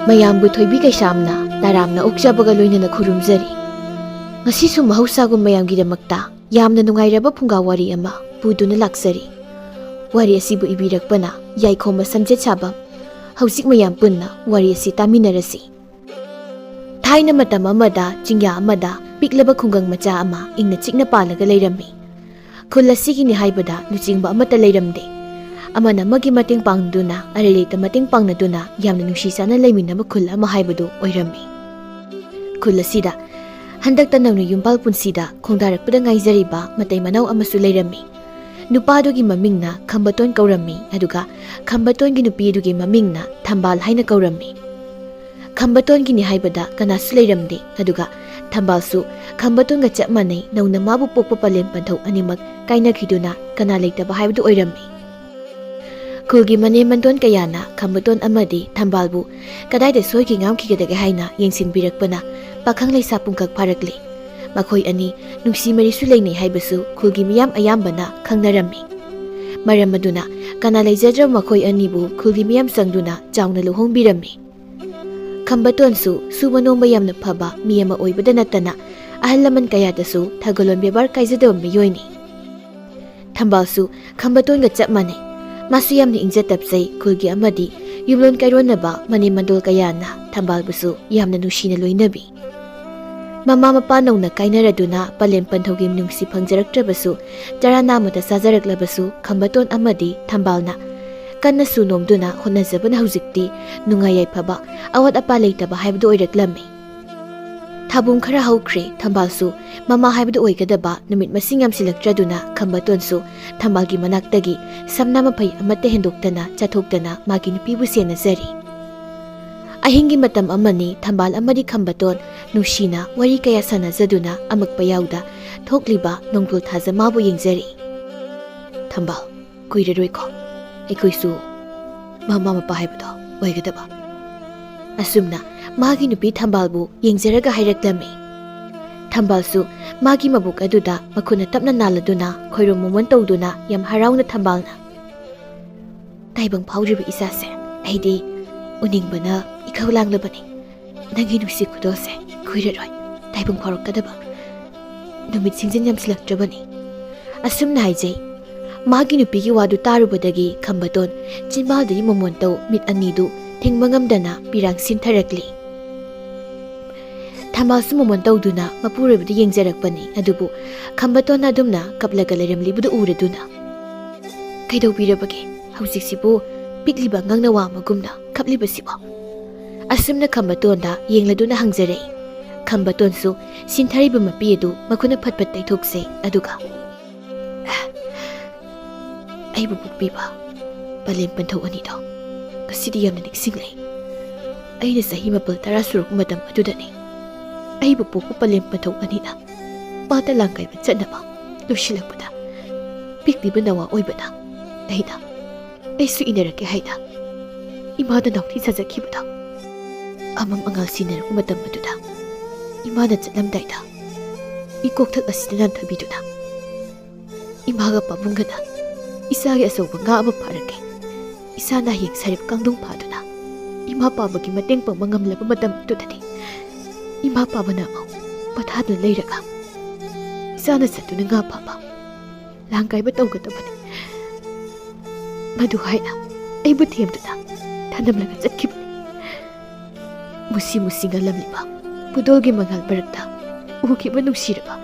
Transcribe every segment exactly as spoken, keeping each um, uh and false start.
ꯃꯌꯥꯝꯕꯨ ꯊꯣꯏꯕꯤ ꯀꯩꯁꯥꯝꯅ ꯇꯔꯥꯝꯅ ꯑꯣꯛꯆꯕꯒ ꯂꯣꯏꯅꯅ ꯈꯨꯔꯨꯝꯖꯔꯤ꯫ ꯉꯁꯤꯁꯨ ꯃꯍꯧꯁꯥꯒꯨꯝ ꯃꯌꯥꯝꯒꯤꯗꯃꯛꯇ ꯌꯥꯝꯅ ꯅꯨꯡꯉꯥꯏꯔꯕ ꯐꯨꯡꯒꯥ ꯋꯥꯔꯤ ꯑꯃ ꯄꯨꯗꯨꯅ ꯂꯥꯛꯆꯔꯤ꯫ ꯋꯥꯔꯤ ꯑꯁꯤꯕꯨ ꯏꯕꯤꯔꯛꯄꯅ ꯌꯥꯏꯈꯣꯝꯕ ꯁꯝꯖꯦꯠ ꯁꯥꯕꯝ꯫ ꯍꯧꯖꯤꯛ ꯃꯌꯥꯝ ꯄꯨꯟꯅ ꯋꯥꯔꯤ ꯑꯁꯤ ꯇꯥꯃꯤꯟꯅꯔꯁꯤ꯫ ꯊꯥꯏꯅ ꯃꯇꯝ ꯑꯃꯗ ꯆꯤꯡꯌꯥ ꯑꯃꯗ ꯄꯤꯛꯂꯕ ꯈꯨꯡꯒꯪ ꯃꯆꯥ ꯑꯃ ꯏꯪꯅ ꯆꯤꯛꯅ ꯄꯥꯜꯂꯒ ꯂꯩꯔꯝꯃꯤ꯫ ꯈꯨꯜ ꯑꯁꯤꯒꯤꯅꯤ ꯍꯥꯏꯕꯗ ꯂꯨꯆꯤꯡꯕ ꯑꯃꯠꯇ ꯂꯩꯔꯝꯗꯦ꯫ ꯑꯃꯅ ꯑꯃꯒꯤ ꯃꯇꯦꯡ ꯄꯥꯡꯅꯗꯨꯅ, ꯑꯔꯩ ꯂꯩꯇ ꯃꯇꯦꯡ ꯄꯥꯡꯅꯗꯨꯅ ꯌꯥꯝꯅ ꯅꯨꯡꯁꯤ ꯆꯥꯟꯅ ꯂꯩꯃꯤꯟꯅꯕ ꯈꯨꯜ ꯑꯃ ꯍꯥꯏꯕꯗꯨ ꯑꯣꯏꯔꯝꯃꯤ꯫ ꯈꯨꯜ ꯑꯁꯤꯗ ꯍꯟꯗꯛꯇ ꯅꯧꯅ ꯌꯨꯝꯄꯥꯜ ꯄꯨꯟꯁꯤꯗ ꯈꯣꯡꯗꯥꯔꯛꯄꯗ ꯉꯥꯏꯖꯔꯤꯕ ꯃꯇꯩ ꯃꯅꯥꯎ ꯑꯃꯁꯨ ꯂꯩꯔꯝꯃꯤ꯫ ꯅꯨꯄꯥꯗꯨꯒꯤ ꯃꯃꯤꯡꯅ ꯈꯝꯕꯇꯣꯟ ꯀꯧꯔꯝꯃꯤ, ꯑꯗꯨꯒ ꯈꯝꯕꯇꯣꯟꯒꯤ ꯅꯨꯄꯤꯗꯨꯒꯤ ꯃꯃꯤꯡꯅ ꯊꯝꯕꯥꯜ ꯍꯥꯏꯅ ꯀꯧꯔꯝꯃꯤ꯫ ꯈꯝꯕꯇꯣꯟꯒꯤꯅꯤ ꯍꯥꯏꯕꯗ ꯀꯅꯥꯁꯨ ꯂꯩꯔꯝꯗꯦ, ꯑꯗꯨꯒ ꯊꯝꯕꯥꯜꯁꯨ ꯈꯝꯕꯇꯣꯟꯒ ꯆꯞ ꯃꯥꯟꯅꯩ, ꯅꯧꯅ ꯃꯥꯕꯨ ꯄꯣꯛꯄ ꯄꯂꯦꯝ ꯄꯟꯊꯧ ꯑꯅꯤꯃꯛ ꯀꯥꯏꯅꯈꯤꯗꯨꯅ ꯀꯅꯥ ꯂꯩꯇꯕ ꯍꯥꯏꯕꯗꯨ ꯑꯣꯏꯔꯝꯃꯤ꯫ ꯈꯨꯜꯒꯤ ꯃꯅꯦꯝ ꯃꯟꯗꯣꯟ ꯀꯌꯥꯅ ꯈꯝꯕꯇꯣꯟ ꯑꯃꯗꯤ ꯊꯝꯕꯥꯜꯕꯨ ꯀꯗꯥꯏꯗ ꯁꯣꯏꯈꯤ ꯉꯥꯝꯈꯤꯒꯗꯒꯦ ꯍꯥꯏꯅ ꯌꯦꯡꯁꯤꯟꯕꯤꯔꯛꯄꯅ ꯄꯥꯈꯪ ꯂꯩꯁꯥ ꯄꯨꯡꯀꯛ ꯐꯥꯔꯛꯂꯤ꯫ ꯃꯈꯣꯏ ꯑꯅꯤ ꯅꯨꯡꯁꯤ ꯃꯔꯤꯁꯨ ꯂꯩꯅꯩ ꯍꯥꯏꯕꯁꯨ ꯈꯨꯜꯒꯤ ꯃꯤꯌꯥꯝ ꯑꯌꯥꯝꯕꯅ ꯈꯪꯅꯔꯝꯃꯤ꯫ ꯃꯔꯝ ꯑꯗꯨꯅ ꯀꯅꯥ ꯂꯩꯖꯗ꯭ꯔꯕ ꯃꯈꯣꯏ ꯑꯅꯤꯕꯨ ꯈꯨꯜꯒꯤ ꯃꯤꯌꯥꯝ ꯆꯪꯗꯨꯅ ꯆꯥꯎꯅ ꯂꯨꯍꯣꯡꯕꯤꯔꯝꯃꯤ꯫ ꯈꯝꯕꯇꯣꯟꯁꯨ ꯁꯨꯕ ꯅꯣꯝꯕ ꯌꯥꯝꯅ ꯐꯕ ꯃꯤ ꯑꯃ ꯑꯣꯏꯕꯗ ꯅꯠꯇꯅ ꯑꯍꯜ ꯂꯃꯟ ꯀꯌꯥꯗꯁꯨ ꯊꯧꯒꯜꯂꯣꯟ ꯕꯦꯕꯥꯔ ꯀꯥꯏꯖꯗꯕ ꯃꯤꯑꯣꯏꯅꯤ꯫ ꯊꯝꯕꯥꯜꯁꯨ ꯈꯝꯕꯇꯣꯟꯒ ꯆꯞ ꯃꯥꯟꯅꯩ꯫ ꯃꯥꯁꯨ ꯌꯥꯝꯅ ꯏꯪꯖ ꯇꯞꯆꯩ꯫ ꯈꯨꯜꯒꯤ ꯑꯃꯗꯤ ꯌꯨꯝꯂꯣꯟ ꯀꯩꯔꯣꯟꯅꯕ ꯃꯅꯦꯝ ꯃꯟꯗꯣꯜ ꯀꯌꯥꯅ ꯊꯝꯕꯥꯜꯕꯨꯁꯨ ꯌꯥꯝꯅ ꯅꯨꯡꯁꯤꯅ ꯂꯣꯏꯅꯕꯤ꯫ ꯃꯃꯥ ꯃꯄꯥ ꯅꯧꯅ ꯀꯥꯏꯅꯔꯗꯨꯅ ꯄꯂꯦꯝ ꯄꯟꯊꯧꯒꯤ ꯃꯤꯅꯨꯡꯁꯤ ꯐꯪꯖꯔꯛꯇ꯭ꯔꯕꯁꯨ, ꯆꯔꯥ ꯅꯥꯝꯃꯇ ꯆꯥꯖꯔꯛꯂꯕꯁꯨ, ꯈꯝꯕꯇꯣꯟ ꯑꯃꯗꯤ ꯊꯝꯕꯥꯜꯅ ꯀꯟꯅꯁꯨ ꯅꯣꯝꯗꯨꯅ ꯍꯣꯠꯅꯖꯕꯅ ꯍꯧꯖꯤꯛꯇꯤ ꯅꯨꯡꯉꯥꯏ ꯌꯥꯏꯐꯕ, ꯑꯋꯥꯠ ꯑꯄꯥ ꯂꯩꯇꯕ ꯍꯥꯏꯕꯗꯨ ꯑꯣꯏꯔꯛꯂꯝꯃꯤ꯫ ꯊꯥꯕꯨꯡ ꯈꯔ ꯍꯧꯈ꯭ꯔꯦ꯫ ꯊꯝꯕꯥꯜꯁꯨ ꯃꯃꯥ ꯍꯥꯏꯕꯗꯨ ꯑꯣꯏꯒꯗꯕ ꯅꯨꯃꯤꯠ ꯃꯁꯤꯡ ꯌꯥꯝꯁꯤꯜꯂꯛꯇ꯭ꯔꯗꯨꯅ ꯈꯝꯕꯇꯣꯟꯁꯨ ꯊꯝꯕꯥꯜꯒꯤ ꯃꯅꯥꯛꯇꯒꯤ ꯁꯝꯅꯥ ꯃꯐꯩ ꯑꯃꯠꯇ ꯍꯦꯟꯗꯣꯛꯇꯅ ꯆꯥꯊꯣꯛꯇꯅ ꯃꯥꯒꯤ ꯅꯨꯄꯤꯕꯨ ꯁꯦꯟꯅꯖꯔꯤ꯫ ꯑꯍꯤꯡꯒꯤ ꯃꯇꯝ ꯑꯃꯅꯤ꯫ ꯊꯝꯕꯥꯜ ꯑꯃꯗꯤ ꯈꯝꯕꯇꯣꯟ ꯅꯨꯡꯁꯤꯅ ꯋꯥꯔꯤ ꯀꯌꯥ ꯁꯥꯟꯅꯖꯗꯨꯅ ꯑꯃꯛꯄ ꯌꯥꯎꯗ ꯊꯣꯛꯂꯤꯕ ꯅꯣꯡꯗꯣꯜ ꯊꯥꯖ ꯃꯥꯕꯨ ꯌꯦꯡꯖꯔꯤ꯫ ꯊꯝꯕꯥꯜ, ꯀꯨꯏꯔꯔꯣꯏꯀꯣ ꯑꯩꯈꯣꯏꯁꯨ ꯃꯃꯥ ꯃꯄꯥ ꯍꯥꯏꯕꯗꯣ ꯑꯣꯏꯒꯗꯕ꯫ ꯑꯁꯨꯝꯅ ꯃꯥꯒꯤ ꯅꯨꯄꯤ ꯊꯝꯕꯥꯜꯕꯨ ꯌꯦꯡꯖꯔꯒ ꯍꯥꯏꯔꯛꯂꯝꯃꯤ꯫ ꯊꯝꯕꯥꯜꯁꯨ ꯃꯥꯒꯤ ꯃꯕꯨꯛ ꯑꯗꯨꯗ ꯃꯈꯨꯠꯅ ꯇꯞꯅ ꯅꯥꯜꯂꯗꯨꯅ ꯈꯣꯏꯔꯨꯝ ꯃꯣꯃꯣꯟ ꯇꯧꯗꯨꯅ ꯌꯥꯝ ꯍꯔꯥꯎꯅ ꯊꯝꯕꯥꯜꯅ, "ꯇꯥꯏꯕꯪ ꯐꯥꯎꯗ꯭ꯔꯤꯕ ꯏꯆꯥꯁꯦ, ꯑꯩꯗꯤ ꯎꯅꯤꯡꯕꯅ ꯏꯈꯧ ꯂꯥꯡꯂꯕꯅꯤ꯫ ꯅꯪꯒꯤ ꯅꯨꯡꯁꯤ ꯈꯨꯗꯣꯜꯁꯦ ꯀꯨꯏꯔꯔꯣꯏ ꯇꯥꯏꯕꯪ ꯐꯥꯎꯔꯛꯀꯗꯕ꯫ ꯅꯨꯃꯤꯠ ꯁꯤꯡꯖꯤꯟ ꯌꯥꯝꯁꯤꯜꯂꯛꯇ꯭ꯔꯕꯅꯤ꯫ ꯑꯁꯨꯝꯅ ꯍꯥꯏꯖꯩ꯫ ꯃꯥꯒꯤ ꯅꯨꯄꯤꯒꯤ ꯋꯥꯗꯨ ꯇꯥꯔꯨꯕꯗꯒꯤ ꯈꯝꯕꯇꯣꯟ ꯆꯤꯟꯕꯥꯜꯗꯒꯤ ꯃꯣꯃꯣꯟꯇꯧ ꯃꯤꯠ ꯑꯅꯤꯗꯨ ꯊꯤꯡꯕ ꯉꯝꯗꯅ ꯄꯤꯔꯥꯡ ꯁꯤꯟꯊꯔꯛꯂꯤ꯫ ꯊꯝꯕꯥꯜꯁꯨ ꯃꯣꯃꯣꯟ ꯇꯧꯗꯨꯅ ꯃꯄꯨꯔꯣꯏꯕꯗ ꯌꯦꯡꯖꯔꯛꯄꯅꯤ꯫ ꯑꯗꯨꯕꯨ ꯈꯝꯕꯇꯣꯟꯅ ꯑꯗꯨꯝꯅ ꯀꯞꯂꯒ ꯂꯩꯔꯝꯂꯤꯕꯗꯨ ꯎꯔꯗꯨꯅ, "ꯀꯩꯗꯧꯕꯤꯔꯕꯒꯦ? ꯍꯧꯖꯤꯛꯁꯤꯕꯨ ꯄꯤꯛꯂꯤꯕ ꯑꯉꯥꯡ ꯅꯋꯥ ꯑꯃꯒꯨꯝꯅ ꯀꯞꯂꯤꯕꯁꯤꯕꯣ?" ꯑꯁꯨꯝꯅ ꯈꯝꯕꯇꯣꯟꯗ ꯌꯦꯡꯂꯗꯨꯅ ꯍꯪꯖꯔꯛꯏ꯫ ꯈꯝꯕꯇꯣꯟꯁꯨ ꯁꯤꯟꯊꯔꯤꯕ ꯃꯄꯤ ꯑꯗꯨ ꯃꯈꯨꯠꯅ ꯐꯠ ꯐꯠ ꯇꯩꯊꯣꯛꯆꯩ꯫ ꯑꯗꯨꯒ, "ꯑꯩꯕꯨ ꯄꯣꯛꯄꯤꯕ ꯄꯂꯦꯝ ꯄꯟꯊꯧ ꯑꯅꯤꯗꯣ ꯉꯁꯤꯗꯤ ꯌꯥꯝꯅ ꯅꯤꯡꯁꯤꯡꯂꯦ꯫ ꯑꯩꯅ ꯆꯍꯤ ꯃꯥꯄꯜ ꯇꯔꯥ ꯁꯨꯔꯛꯄ ꯃꯇꯝ ꯑꯗꯨꯗꯅꯤ꯫ ꯑꯩꯕꯨ ꯄꯣꯛꯄ ꯄꯂꯦꯝ ꯄꯟꯊꯧ ꯑꯅꯤꯅ ꯄꯥꯠꯇ ꯂꯥꯡꯀꯥꯏꯕ ꯆꯠꯅꯕ ꯂꯣꯏꯁꯤꯜꯂꯛꯄꯗ, ꯄꯤꯛꯂꯤꯕ ꯅꯋꯥ ꯑꯣꯏꯕꯅ ꯑꯩꯅ, ꯑꯩꯁꯨ ꯏꯟꯅꯔꯛꯀꯦ ꯍꯥꯏꯅ ꯏꯃꯥꯗ ꯅꯥꯎꯊꯤ ꯁꯥꯖꯈꯤꯕꯗꯣ꯫ ꯑꯃꯝ ꯑꯉꯥꯜ ꯁꯤꯟꯅꯔꯛꯄ ꯃꯇꯝ ꯑꯗꯨꯗ ꯏꯃꯥꯅ ꯆꯠꯂꯝꯗꯥꯏꯗ ꯏꯀꯣꯛꯊꯛ ꯑꯁꯤꯗ ꯅꯥꯟꯊꯕꯤꯗꯨꯅ ꯏꯃꯥꯒ ꯄꯥꯕꯨꯡꯒꯅ ꯏꯆꯥꯒꯤ ꯑꯆꯧꯕ ꯉꯥ ꯑꯃ ꯐꯥꯔꯛꯀꯦ꯫ ꯏꯆꯥꯅ ꯍꯌꯦꯡ ꯁꯔꯦꯞ ꯀꯥꯡꯗꯣꯡ ꯐꯥꯗꯨꯅ ꯏꯃꯥ ꯄꯥꯕꯒꯤ ꯃꯇꯦꯡ ꯄꯥꯡꯕ ꯉꯝꯂꯕ ꯃꯇꯝ ꯑꯗꯨꯗꯗꯤ ꯏꯃꯥ ꯄꯥꯕꯅ ꯑꯃꯨꯛ ꯄꯣꯊꯥꯗꯨꯅ ꯂꯩꯔꯒ ꯏꯆꯥꯅ ꯆꯠꯇꯨꯅ ꯉꯥ ꯐꯥꯕ, ꯂꯥꯡ ꯀꯥꯏꯕ ꯇꯧꯒꯗꯕꯅꯤ"꯫ ꯃꯗꯨ ꯍꯥꯏꯅ ꯑꯩꯕꯨ ꯊꯦꯝꯗꯨꯅ ꯊꯅꯝꯂꯒ ꯆꯠꯈꯤꯕꯅꯤ꯫ ꯃꯨꯁꯤ ꯃꯨꯁꯤ ꯉꯜꯂꯝꯂꯤꯕ ꯄꯨꯗꯣꯜꯒꯤ ꯃꯉꯥꯜ ꯃꯔꯛꯇ ꯎꯈꯤꯕ ꯅꯨꯡꯁꯤꯔꯕ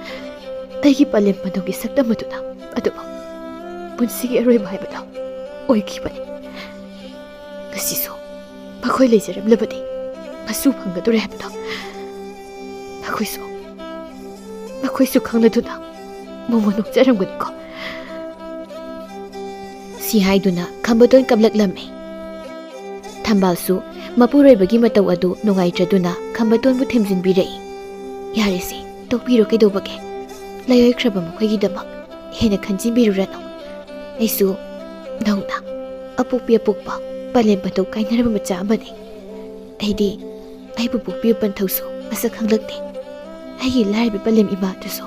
ꯑꯩꯒꯤ ꯄꯂꯦꯝ ꯄꯟꯊꯧꯒꯤ ꯁꯛꯇꯝ ꯑꯗꯨꯅ ꯑꯗꯨꯕꯨ ꯄꯨꯟꯁꯤꯒꯤ ꯑꯔꯣꯏꯕ ꯍꯥꯏꯕꯗꯣ ꯑꯣꯏꯈꯤꯕꯅꯤ꯫ ꯉꯁꯤꯁꯨ ꯃꯈꯣꯏ ꯂꯩꯖꯔꯝꯂꯕꯗꯤ ꯃꯆꯨ ꯐꯪꯒꯗꯣꯔꯦ ꯍꯥꯏꯕꯗꯣ ꯃꯈꯣꯏꯁꯨ, ꯃꯈꯣꯏꯁꯨ ꯈꯪꯂꯗꯨꯅ ꯃꯣꯃꯣꯟ ꯅꯣꯛꯆꯔꯝꯒꯅꯤꯀꯣ꯫ ꯁꯤ ꯍꯥꯏꯗꯨꯅ ꯈꯝꯕꯇꯣꯟ ꯀꯞꯂꯛꯂꯝꯃꯤ꯫ ꯊꯝꯕꯥꯜꯁꯨ ꯃꯄꯨꯔꯣꯏꯕꯒꯤ ꯃꯇꯧ ꯑꯗꯨ ꯅꯨꯡꯉꯥꯏꯇ꯭ꯔꯗꯨꯅ ꯈꯝꯕꯇꯣꯟꯕꯨ ꯊꯦꯝꯖꯤꯟꯕꯤꯔꯛꯏ꯫ "ꯌꯥꯔꯦꯁꯦ, ꯇꯣꯛꯄꯤꯔꯣ, ꯀꯩꯗꯧꯕꯒꯦ? ꯂꯩꯔꯣꯏꯈ꯭ꯔꯕ ꯃꯈꯣꯏꯒꯤꯗꯃꯛ ꯍꯦꯟꯅ ꯈꯟꯖꯤꯟꯕꯤꯔꯨꯔꯅꯨ꯫ ꯑꯩꯁꯨ ꯅꯧꯅ ꯑꯄꯣꯛꯄꯤ ꯑꯄꯣꯛꯄ ꯄꯂꯦꯝ ꯄꯟꯊꯧ ꯀꯥꯏꯅꯔꯕ ꯃꯆꯥ ꯑꯃꯅꯤ꯫ ꯑꯩꯗꯤ ꯑꯩꯕꯨ ꯄꯣꯛꯄꯤꯕ ꯄꯟꯊꯧꯁꯨ ꯃꯁꯛ ꯈꯪꯂꯛꯇꯦ꯫ ꯑꯩꯒꯤ ꯂꯥꯏꯔꯕ ꯄꯂꯦꯝ ꯏꯃꯥꯗꯨꯁꯨ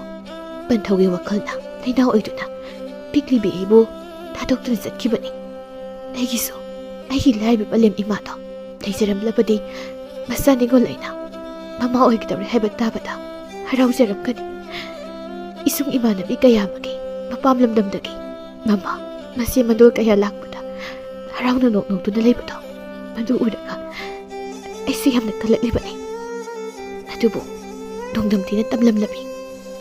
ꯄꯟꯊꯧꯒꯤ ꯋꯥꯈꯜꯅ ꯂꯩꯅꯥ ꯑꯣꯏꯗꯨꯅ ꯄꯤꯛꯂꯤꯕꯤ ꯑꯩꯕꯨ ꯊꯥꯗꯣꯛꯇꯨꯅ ꯆꯠꯈꯤꯕꯅꯤ꯫ ꯑꯩꯒꯤꯁꯨ ꯑꯩꯒꯤ ꯂꯥꯏꯔꯕ ꯄꯂꯦꯝ ꯏꯃꯥꯗꯣ ꯂꯩꯖꯔꯝꯂꯕꯗꯤ ꯃꯆꯥ ꯅꯤꯉꯣꯜ ꯑꯩꯅ ꯃꯃꯥ ꯑꯣꯏꯒꯗꯧꯔꯦ ꯍꯥꯏꯕ ꯇꯥꯕꯗ ꯍꯔꯥꯎꯖꯔꯝꯒꯅꯤ꯫ ꯏꯁꯨꯡ ꯏꯃꯥꯟꯅꯕꯤ ꯀꯌꯥ ꯑꯃꯒꯤ ꯃꯄꯥꯝ ꯂꯝꯗꯝꯗꯒꯤ ꯃꯃꯥ ꯃꯆꯦ ꯃꯗꯣꯜ ꯀꯌꯥ ꯂꯥꯛꯄꯗ ꯍꯔꯥꯎꯅ ꯅꯣꯛ ꯅꯣꯛꯇꯨꯅ ꯂꯩꯕꯗꯣ, ꯃꯗꯨ ꯎꯔꯒ ꯑꯩꯁꯨ ꯌꯥꯝꯅ ꯀꯜꯂꯛꯂꯤꯕꯅꯤ꯫ ꯑꯗꯨꯕꯨ ꯅꯣꯡꯗꯝ ꯊꯤꯅ ꯇꯝꯂꯝꯂꯕꯤ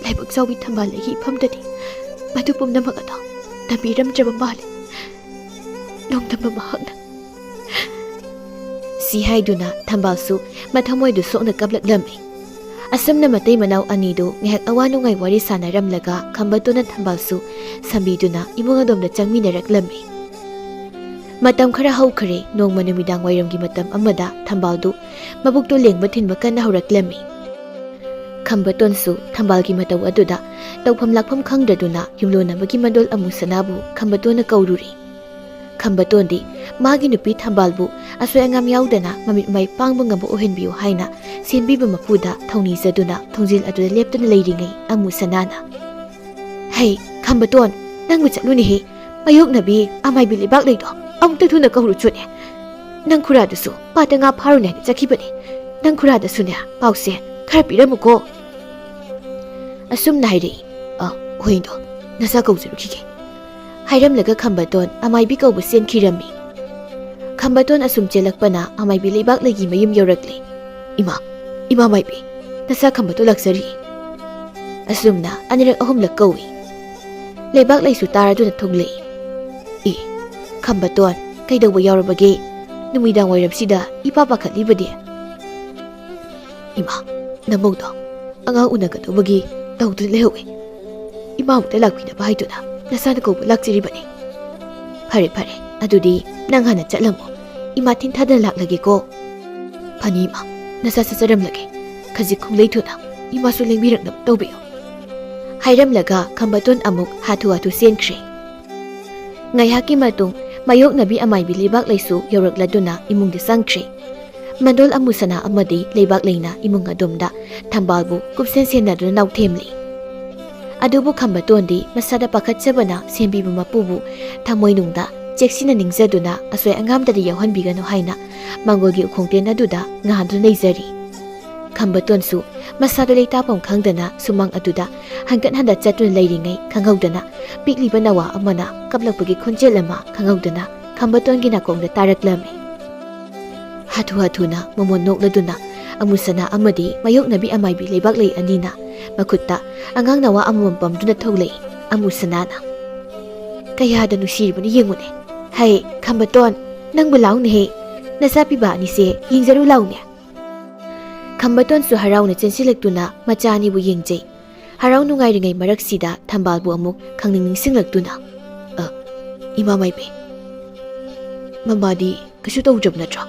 ꯂꯥꯏꯕꯛ ꯆꯥꯎꯕꯤ ꯊꯝꯕꯥꯜ ꯑꯩꯒꯤ ꯏꯐꯝꯗꯗꯤ ꯃꯗꯨ ꯄꯨꯝꯅꯃꯛ ꯑꯗꯣ ꯇꯝꯕꯤꯔꯝꯗ꯭ꯔꯕ ꯃꯥꯜꯂꯦ꯫ ꯅꯣꯡꯗꯝꯕ ꯃꯍꯥꯛꯅ ꯁꯤ ꯍꯥꯏꯗꯨꯅ ꯊꯝꯕꯥꯜꯁꯨ ꯃꯊꯃꯣꯏꯗꯨ ꯁꯣꯛꯅ ꯀꯞꯂꯛꯂꯝꯃꯤ꯫ ꯑꯁꯨꯝꯅ ꯃꯇꯩ ꯃꯅꯥꯎ ꯑꯅꯤꯗꯨ ꯉꯥꯏꯍꯥꯛ ꯑꯋꯥ ꯅꯨꯡꯉꯥꯏ ꯋꯥꯔꯤ ꯁꯥꯟꯅꯔꯝꯂꯒ ꯈꯝꯕꯇꯣꯟꯅ ꯊꯝꯕꯥꯜꯁꯨ ꯁꯝꯕꯤꯗꯨꯅ ꯏꯃꯨꯡ ꯑꯗꯣꯝꯗ ꯆꯪꯃꯤꯟꯅꯔꯛꯂꯝꯃꯤ꯫ ꯃꯇꯝ ꯈꯔ ꯍꯧꯈ꯭ꯔꯦ꯫ ꯅꯣꯡꯃ ꯅꯨꯃꯤꯗꯥꯡ ꯋꯥꯏꯔꯝꯒꯤ ꯃꯇꯝ ꯑꯃꯗ ꯊꯝꯕꯥꯜꯗꯨ ꯃꯕꯨꯛꯇꯨ ꯂꯦꯡꯕ ꯊꯤꯟꯕ ꯀꯟꯅ ꯍꯧꯔꯛꯂꯝꯃꯤ꯫ ꯈꯝꯕꯇꯣꯟꯁꯨ ꯊꯝꯕꯥꯜꯒꯤ ꯃꯇꯧ ꯑꯗꯨꯗ ꯇꯧꯐꯝ ꯂꯥꯛꯐꯝ ꯈꯪꯗ꯭ꯔꯗꯨꯅ ꯌꯨꯝꯂꯣꯟꯅꯕꯒꯤ ꯃꯗꯣꯜ ꯑꯃꯨꯁꯅꯥꯕꯨ ꯈꯝꯕꯇꯣꯟꯅ ꯀꯧꯔꯨꯔꯤ꯫ ꯈꯝꯕꯇꯣꯟꯗꯤ ꯃꯥꯒꯤ ꯅꯨꯄꯤ ꯊꯝꯕꯥꯜꯕꯨ ꯑꯁꯣꯏ ꯑꯉꯥꯝ ꯌꯥꯎꯗꯅ ꯃꯃꯤꯠ ꯃꯃꯥꯏ ꯄꯥꯡꯕ ꯉꯝꯕ ꯑꯣꯏꯍꯟꯕꯤꯌꯨ ꯍꯥꯏꯅ ꯁꯦꯝꯕꯤꯕ ꯃꯄꯨꯗ ꯊꯧꯅꯤꯖꯗꯨꯅ ꯊꯣꯡꯖꯤꯜ ꯑꯗꯨꯗ ꯂꯦꯞꯇꯨꯅ ꯂꯩꯔꯤꯉꯩ ꯑꯃꯨꯁꯅꯥꯅ, "ꯍꯩ, ꯈꯝꯕꯇꯣꯟ, ꯅꯪꯕꯨ ꯆꯠꯂꯨꯅꯦꯍꯦ꯫ ꯃꯌꯣꯛꯅꯕꯤ ꯑꯃꯥꯏꯕꯤ ꯂꯩꯕꯥꯛ ꯂꯩꯗꯣ ꯑꯃꯨꯛꯇ ꯊꯨꯅ ꯀꯧꯔꯨꯆꯣꯅꯦ꯫ ꯅꯪ ꯈꯨꯔꯥꯗꯨꯁꯨ ꯄꯥꯠꯇ ꯉꯥ ꯐꯥꯔꯨꯅꯦ ꯍꯥꯏꯅ ꯆꯠꯈꯤꯕꯅꯦ꯫ ꯅꯪ ꯈꯨꯔꯥꯗꯁꯨꯅꯦ ꯄꯥꯎꯁꯦ ꯈꯔ ꯄꯤꯔꯝꯃꯨꯀꯣ꯫" ꯑꯁꯨꯝꯅ ꯍꯥꯏꯔꯛꯏ꯫ "ꯑ, ꯍꯣꯏꯗꯣ, ꯅꯁꯥ ꯀꯧꯖꯔꯨꯈꯤꯒꯦ," ꯍꯥꯏꯔꯝꯂꯒ ꯈꯝꯕꯇꯣꯟ ꯑꯃꯥꯏꯕꯤ ꯀꯧꯕ ꯆꯦꯟꯈꯤꯔꯝꯃꯤ꯫ ꯈꯝꯕꯇꯣꯟ ꯑꯁꯨꯝ ꯆꯦꯜꯂꯛꯄꯅ ꯑꯃꯥꯏꯕꯤ ꯂꯩꯕꯥꯛ ꯂꯩꯒꯤ ꯃꯌꯨꯝ ꯌꯧꯔꯛꯂꯦ꯫ "ꯏꯃꯥ, ꯏꯃꯥ ꯃꯥꯏꯕꯤ, ꯅꯁꯥ ꯈꯝꯕꯇꯣꯟ ꯂꯥꯛꯆꯔꯤ꯫" ꯑꯁꯨꯝꯅ ꯑꯅꯤꯔꯛ ꯑꯍꯨꯝꯂꯛ ꯀꯧꯏ꯫ ꯂꯩꯕꯥꯛ ꯂꯩꯁꯨ ꯇꯥꯔꯗꯨꯅ ꯊꯣꯛꯂꯛꯏ꯫ "ꯑꯦ, ꯈꯝꯕꯇꯣꯟ, ꯀꯩꯗꯧꯕ ꯌꯥꯎꯔꯕꯒꯦ? ꯅꯨꯃꯤꯗꯥꯡ ꯋꯥꯏꯔꯝꯁꯤꯗ ꯏꯄꯥ ꯄꯥꯈꯠꯂꯤꯕꯗꯤ?" "ꯏꯃꯥ, ꯅꯃꯧꯗꯣ ꯑꯉꯥꯡ ꯎꯅꯒꯗꯧꯕꯒꯤ ꯇꯧꯗꯨꯅ ꯂꯩꯍꯧꯋꯦ꯫ ꯏꯃꯥ ꯑꯃꯨꯛꯇ ꯂꯥꯛꯄꯤꯅꯕ ꯍꯥꯏꯗꯨꯅ ꯅꯁꯥꯅ ꯀꯧꯕ ꯂꯥꯛꯆꯔꯤꯕꯅꯤ꯫" "ꯐꯔꯦ, ꯐꯔꯦ, ꯑꯗꯨꯗꯤ ꯅꯪ ꯍꯥꯟꯅ ꯆꯠꯂꯝꯃꯣ꯫ ꯏꯃꯥ ꯊꯤꯟꯊꯗꯅ ꯂꯥꯛꯂꯒꯦꯀꯣ꯫" "ꯐꯅꯤ ꯏꯃꯥ, ꯅꯁꯥ ꯆꯠꯆꯔꯝꯂꯒꯦ꯫ ꯈꯖꯤꯛ ꯈꯣꯡꯂꯩ ꯊꯨꯅ ꯏꯃꯥꯁꯨ ꯂꯦꯡꯕꯤꯔꯛꯅꯕ ꯇꯧꯕꯤꯌꯨ," ꯍꯥꯏꯔꯝꯂꯒ ꯈꯝꯕꯇꯣꯟ ꯑꯃꯨꯛ ꯍꯥꯊꯨ ꯍꯥꯊꯨ ꯆꯦꯟꯈ꯭ꯔꯦ꯫ ꯉꯥꯏꯍꯥꯛꯀꯤ ꯃꯇꯨꯡ ꯃꯌꯣꯛꯅꯕꯤ ꯑꯃꯥꯏꯕꯤ ꯂꯩꯕꯥꯛ ꯂꯩꯁꯨ ꯌꯧꯔꯛꯂꯗꯨꯅ ꯏꯃꯨꯡꯗ ꯆꯪꯈ꯭ꯔꯦ꯫ ꯃꯗꯣꯜ ꯑꯃꯨꯁꯅꯥ ꯑꯃꯗꯤ ꯂꯩꯕꯥꯛ ꯂꯩꯅ ꯏꯃꯨꯡ ꯑꯗꯣꯝꯗ ꯊꯝꯕꯥꯜꯕꯨ ꯀꯨꯞꯁꯦꯟ ꯁꯦꯟꯅꯗꯨꯅ ꯅꯥꯎꯊꯦꯝꯂꯤ꯫ ꯑꯗꯨꯕꯨ ꯈꯝꯕꯇꯣꯟꯗꯤ ꯃꯁꯥꯗ ꯄꯥꯈꯠꯆꯕꯅ ꯁꯦꯝꯕꯤꯕ ꯃꯄꯨꯕꯨ ꯊꯃꯣꯏꯅꯨꯡꯗ ꯆꯦꯛꯁꯤꯟꯅ ꯅꯤꯡꯖꯗꯨꯅ ꯑꯁꯣꯏ ꯑꯉꯥꯝꯗꯗꯤ ꯌꯥꯎꯍꯟꯕꯤꯒꯅꯨ ꯍꯥꯏꯅ ꯃꯥꯡꯒꯣꯜꯒꯤ ꯎꯈꯣꯡꯇꯦꯟ ꯑꯗꯨꯗ ꯉꯥꯗꯨꯅ ꯂꯩꯖꯔꯤ꯫ ꯈꯝꯕꯇꯣꯟꯁꯨ ꯃꯁꯥꯗ ꯂꯩꯇꯥꯐꯝ ꯈꯪꯗꯅ ꯁꯨꯃꯥꯡ ꯑꯗꯨꯗ ꯍꯟꯒꯠ ꯍꯟꯗ ꯆꯠꯇꯨꯅ ꯂꯩꯔꯤꯉꯩ ꯈꯪꯍꯧꯗꯅ ꯄꯤꯛꯂꯤꯕ ꯅꯋꯥ ꯑꯃꯅ ꯀꯞꯂꯛꯄꯒꯤ ꯈꯣꯟꯖꯦꯜ ꯑꯃ ꯈꯪꯍꯧꯗꯅ ꯈꯝꯕꯇꯣꯟꯒꯤ ꯅꯥꯀꯣꯡꯗ ꯇꯥꯔꯛꯂꯝꯃꯤ꯫ ꯍꯥꯊꯨ ꯍꯥꯊꯨꯅ ꯃꯃꯣꯟ ꯅꯣꯛꯂꯗꯨꯅ ꯑꯃꯨꯁꯅꯥ ꯑꯃꯗꯤ ꯃꯥꯌꯣꯛꯅꯕꯤ ꯑꯃꯥꯏꯕꯤ ꯂꯩꯕꯥꯛꯂꯩ ꯑꯅꯤꯅ ꯃꯈꯨꯠꯇ ꯑꯉꯥꯡ ꯅꯋꯥ ꯑꯃꯃꯝ ꯄꯝꯗꯨꯅ ꯊꯣꯛꯂꯛꯏ꯫ ꯑꯃꯨꯁꯅꯥꯅ, "ꯀꯌꯥꯗ ꯅꯨꯡꯁꯤꯔꯤꯕꯅ ꯌꯦꯡꯉꯨꯅꯦ꯫ ꯍꯩ, ꯈꯝꯕꯇꯣꯟ, ꯅꯪꯕꯨ ꯂꯥꯎꯅꯦꯍꯦ꯫ ꯅꯆꯥ ꯄꯤꯕ ꯑꯅꯤꯁꯦ ꯌꯦꯡꯖꯔꯨ ꯂꯥꯎꯅꯦ꯫" ꯈꯝꯕꯇꯣꯟꯁꯨ ꯍꯔꯥꯎꯅ ꯆꯦꯟꯁꯤꯜꯂꯛꯇꯨꯅ ꯃꯆꯥ ꯑꯅꯤꯕꯨ ꯌꯦꯡꯖꯩ꯫ ꯍꯔꯥꯎ ꯅꯨꯡꯉꯥꯏꯔꯤꯉꯩ ꯃꯔꯛꯁꯤꯗ ꯊꯝꯕꯥꯜꯕꯨ ꯑꯃꯨꯛ ꯈꯪꯅꯤꯡ ꯅꯤꯡꯁꯤꯡꯂꯛꯇꯨꯅ, "ꯑ, ꯏꯃꯥ ꯃꯥꯏꯕꯤ, ꯃꯃꯥꯗꯤ ꯀꯩꯁꯨ ꯇꯧꯗ꯭ꯔꯕ ꯅꯠꯇ꯭ꯔꯣ?"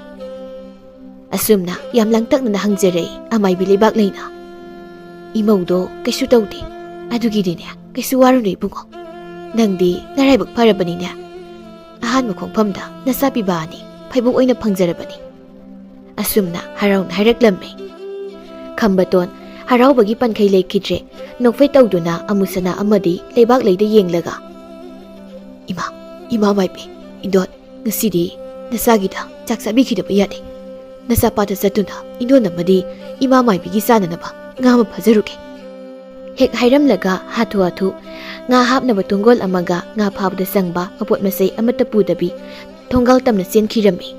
ꯑꯁꯨꯝꯅ ꯌꯥꯝ ꯂꯥꯡꯇꯛꯅꯅ ꯍꯪꯖꯔꯛꯏ ꯑꯃꯥꯏꯕꯤ ꯂꯩꯕꯥꯛꯂꯩꯅ꯫ "ꯏꯃꯧꯗꯣ ꯀꯩꯁꯨ ꯇꯧꯗꯦ꯫ ꯑꯗꯨꯒꯤꯗꯤꯅꯦ, ꯀꯩꯁꯨ ꯋꯥꯔꯨꯅꯨ ꯏꯕꯨꯡꯉꯣ꯫ ꯅꯪꯗꯤ ꯅꯔꯥꯏꯕꯛ ꯐꯔꯕꯅꯤꯅꯦ꯫ ꯑꯍꯥꯟꯕ ꯈꯣꯡꯐꯝꯗ ꯅꯆꯥ ꯄꯤꯕ ꯑꯅꯤ ꯐꯩꯕꯣꯛ ꯑꯣꯏꯅ ꯐꯪꯖꯔꯕꯅꯤ꯫" ꯑꯁꯨꯝꯅ ꯍꯔꯥꯎꯅ ꯍꯥꯏꯔꯛꯂꯝꯃꯤ꯫ ꯈꯝꯕꯇꯣꯟ ꯍꯔꯥꯎꯕꯒꯤ ꯄꯟꯈꯩ ꯂꯩꯈꯤꯗ꯭ꯔꯦ꯫ ꯅꯣꯛꯐꯦꯠ ꯇꯧꯗꯨꯅ ꯑꯃꯨꯁꯅꯥ ꯑꯃꯗꯤ ꯂꯩꯕꯥꯛꯂꯩꯗ ꯌꯦꯡꯂꯒ, "ꯏꯃꯥ, ꯏꯃꯥ ꯃꯥꯏꯕꯤ, ꯏꯟꯗꯣꯟ, ꯉꯁꯤꯗꯤ ꯅꯆꯥꯒꯤꯗ ꯆꯥꯛ ꯆꯥꯕꯤꯈꯤꯗꯕ ꯌꯥꯗꯦ꯫ ꯅꯆꯥ ꯄꯥꯠꯇ ꯆꯠꯇꯨꯅ ꯏꯟꯗꯣꯟ ꯑꯃꯗꯤ ꯏꯃꯥ ꯃꯥꯏꯕꯤꯒꯤ ꯆꯥꯅꯅꯕ ꯉꯥ ꯑꯃ ꯐꯥꯖꯔꯨꯒꯦ꯫" ꯍꯦꯛ ꯍꯥꯏꯔꯝꯂꯒ ꯍꯥꯊꯨ ꯍꯥꯊꯨ ꯉꯥ ꯍꯥꯞꯅꯕ ꯇꯨꯡꯒꯣꯜ ꯑꯃꯒ ꯉꯥ ꯐꯥꯕꯗ ꯆꯪꯕ ꯑꯄꯣꯠ ꯃꯆꯩ ꯑꯃꯠꯇ ꯄꯨꯗꯕꯤ ꯊꯣꯡꯒꯥꯜ ꯇꯝꯅ ꯆꯦꯟꯈꯤꯔꯝꯃꯤ꯫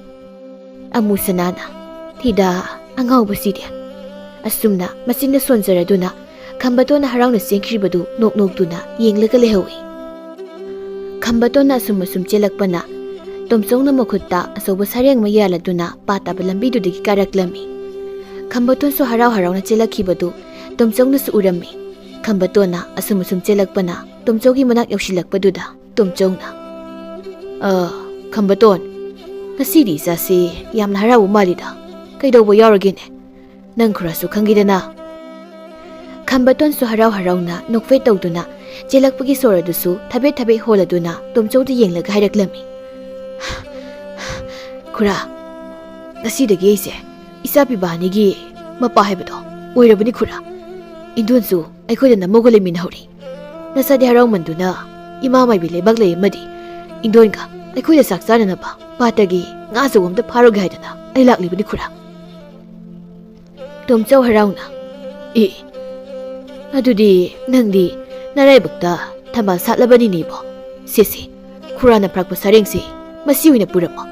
ꯑꯃꯨꯁꯅꯥꯅ, "ꯊꯤꯗꯥ, ꯑꯉꯥꯎꯕꯁꯤꯗꯤ꯫" ꯑꯁꯨꯝꯅ ꯃꯆꯤꯟꯅ ꯁꯣꯟꯖꯔꯗꯨꯅ ꯈꯝꯕꯇꯣꯟꯅ ꯍꯔꯥꯎꯅ ꯆꯦꯟꯈ꯭ꯔꯤꯕꯗꯨ ꯅꯣꯛ ꯅꯣꯛꯇꯨꯅ ꯌꯦꯡꯂꯒ ꯂꯩꯍꯧꯏ꯫ ꯈꯝꯕꯇꯣꯟꯅ ꯑꯁꯨꯝ ꯑꯁꯨꯝ ꯆꯦꯜꯂꯛꯄꯅ ꯇꯣꯝꯆꯧꯅ ꯃꯈꯨꯠꯇ ꯑꯆꯧꯕ ꯁꯔꯦꯡ ꯑꯃ ꯌꯥꯜꯂꯗꯨꯅ ꯄꯥ ꯇꯥꯕ ꯂꯝꯕꯤꯗꯨꯗꯒꯤ ꯀꯥꯔꯛꯂꯝꯃꯤ꯫ ꯈꯝꯕꯇꯣꯟꯁꯨ ꯍꯔꯥꯎ ꯍꯔꯥꯎꯅ ꯆꯦꯜꯂꯛꯈꯤꯕꯗꯨ ꯇꯣꯝꯆꯧꯅꯁꯨ ꯎꯔꯝꯃꯤ꯫ ꯈꯝꯕꯇꯣꯟꯅ ꯑꯁꯨꯝ ꯑꯁꯨꯝ ꯆꯦꯜꯂꯛꯄꯅ ꯇꯣꯝꯆꯧꯒꯤ ꯃꯅꯥꯛ ꯌꯧꯁꯤꯜꯂꯛꯄꯗꯨꯗ ꯇꯣꯝꯆꯧꯅ, "ꯑ, ꯈꯝꯕꯇꯣꯟ, ꯉꯁꯤꯗꯤ ꯏꯆꯥꯁꯤ ꯌꯥꯝꯅ ꯍꯔꯥꯎꯕ ꯃꯥꯜꯂꯤꯗ꯫ ꯀꯩꯗꯧꯕ ꯌꯥꯎꯔꯒꯦꯅꯦ? ꯅꯪ ꯈꯔꯁꯨ ꯈꯪꯈꯤꯗꯅ?" ꯈꯝꯕꯇꯣꯟꯁꯨ ꯍꯔꯥꯎ ꯍꯔꯥꯎꯅ ꯅꯣꯛꯐꯦꯠ ꯇꯧꯗꯨꯅ ꯆꯦꯜꯂꯛꯄꯒꯤ ꯁꯣꯔ ꯑꯗꯨꯁꯨ ꯊꯕꯦꯠ ꯊꯕꯦꯠ ꯍꯣꯜꯂꯗꯨꯅ ꯇꯣꯝꯆꯧꯗ ꯌꯦꯡꯂꯒ ꯍꯥꯏꯔꯛꯂꯝꯃꯤ, "ꯈꯨꯔꯥ, ꯉꯁꯤꯗꯒꯤ ꯑꯩꯁꯦ ꯏꯆꯥ ꯄꯤꯕꯥꯅꯤꯒꯤ ꯃꯄꯥ ꯍꯥꯏꯕꯗꯣ ꯑꯣꯏꯔꯕꯅꯤ ꯈꯨꯔꯥ꯫ ꯏꯟꯗꯣꯟꯁꯨ ꯑꯩꯈꯣꯏꯗ ꯅꯝꯃꯒ ꯂꯩꯃꯤꯟꯅꯍꯧꯔꯤ꯫ ꯅꯆꯥꯗꯤ ꯍꯔꯥꯎꯃꯟꯗꯨꯅ ꯏꯃꯥ ꯃꯥꯏꯕꯤ ꯂꯩꯕꯥꯛꯂꯩ ꯑꯃꯗꯤ ꯏꯟꯗꯣꯟꯒ ꯑꯩꯈꯣꯏꯗ ꯆꯥꯛ ꯆꯥꯅꯅꯕ ꯄꯥꯠꯇꯒꯤ ꯉꯥ ꯑꯆꯧꯕ ꯑꯝꯇ ꯐꯥꯔꯨꯒꯦ ꯍꯥꯏꯗꯅ ꯑꯩ ꯂꯥꯛꯂꯤꯕꯅꯤ ꯈꯨꯔꯥ꯫ ꯇꯣꯝꯆꯧ ꯍꯔꯥꯎꯅ, "ꯑꯦ, ꯑꯗꯨꯗꯤ ꯅꯪꯗꯤ ꯅꯔꯥꯏꯕꯛꯇ ꯊꯝꯕꯥꯜ ꯁꯥꯠꯂꯕꯅꯤꯅꯦ ꯏꯕꯣ꯫ ꯁꯦ ꯁꯦ, ꯈꯨꯔꯥꯅ ꯐꯥꯔꯛꯄ ꯁꯔꯦꯡꯁꯦ ꯃꯁꯤ ꯑꯣꯏꯅ ꯄꯨꯔꯝꯃꯣ꯫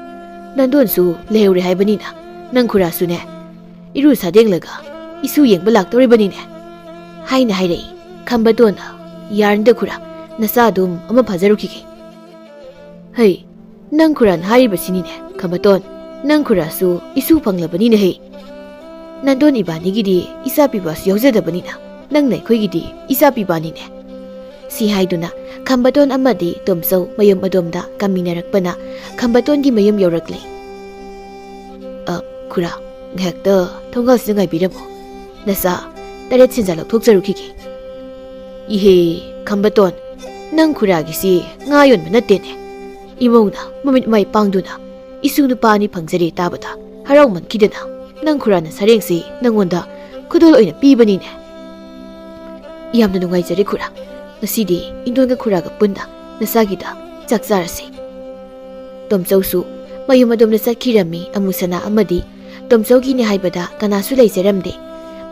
ꯅꯟꯗꯣꯟꯁꯨ ꯂꯩꯍꯧꯔꯦ ꯍꯥꯏꯕꯅꯤꯅ ꯅꯪ ꯈꯨꯔꯥꯁꯨꯅꯦ ꯏꯔꯨ ꯁꯥꯗꯦꯡꯂꯒ ꯏꯁꯨ ꯌꯦꯡꯕ ꯂꯥꯛꯇꯧꯔꯤꯕꯅꯤꯅꯦ" ꯍꯥꯏꯅ ꯍꯥꯏꯔꯛꯏ꯫ ꯈꯝꯕꯇꯣꯟꯅ, "ꯌꯥꯔꯅꯤꯗ ꯈꯨꯔꯥ, ꯅꯆꯥ ꯑꯗꯨꯝ ꯑꯃ ꯐꯥꯖꯔꯨꯈꯤꯒꯦ"꯫ "ꯍꯩ, ꯅꯪ ꯈꯨꯔꯥꯅ ꯍꯥꯏꯔꯤꯕꯁꯤꯅꯤꯅꯦ ꯈꯝꯕꯇꯣꯟ, ꯅꯪ ꯈꯨꯔꯥꯁꯨ ꯏꯁꯨ ꯐꯪꯂꯕꯅꯤꯅꯦ ꯍꯩ꯫ ꯅꯟꯗꯣꯟ ꯏꯕꯥꯅꯤꯒꯤꯗꯤ ꯏꯆꯥ ꯄꯤꯕꯁꯨ ꯌꯥꯎꯖꯗꯕꯅꯤꯅ ꯅꯪꯅ ꯑꯩꯈꯣꯏꯒꯤꯗꯤ ꯏꯆꯥ ꯄꯤꯕꯅꯤꯅꯦ"꯫ ꯁꯤ ꯍꯥꯏꯗꯨꯅ ꯈꯝꯕꯇꯣꯟ ꯑꯃꯗꯤ ꯇꯣꯝꯆꯧ ꯃꯌꯨꯝ ꯑꯗꯣꯝꯗ ꯀꯥꯃꯤꯟꯅꯔꯛꯄꯅ ꯈꯝꯕꯇꯣꯟꯒꯤ ꯃꯌꯨꯝ ꯌꯧꯔꯛꯂꯦ꯫ "ꯑ, ꯈꯨꯔꯥ, ꯉꯥꯏꯍꯥꯛꯇ ꯊꯣꯡꯒꯥꯜꯁꯤꯗ ꯉꯥꯏꯕꯤꯔꯝꯃꯨ꯫ ꯅꯆꯥ ꯇꯔꯦꯠ ꯁꯦꯟꯖꯥ ꯂꯧꯊꯣꯛꯆꯔꯨꯈꯤꯒꯦ"꯫ "ꯏꯍꯦ, ꯈꯝꯕꯇꯣꯟ, ꯅꯪ ꯈꯨꯔꯥꯒꯤꯁꯤ ꯉꯥ ꯌꯣꯟꯕ ꯅꯠꯇꯦꯅꯦ"꯫ ꯏꯃꯧꯅ ꯃꯃꯤꯠ ꯃꯃꯥꯏ ꯄꯥꯡꯗꯨꯅ, "ꯏꯁꯨ ꯅꯨꯄꯥ ꯑꯅꯤ ꯐꯪꯖꯔꯦ" ꯇꯥꯕꯗ ꯍꯔꯥꯎꯃꯟꯈꯤꯗꯅ, "ꯅꯪ ꯈꯨꯔꯥꯅ ꯁꯔꯦꯡꯁꯤ ꯅꯪꯉꯣꯟꯗ ꯈꯨꯗꯣꯜ ꯑꯣꯏꯅ ꯄꯤꯕꯅꯤꯅꯦ"꯫ "ꯌꯥꯝꯅ ꯅꯨꯡꯉꯥꯏꯖꯔꯦ ꯈꯨꯔꯥ, ꯉꯁꯤꯗꯤ ꯏꯟꯗꯣꯟꯒ ꯈꯨꯔꯥꯒ ꯄꯨꯟꯅ ꯅꯆꯥꯒꯤꯗ ꯆꯥꯛ ꯆꯥꯔꯁꯤ"꯫ ꯇꯣꯝꯆꯧꯁꯨ ꯃꯌꯨꯝ ꯑꯗꯣꯝꯗ ꯆꯠꯈꯤꯔꯝꯃꯤ꯫ ꯑꯃꯨꯁꯅꯥ ꯑꯃꯗꯤ ꯇꯣꯝꯆꯧꯒꯤꯅꯤ ꯍꯥꯏꯕꯗ ꯀꯅꯥꯁꯨ ꯂꯩꯖꯔꯝꯗꯦ꯫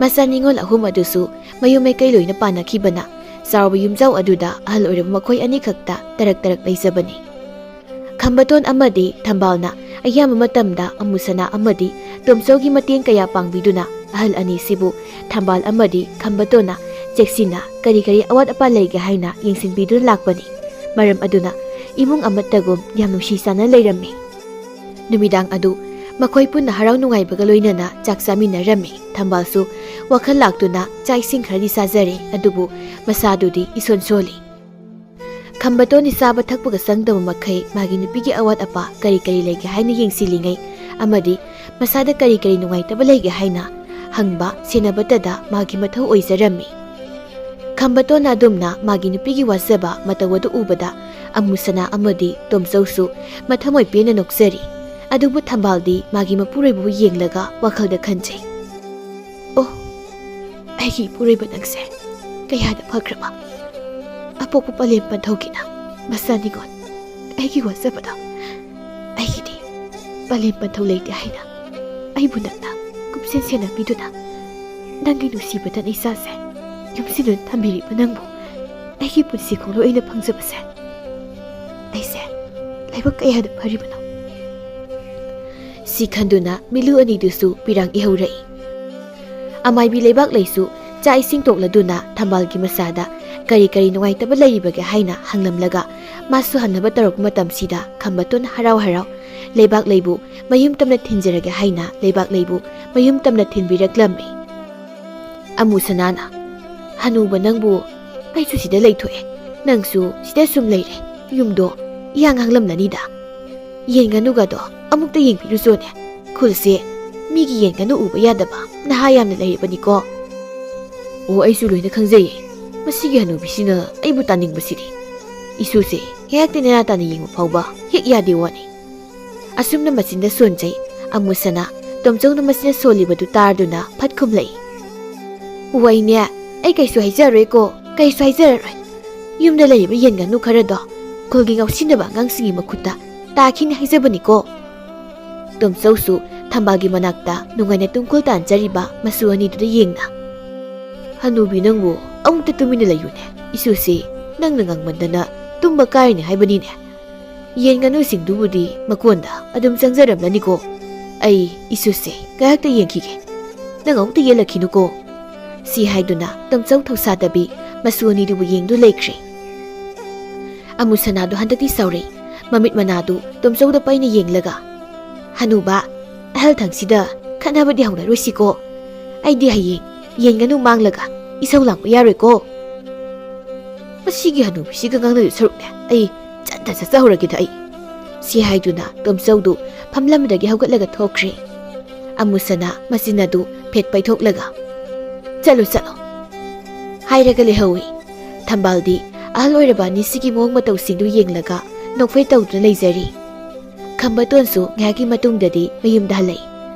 ꯃꯆꯥ ꯅꯤꯉꯣꯜ ꯑꯍꯨꯝ ꯑꯗꯨꯁꯨ ꯃꯌꯨꯝ ꯃꯥꯏꯀꯩ ꯂꯣꯏꯅ ꯄꯥꯟꯅꯈꯤꯕꯅ, ꯆꯥꯎꯔꯕ ꯌꯨꯝꯖꯥꯎ ꯑꯗꯨꯗ ꯑꯍꯜ ꯑꯣꯏꯔꯕ ꯃꯈꯣꯏ ꯑꯅꯤꯈꯛꯇ ꯇꯔꯛ ꯇꯔꯛ ꯂꯩꯖꯕꯅꯤ꯫ ꯈꯝꯕꯇꯣꯟ ꯑꯃꯗꯤ ꯊꯝꯕꯥꯜꯅ ꯑꯌꯥꯝꯕ ꯃꯇꯝꯗ ꯑꯃꯨꯁꯅꯥ ꯑꯃꯗꯤ ꯇꯣꯝꯆꯧꯒꯤ ꯃꯇꯦꯡ ꯀꯌꯥ ꯄꯥꯡꯕꯤꯗꯨꯅ, ꯑꯍꯜ ꯑꯅꯤꯁꯤꯕꯨ ꯊꯝꯕꯥꯜ ꯑꯃꯗꯤ ꯈꯝꯕꯇꯣꯟꯅ ꯆꯦꯛꯁꯤꯟꯅ ꯀꯔꯤ ꯀꯔꯤ ꯑꯋꯥꯠ ꯑꯄꯥ ꯂꯩꯒꯦ ꯍꯥꯏꯅ ꯌꯦꯡꯁꯤꯟꯕꯤꯗꯨꯅ ꯂꯥꯛꯄꯅꯤ꯫ ꯃꯔꯝ ꯑꯗꯨꯅ ꯏꯃꯨꯡ ꯑꯃꯠꯇꯒꯨꯝ ꯌꯥꯝ ꯅꯨꯡꯁꯤ ꯆꯥꯟꯅ ꯂꯩꯔꯝꯃꯤ꯫ ꯅꯨꯃꯤꯗꯥꯡ ꯑꯗꯨ ꯃꯈꯣꯏ ꯄꯨꯟꯅ ꯍꯔꯥꯎ ꯅꯨꯡꯉꯥꯏꯕꯒ ꯂꯣꯏꯅꯅ ꯆꯥꯛ ꯆꯥꯃꯤꯟꯅꯔꯝꯃꯤ꯫ ꯊꯝꯕꯥꯜꯁꯨ ꯋꯥꯈꯜ ꯂꯥꯛꯇꯨꯅ ꯆꯥꯛ ꯏꯁꯤꯡ ꯈꯔꯗꯤ ꯆꯥꯖꯔꯦ, ꯑꯗꯨꯕꯨ ꯃꯁꯥꯗꯨꯗꯤ ꯏꯁꯣꯟ ꯁꯣꯜꯂꯤ꯫ ꯈꯝꯕꯇꯣꯟꯗꯤ ꯆꯥꯕ ꯊꯛꯄꯒ ꯆꯪꯗꯕ ꯃꯈꯩ ꯃꯥꯒꯤ ꯅꯨꯄꯤꯒꯤ ꯑꯋꯥꯠ ꯑꯄꯥ ꯀꯔꯤ ꯀꯔꯤ ꯂꯩꯒꯦ ꯍꯥꯏꯅ ꯌꯦꯡꯁꯤꯜꯂꯤꯉꯩ ꯑꯃꯗꯤ ꯃꯁꯥꯗ ꯀꯔꯤ ꯀꯔꯤ ꯅꯨꯡꯉꯥꯏꯇꯕ ꯂꯩꯒꯦ ꯍꯥꯏꯅ ꯍꯪꯕ ꯁꯦꯟꯅꯕꯇꯗ ꯃꯥꯒꯤ ꯃꯊꯧ ꯑꯣꯏꯖꯔꯝꯃꯤ꯫ ꯈꯝꯕꯇꯣꯟꯅ ꯑꯗꯨꯝꯅ ꯃꯥꯒꯤ ꯅꯨꯄꯤꯒꯤ ꯋꯥꯖꯕ ꯃꯇꯧ ꯑꯗꯨ ꯎꯕꯗ ꯑꯃꯨꯁꯅꯥ ꯑꯃꯗꯤ ꯇꯣꯝꯆꯧꯁꯨ ꯃꯊꯃꯣꯏ ꯄꯦꯟꯅ ꯅꯣꯛꯆꯔꯤ꯫ ꯑꯗꯨꯕꯨ ꯊꯝꯕꯥꯜꯗꯤ ꯃꯥꯒꯤ ꯃꯄꯨꯔꯣꯏꯕꯕꯨ ꯌꯦꯡꯂꯒ ꯋꯥꯈꯜꯗ ꯈꯟꯖꯩ, "ꯑꯣ, ꯑꯩꯒꯤ ꯏꯄꯨꯔꯣꯏꯕ ꯅꯪꯁꯦ ꯀꯌꯥꯗ ꯐꯈ꯭ꯔꯕ! ꯑꯄꯣꯛꯄ ꯄꯂꯦꯝ ꯄꯟꯊꯧꯒꯤꯅ ꯃꯆꯥ ꯅꯤꯉꯣꯜ ꯑꯩꯒꯤ ꯋꯥꯖꯕꯗꯣ ꯑꯩꯒꯤꯗꯤ ꯄꯂꯦꯝ ꯄꯟꯊꯧ ꯂꯩꯇꯦ ꯍꯥꯏꯅ ꯑꯩꯕꯨ ꯅꯪꯅ ꯀꯨꯞꯁꯦꯟ ꯁꯦꯟꯅꯕꯤꯗꯨꯅ, ꯅꯪꯒꯤ ꯅꯨꯡꯁꯤꯕꯇ ꯏꯆꯥꯁꯦ ꯌꯣꯝꯁꯤꯟꯗꯨꯅ ꯊꯝꯕꯤꯔꯤꯕ ꯅꯪꯕꯨ ꯑꯩꯒꯤ ꯄꯨꯟꯁꯤ ꯈꯣꯡꯂꯣꯏ ꯑꯣꯏꯅ ꯐꯪꯖꯕꯁꯦ ꯑꯩꯁꯦ ꯂꯥꯏꯕꯛ ꯀꯌꯥꯗ ꯐꯔꯤꯕꯅꯣ꯫ ꯁꯤ ꯈꯟꯗꯨꯅ ꯃꯤꯂꯨ ꯑꯅꯤꯗꯨꯁꯨ ꯄꯤꯔꯥꯡ ꯏꯍꯧꯔꯛꯏ꯫ ꯑꯃꯥꯏꯕꯤ ꯂꯩꯕꯥꯛꯂꯩꯁꯨ ꯆꯥꯛ ꯏꯁꯤꯡ ꯇꯣꯛꯂꯗꯨꯅ ꯊꯝꯕꯥꯜꯒꯤ ꯃꯆꯥꯗ ꯀꯔꯤ ꯀꯔꯤ ꯅꯨꯡꯉꯥꯏꯇꯕ ꯂꯩꯔꯤꯕꯒꯦ ꯍꯥꯏꯅ ꯍꯪꯂꯝꯂꯒ, ꯃꯥꯁꯨ ꯍꯟꯅꯕ ꯇꯧꯔꯛꯄ ꯃꯇꯝꯁꯤꯗ ꯈꯝꯕꯇꯣꯟ ꯍꯔꯥꯎ ꯍꯔꯥꯎ ꯂꯩꯕꯥꯛꯂꯩꯕꯨ ꯃꯌꯨꯝ ꯇꯝꯅ ꯊꯤꯟꯖꯔꯒꯦ ꯍꯥꯏꯅ ꯂꯩꯕꯥꯛꯂꯩꯕꯨ ꯃꯌꯨꯝ ꯇꯝꯅ ꯊꯤꯟꯕꯤꯔꯛꯂꯝꯃꯤ꯫ ꯑꯃꯨ ꯁꯅꯥꯅ, "ꯍꯅꯨꯕ ꯅꯪꯕꯨ, ꯑꯩꯁꯨ ꯁꯤꯗ ꯂꯩꯊꯣꯛꯑꯦ, ꯅꯪꯁꯨ ꯁꯤꯗ ꯁꯨꯝ ꯂꯩꯔꯦ, ꯌꯨꯝꯗꯣ ꯏꯍꯥꯡ ꯍꯥꯡꯂꯝꯂꯅꯤꯗ꯫ ꯌꯦꯟ ꯉꯥꯅꯨꯒꯗꯣ ꯑꯃꯨꯛꯇ ꯌꯦꯡꯕꯤꯔꯨꯆꯣꯅꯦ, ꯈꯨꯜꯁꯦ ꯃꯤꯒꯤ ꯌꯦꯟ ꯉꯥꯅꯨ ꯎꯕ ꯌꯥꯗꯕ ꯅꯍꯥ ꯌꯥꯝꯅ ꯂꯩꯔꯕꯅꯤꯀꯣ꯫" "ꯑꯣ, ꯑꯩꯁꯨ ꯂꯣꯏꯅ ꯈꯪꯖꯩꯌꯦ, ꯃꯁꯤꯒꯤ ꯍꯅꯨꯕꯤꯁꯤꯅ ꯑꯩꯕꯨ ꯇꯥꯅꯤꯡꯕꯁꯤꯗꯤ꯫ ꯏꯁꯨꯁꯦ ꯉꯥꯏꯍꯥꯛꯇꯤ ꯅꯦꯅꯥ ꯇꯥꯅ ꯌꯦꯡꯕ ꯐꯥꯎꯕ ꯍꯦꯛ ꯌꯥꯗꯦ ꯋꯥꯅꯤ꯫" ꯑꯁꯨꯝꯅ ꯃꯆꯤꯟꯗ ꯁꯣꯟꯖꯩ꯫ ꯑꯃꯨꯁꯅ ꯇꯣꯝꯆꯧꯅ ꯃꯆꯤꯟꯗ ꯁꯣꯜꯂꯤꯕꯗꯨ ꯇꯥꯔꯗꯨꯅ ꯐꯠ ꯈꯨꯝꯂꯛꯏ꯫ "ꯋꯥꯏꯅꯦ, ꯑꯩ ꯀꯩꯁꯨ ꯍꯥꯏꯖꯔꯔꯣꯏꯀꯣ, ꯀꯩꯁꯨ ꯍꯥꯏꯖꯔꯔꯣꯏ꯫ ꯌꯨꯝꯗ ꯂꯩꯔꯤꯕ ꯌꯦꯟ ꯉꯥꯅꯨ ꯈꯔꯗꯣ ꯈꯨꯜꯒꯤ ꯉꯥꯎꯁꯤꯟꯅꯕ ꯑꯉꯥꯡꯁꯤꯡꯒꯤ ꯃꯈꯨꯠꯇ ꯇꯥꯈꯤꯅꯤ ꯍꯥꯏꯖꯕꯅꯤꯀꯣ꯫" ꯇꯣꯝꯆꯧꯁꯨ ꯊꯝꯕꯥꯜꯒꯤ ꯃꯅꯥꯛꯇ ꯅꯨꯡꯉꯥꯏꯅ ꯇꯨꯝꯈꯨꯜ ꯇꯥꯟꯖꯔꯤꯕ ꯃꯆꯨ ꯑꯅꯤꯗꯨꯗ ꯌꯦꯡꯅ, "ꯍꯅꯨꯕꯤ ꯅꯪꯕꯨ, ꯑꯃꯨꯛꯇ ꯇꯨꯃꯤꯟꯅ ꯂꯩꯌꯨꯅꯦ꯫ ꯏꯁꯨꯁꯤ ꯅꯪꯅ ꯉꯥꯡꯃꯟꯗꯅ ꯇꯨꯝꯕ ꯀꯥꯏꯔꯅꯤ ꯍꯥꯏꯕꯅꯤꯅꯦ꯫ ꯌꯦꯟ ꯉꯥꯅꯨꯁꯤꯡꯗꯨꯕꯨꯗꯤ ꯃꯀꯣꯟꯗ ꯑꯗꯨꯝ ꯆꯪꯖꯔꯝꯂꯅꯤꯀꯣ꯫ ꯑꯩ ꯏꯁꯨꯁꯦ ꯉꯥꯏꯍꯥꯛꯇ ꯌꯦꯡꯈꯤꯒꯦ꯫ ꯅꯪ ꯑꯃꯨꯛꯇ ꯌꯦꯜꯂꯛꯈꯤꯅꯨꯀꯣ꯫" ꯁꯤ ꯍꯥꯏꯗꯨꯅ ꯇꯣꯝꯆꯧ ꯊꯧꯁꯥꯗꯕꯤ ꯃꯆꯨ ꯑꯅꯤꯗꯨꯕꯨ ꯌꯦꯡꯗꯨ ꯂꯩꯈ꯭ꯔꯦ꯫ ꯑꯃꯨꯁꯅꯥꯗꯨ ꯍꯟꯗꯛꯇꯤ ꯁꯥꯎꯔꯛꯏ꯫ ꯃꯃꯤꯠ ꯃꯅꯥꯗꯨ ꯇꯣꯝꯆꯧꯗ ꯄꯩꯅ ꯌꯦꯡꯂꯒ, "ꯍꯅꯨꯕ, ꯑꯍꯜ ꯊꯪꯁꯤꯗ ꯈꯠꯅꯕꯗꯤ ꯍꯧꯅꯔꯣꯏꯁꯤꯀꯣ꯫ ꯑꯩꯗꯤ ꯍꯌꯦꯡ ꯌꯦꯟ ꯉꯥꯅꯨ ꯃꯥꯡꯂꯒ ꯏꯁꯧ ꯂꯥꯡꯕ ꯌꯥꯔꯣꯏꯀꯣ꯫ ꯃꯁꯤꯒꯤ ꯍꯅꯨꯕꯤꯁꯤꯒ ꯉꯥꯡꯅꯗꯣꯏ ꯁꯔꯨꯛꯅꯦ ꯑꯩ ꯆꯠꯇ ꯆꯠꯆꯍꯧꯔꯒꯦꯗ ꯑꯩ꯫" ꯁꯤ ꯍꯥꯏꯗꯨꯅ ꯇꯣꯝꯆꯧꯗꯨ ꯐꯝꯂꯝꯗꯒꯤ ꯍꯧꯒꯠꯂꯒ ꯊꯣꯛꯈ꯭ꯔꯦ꯫ ꯑꯃꯨꯁꯅ ꯃꯆꯤꯟ ꯑꯗꯨ ꯐꯦꯠ ꯄꯩꯊꯣꯛꯂꯒ, "ꯆꯠꯂꯣ, ꯆꯠꯂꯣ" ꯍꯥꯏꯔꯒ ꯂꯩꯍꯧꯏ꯫ ꯊꯝꯕꯥꯜꯗꯤ ꯑꯍꯜ ꯑꯣꯏꯔꯕ ꯑꯅꯤꯁꯤꯒꯤ ꯃꯑꯣꯡ ꯃꯇꯧꯁꯤꯡꯗꯨ ꯌꯦꯡꯂꯒ ꯅꯣꯛꯐꯦꯠ ꯇꯧꯗꯨꯅ ꯂꯩꯖꯔꯤ꯫ ꯈꯝꯕꯇꯣꯟꯁꯨ ꯉꯥꯏꯍꯥꯛꯀꯤ ꯃꯇꯨꯡꯗꯗꯤ ꯃꯌꯨꯝꯗ ꯍꯜꯂꯛꯏ꯫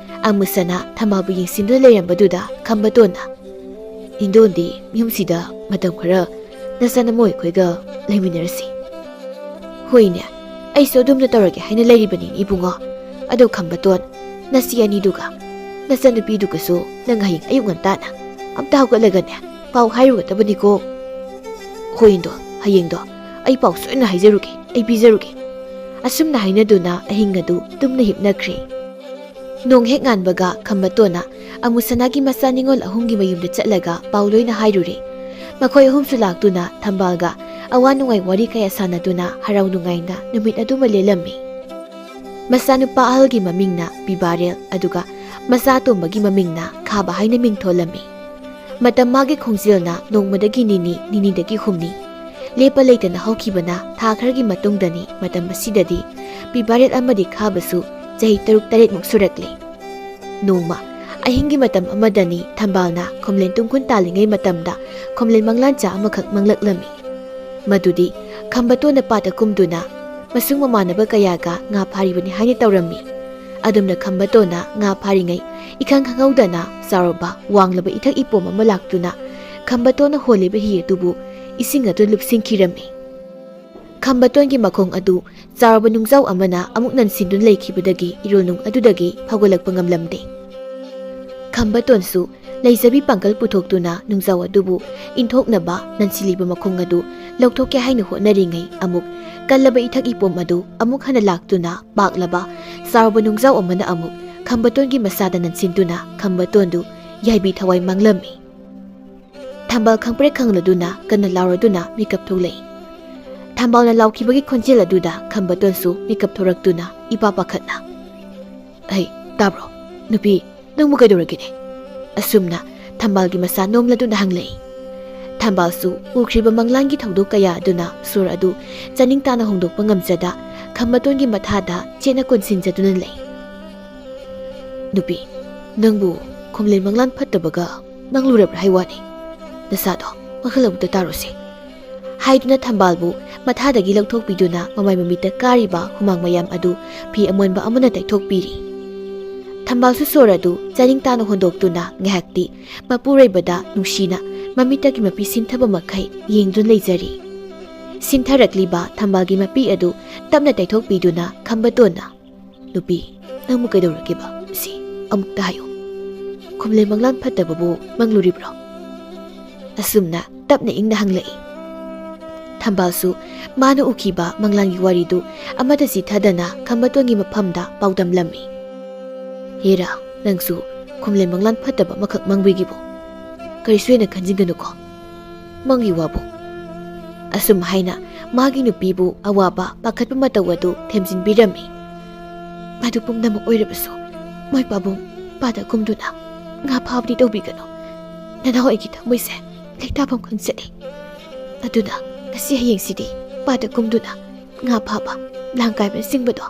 ꯑꯃꯨꯁꯅ ꯊꯝꯕꯥꯜꯕꯨ ꯌꯦꯡꯁꯤꯟꯗꯨꯅ ꯂꯩꯔꯝꯕꯗꯨꯗ ꯈꯝꯕꯇꯣꯟꯅ, "ꯏꯟꯗꯣꯟꯗꯤ ꯌꯨꯝꯁꯤꯗ ꯃꯇꯝ ꯈꯔ ꯅꯆꯥꯅꯃꯣꯏ ꯑꯩꯈꯣꯏꯒ ꯂꯩꯃꯤꯟꯅꯔꯁꯤ꯫" "ꯍꯣꯏꯅꯦ, ꯑꯩꯁꯨ ꯑꯗꯨꯝꯅ ꯇꯧꯔꯒꯦ ꯍꯥꯏꯅ ꯂꯩꯔꯤꯕꯅꯤꯅꯦ ꯏꯕꯨꯡꯉꯣ꯫ "ꯑꯗꯣ ꯈꯝꯕꯇꯣꯟ, ꯅꯆꯦ ꯑꯅꯤꯗꯨꯒ ꯅꯆꯟꯅꯨꯄꯤꯗꯨꯒꯁꯨ ꯅꯪ ꯍꯌꯦꯡ ꯑꯌꯨꯛ ꯉꯟꯇꯥꯅ ꯑꯝꯇ ꯍꯧꯒꯠꯂꯒꯅꯦ, ꯄꯥꯎ ꯍꯥꯏꯔꯨꯒꯗꯕꯅꯤꯀꯣ꯫" "ꯍꯣꯏ ꯏꯟꯗꯣ, ꯍꯌꯦꯡꯗꯣ ꯑꯩ ꯄꯥꯎ ꯁꯣꯏꯅ ꯍꯥꯏꯖꯔꯨꯒꯦ, ꯑꯩ ꯄꯤꯖꯔꯨꯒꯦ꯫" ꯑꯁꯨꯝꯅ ꯍꯥꯏꯅꯗꯨꯅ ꯑꯍꯤꯡ ꯑꯗꯨ ꯇꯨꯝꯅ ꯍꯤꯞꯅꯈ꯭ꯔꯦ꯫ ꯅꯣꯡ ꯍꯦꯛ ꯉꯥꯟꯕꯒ ꯈꯝꯕꯇꯣꯟꯅ ꯑꯃꯨꯁꯅꯥꯒꯤ ꯃꯆꯥ ꯅꯤꯉꯣꯜ ꯑꯍꯨꯝꯒꯤ ꯃꯌꯨꯝꯗ ꯆꯠꯂꯒ ꯄꯥꯎ ꯂꯣꯏꯅ ꯍꯥꯏꯔꯨꯔꯦ꯫ ꯃꯈꯣꯏ ꯑꯍꯨꯝꯁꯨ ꯂꯥꯛꯇꯨꯅ ꯊꯝꯕꯥꯜꯒ ꯑꯋꯥ ꯅꯨꯡꯉꯥꯏ ꯋꯥꯔꯤ ꯀꯌꯥ ꯁꯥꯟꯅꯗꯨꯅ ꯍꯔꯥꯎ ꯅꯨꯡꯉꯥꯏꯅ ꯅꯨꯃꯤꯠ ꯑꯗꯨꯃ ꯂꯦꯜꯂꯝꯃꯤ꯫ ꯃꯆꯥꯅꯨꯄꯥ ꯑꯍꯜꯒꯤ ꯃꯃꯤꯡꯅ ꯄꯤꯕꯥꯔꯦꯜ, ꯑꯗꯨꯒ ꯃꯆꯥ ꯑꯇꯣꯝꯕꯒꯤ ꯃꯃꯤꯡꯅ ꯈꯥꯕ ꯍꯥꯏꯅ ꯃꯤꯡꯊꯣꯜꯂꯝꯃꯤ꯫ ꯃꯇꯝ ꯃꯥꯒꯤ ꯈꯣꯡꯖꯦꯜꯅ ꯅꯣꯡꯃꯗꯒꯤ ꯅꯤꯅꯤ, ꯅꯤꯅꯤꯗꯒꯤ ꯍꯨꯝꯅꯤ ꯂꯦꯞꯄ ꯂꯩꯇꯅ ꯍꯧꯈꯤꯕꯅ ꯊꯥ ꯈꯔꯒꯤ ꯃꯇꯨꯡꯗꯅꯤ꯫ ꯃꯇꯝ ꯑꯁꯤꯗꯗꯤ ꯄꯤꯕꯥꯔꯦꯜ ꯑꯃꯗꯤ ꯈꯥꯕꯁꯨ ꯆꯍꯤ ꯇꯔꯨꯛ ꯇꯔꯦꯠꯃꯨꯛ ꯁꯨꯔꯛꯂꯦ꯫ ꯅꯣꯡꯃ ꯑꯍꯤꯡꯒꯤ ꯃꯇꯝ ꯑꯃꯗꯅꯤ ꯊꯝꯕꯥꯜꯅ ꯈꯣꯝꯂꯦꯟ ꯇꯨꯡꯈꯨꯟ ꯇꯥꯜꯂꯤꯉꯩ ꯃꯇꯝꯗ ꯈꯣꯝꯂꯦꯟ ꯃꯪꯂꯥꯟꯆꯥ ꯑꯃꯈꯛ ꯃꯪꯂꯛꯂꯝꯃꯤ꯫ ꯃꯗꯨꯗꯤ ꯈꯝꯕꯇꯣꯟꯅ ꯄꯥꯠꯇ ꯀꯨꯝꯗꯨꯅ ꯃꯁꯨꯡ ꯃꯃꯥꯟꯅꯕ ꯀꯌꯥꯒ ꯉꯥ ꯐꯥꯔꯤꯕꯅꯤ ꯍꯥꯏꯅ ꯇꯧꯔꯝꯃꯤ꯫ ꯑꯗꯨꯝꯅ ꯈꯝꯕꯇꯣꯟꯅ ꯉꯥ ꯐꯥꯔꯤꯉꯩ ꯏꯈꯪ ꯈꯪꯍꯧꯗꯅ ꯆꯥꯎꯔꯕ ꯋꯥꯡꯂꯕ ꯏꯊꯛ ꯏꯄꯣꯝ ꯑꯃ ꯂꯥꯛꯇꯨꯅ ꯈꯝꯕꯇꯣꯟꯅ ꯍꯣꯜꯂꯤꯕ ꯍꯤ ꯑꯗꯨꯕꯨ ꯏꯁꯤꯡ ꯑꯗꯨ ꯂꯨꯞꯁꯤꯟꯈꯤꯔꯝꯃꯤ꯫ ꯈꯝꯕꯇꯣꯟꯒꯤ ꯃꯈꯣꯡ ꯑꯗꯨ ꯆꯥꯎꯔꯕ ꯅꯨꯡꯖꯥꯎ ꯑꯃꯅ ꯑꯃꯨꯛ ꯅꯟꯁꯤꯟꯗꯨꯅ ꯂꯩꯈꯤꯕꯗꯒꯤ ꯏꯔꯣꯜꯅꯨꯡ ꯑꯗꯨꯗꯒꯤ ꯐꯥꯎꯒꯠꯂꯛꯄ ꯉꯝꯂꯝꯗꯦ꯫ ꯈꯝꯕꯇꯣꯟꯁꯨ ꯂꯩꯖꯕꯤ ꯄꯥꯡꯒꯜ ꯄꯨꯊꯣꯛꯇꯨꯅ ꯅꯨꯡꯖꯥꯎ ꯑꯗꯨꯕꯨ ꯏꯟꯊꯣꯛꯅꯕ ꯅꯟꯁꯤꯜꯂꯤꯕ ꯃꯈꯣꯡ ꯑꯗꯨ ꯂꯧꯊꯣꯛꯀꯦ ꯍꯥꯏꯅ ꯍꯣꯠꯅꯔꯤꯉꯩ ꯑꯃꯨꯛ ꯀꯜꯂꯕ ꯏꯊꯛ ꯏꯄꯣꯝ ꯑꯗꯨ ꯑꯃꯨꯛ ꯍꯟꯅ ꯂꯥꯛꯇꯨꯅ ꯄꯥꯛꯂꯕ ꯆꯥꯎꯔꯕ ꯅꯨꯡꯖꯥꯎ ꯑꯃꯅ ꯑꯃꯨꯛ ꯈꯝꯕꯇꯣꯟꯒꯤ ꯃꯁꯥꯗ ꯅꯟꯁꯤꯟꯗꯨꯅ ꯈꯝꯕꯇꯣꯟꯗꯨ ꯌꯥꯏꯕꯤ ꯊꯋꯥꯏ ꯃꯥꯡꯂꯝꯃꯤ꯫ ꯊꯝꯕꯥꯜ ꯈꯪꯄ꯭ꯔꯦꯛ ꯈꯪꯂꯗꯨꯅ ꯀꯟꯅ ꯂꯥꯎꯔꯗꯨꯅ ꯃꯤꯀꯞ ꯊꯣꯛꯂꯛꯏ꯫ ꯊꯝꯕꯥꯜꯅ ꯂꯥꯎꯈꯤꯕꯒꯤ ꯈꯣꯟꯖꯦꯜ ꯑꯗꯨꯗ ꯈꯝꯕꯇꯣꯟꯁꯨ ꯃꯤꯀꯞ ꯊꯣꯔꯛꯇꯨꯅ ꯏꯄꯥ ꯄꯥꯈꯠꯅ, "ꯍꯩ, ꯇꯥꯕ꯭ꯔꯣ? ꯅꯨꯄꯤ, ꯅꯪꯕꯨ ꯀꯩꯗꯧꯔꯒꯦꯅꯦ?" ꯑꯁꯨꯝꯅ ꯊꯝꯕꯥꯜꯒꯤ ꯃꯁꯥ ꯅꯣꯝꯂꯗꯨꯅ ꯍꯪꯂꯛꯏ꯫ ꯊꯝꯕꯥꯜꯁꯨ ꯎꯈ꯭ꯔꯤꯕ ꯃꯪꯂꯥꯟꯒꯤ ꯊꯧꯗꯣꯛ ꯀꯌꯥ ꯑꯗꯨꯅ ꯁꯣꯔ ꯑꯗꯨ ꯆꯥꯅꯤꯡ ꯇꯥꯅ ꯍꯣꯡꯗꯣꯛꯄ ꯉꯝꯖꯗ ꯈꯝꯕꯇꯣꯟꯒꯤ ꯃꯊꯥꯗ ꯆꯦꯠꯅ ꯀꯣꯟꯁꯤꯟꯖꯗꯨꯅ ꯂꯩ꯫ "ꯅꯨꯄꯤ, ꯅꯪꯕꯨ ꯈꯣꯝꯂꯦꯟ ꯃꯪꯂꯥꯟ ꯐꯠꯇꯕꯒ ꯃꯪꯂꯨꯔꯕ꯭ꯔꯥ ꯍꯥꯏ ꯋꯥꯅꯤ? ꯅꯁꯥꯗꯣ ꯋꯥꯈꯜ ꯑꯃꯨꯛꯇ ꯇꯥꯔꯣꯁꯦ," ꯍꯥꯏꯗꯨꯅ ꯊꯝꯕꯥꯜꯕꯨ ꯃꯊꯥꯗꯒꯤ ꯂꯧꯊꯣꯛꯄꯤꯗꯨꯅ ꯃꯃꯥꯏ ꯃꯃꯤꯠꯇ ꯀꯥꯔꯤꯕ ꯍꯨꯃꯥꯡ ꯃꯌꯥꯝ ꯑꯗꯨ ꯐꯤ ꯑꯃꯣꯟꯕ ꯑꯃꯅ ꯇꯩꯊꯣꯛꯄꯤꯔꯤ꯫ ꯊꯝꯕꯥꯜꯁꯨ ꯁꯣꯔ ꯑꯗꯨ ꯆꯥꯅꯤꯡ ꯇꯥꯅ ꯍꯣꯟꯗꯣꯛꯇꯨꯅ ꯉꯥꯏꯍꯥꯛꯇꯤ ꯃꯄꯨꯔꯣꯏꯕꯗ ꯅꯨꯡꯁꯤꯅ ꯃꯃꯤꯠꯇꯒꯤ ꯃꯄꯤ ꯁꯤꯟꯊꯕ ꯃꯈꯩ ꯌꯦꯡꯗꯨꯅ ꯂꯩꯖꯔꯤ꯫ ꯁꯤꯟꯊꯔꯛꯂꯤꯕ ꯊꯝꯕꯥꯜꯒꯤ ꯃꯄꯤ ꯑꯗꯨ ꯇꯞꯅ ꯇꯩꯊꯣꯛꯄꯤꯗꯨꯅ ꯈꯝꯕꯇꯣꯟꯅ, "ꯅꯨꯄꯤ, ꯅꯪꯕꯨ ꯀꯩꯗꯧꯔꯒꯦꯕ? ꯁꯤ ꯑꯃꯨꯛꯇ ꯍꯥꯏꯌꯨ꯫ ꯈꯨꯝꯂꯦ ꯃꯪꯂꯥꯟ ꯐꯠꯇꯕꯕꯨ ꯃꯪꯂꯨꯔꯤꯕ꯭ꯔꯣ?" ꯑꯁꯨꯝꯅ ꯇꯞꯅ ꯏꯪꯅ ꯍꯪꯂꯛꯏ꯫ ꯊꯝꯕꯥꯜꯁꯨ ꯃꯥꯅ ꯎꯈꯤꯕ ꯃꯪꯂꯥꯟꯒꯤ ꯋꯥꯔꯤꯗꯨ ꯑꯃꯠꯇ ꯆꯤꯊꯗꯅ ꯈꯝꯕꯇꯣꯟꯒꯤ ꯃꯐꯝꯗ ꯄꯥꯎꯗꯝꯂꯝꯃꯤ꯫ "ꯍꯦꯔꯥ, ꯅꯪꯁꯨ ꯈꯨꯝꯂꯦ ꯃꯪꯂꯥꯟ ꯐꯠꯇꯕ ꯑꯃꯈꯛ ꯃꯪꯕꯤꯒꯤꯕꯨ ꯀꯔꯤꯁꯨ ꯍꯦꯟꯅ ꯈꯟꯖꯤꯟꯒꯅꯨꯀꯣ꯫ ꯃꯪꯒꯤ ꯋꯥꯕꯨ꯫" ꯑꯁꯨꯝ ꯍꯥꯏꯅ ꯃꯥꯒꯤ ꯅꯨꯄꯤꯕꯨ ꯑꯋꯥꯕ ꯄꯥꯈꯠꯄ ꯃꯇꯧ ꯑꯗꯨ ꯊꯦꯝꯖꯤꯟꯕꯤꯔꯝꯃꯤ꯫ "ꯃꯗꯨ ꯄꯨꯝꯅꯃꯛ ꯑꯣꯏꯔꯕꯁꯨ ꯃꯣꯏ ꯄꯥꯕꯨꯡ ꯄꯥꯠꯇ ꯀꯨꯝꯗꯨꯅ ꯉꯥ ꯐꯥꯕꯗꯤ ꯇꯧꯕꯤꯒꯅꯨ꯫ ꯅꯅꯥꯎ ꯑꯩꯒꯤ ꯊꯃꯣꯏꯁꯦ ꯂꯩꯇꯥꯐꯝ ꯈꯪꯖꯗꯦ꯫ ꯑꯗꯨꯅ ꯉꯁꯤ ꯍꯌꯦꯡꯁꯤꯗꯤ ꯄꯥꯠꯇ ꯀꯨꯝꯗꯨꯅ ꯉꯥ ꯐꯥꯕ, ꯂꯥꯡ ꯀꯥꯏꯕꯅꯆꯤꯡꯕꯗꯣ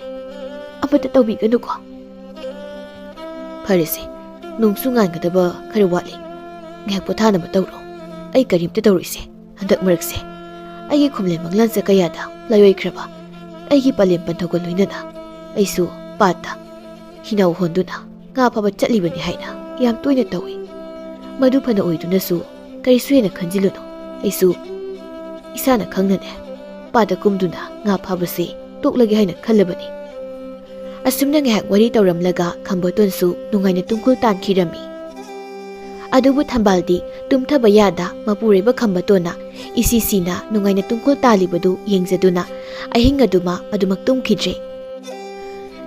ꯑꯃꯠꯇ ꯇꯧꯕꯤꯒꯅꯨꯀꯣ꯫" "ꯐꯔꯦꯁꯦ, ꯅꯣꯡꯁꯨ ꯉꯥꯟꯒꯗꯕ ꯈꯔ ꯋꯥꯠꯂꯤ꯫ ꯉꯥꯏꯍꯥꯛ ꯄꯣꯊꯥꯅꯕ ꯇꯧꯔꯣ꯫ ꯑꯩ ꯀꯔꯤꯝꯇ ꯇꯧꯔꯣꯏꯁꯦ꯫ ꯍꯟꯗꯛ ꯃꯔꯛꯁꯦ ꯑꯩꯒꯤ ꯈꯨꯝꯂꯦ ꯃꯪꯂꯥꯟꯁꯦ ꯀꯌꯥꯗ ꯂꯥꯏꯑꯣꯏꯈ꯭ꯔꯕ꯫ ꯑꯩꯒꯤ ꯄꯂꯦꯝ ꯄꯟꯊꯧꯒ ꯂꯣꯏꯅꯅ ꯑꯩꯁꯨ ꯄꯥꯠꯇ ꯍꯤꯅꯥꯎ ꯍꯣꯟꯗꯨꯅ ꯉꯥ ꯐꯥꯕ ꯆꯠꯂꯤꯕꯅꯤ ꯍꯥꯏꯅ ꯌꯥꯝ ꯇꯣꯏꯅ ꯇꯧꯏ꯫ ꯃꯗꯨ ꯐꯅ ꯑꯣꯏꯗꯨꯅꯁꯨ ꯀꯔꯤꯁꯨ ꯍꯦꯟꯅ ꯈꯟꯖꯤꯜꯂꯨꯅꯨ꯫ ꯑꯩꯁꯨ ꯏꯁꯥꯅ ꯈꯪꯅꯅꯦ ꯄꯥꯠꯇ ꯀꯨꯝꯗꯨꯅ ꯉꯥ ꯐꯥꯕꯁꯦ ꯇꯣꯛꯂꯒꯦ ꯍꯥꯏꯅ ꯈꯜꯂꯕꯅꯤ꯫" ꯑꯁꯨꯝꯅ ꯉꯥꯏꯍꯥꯛ ꯋꯥꯔꯤ ꯇꯧꯔꯝꯂꯒ ꯈꯝꯕꯇꯣꯟꯁꯨ ꯅꯨꯡꯉꯥꯏꯅ ꯇꯨꯝꯈꯨꯜ ꯇꯥꯟꯈꯤꯔꯝꯃꯤ꯫ ꯑꯗꯨꯕꯨ ꯊꯝꯕꯥꯜꯗꯤ ꯇꯨꯝꯊꯕ ꯌꯥꯗ ꯃꯄꯨꯔꯣꯏꯕ ꯈꯝꯕꯇꯣꯟꯅ ꯏꯁꯤ ꯁꯤꯅ ꯅꯨꯡꯉꯥꯏꯅ ꯇꯨꯝꯈꯨꯜ ꯇꯥꯜꯂꯤꯕꯗꯨ ꯌꯦꯡꯖꯗꯨꯅ ꯑꯍꯤꯡ ꯑꯗꯨꯃ ꯑꯗꯨꯃꯛ ꯇꯨꯝꯈꯤꯗ꯭ꯔꯦ꯫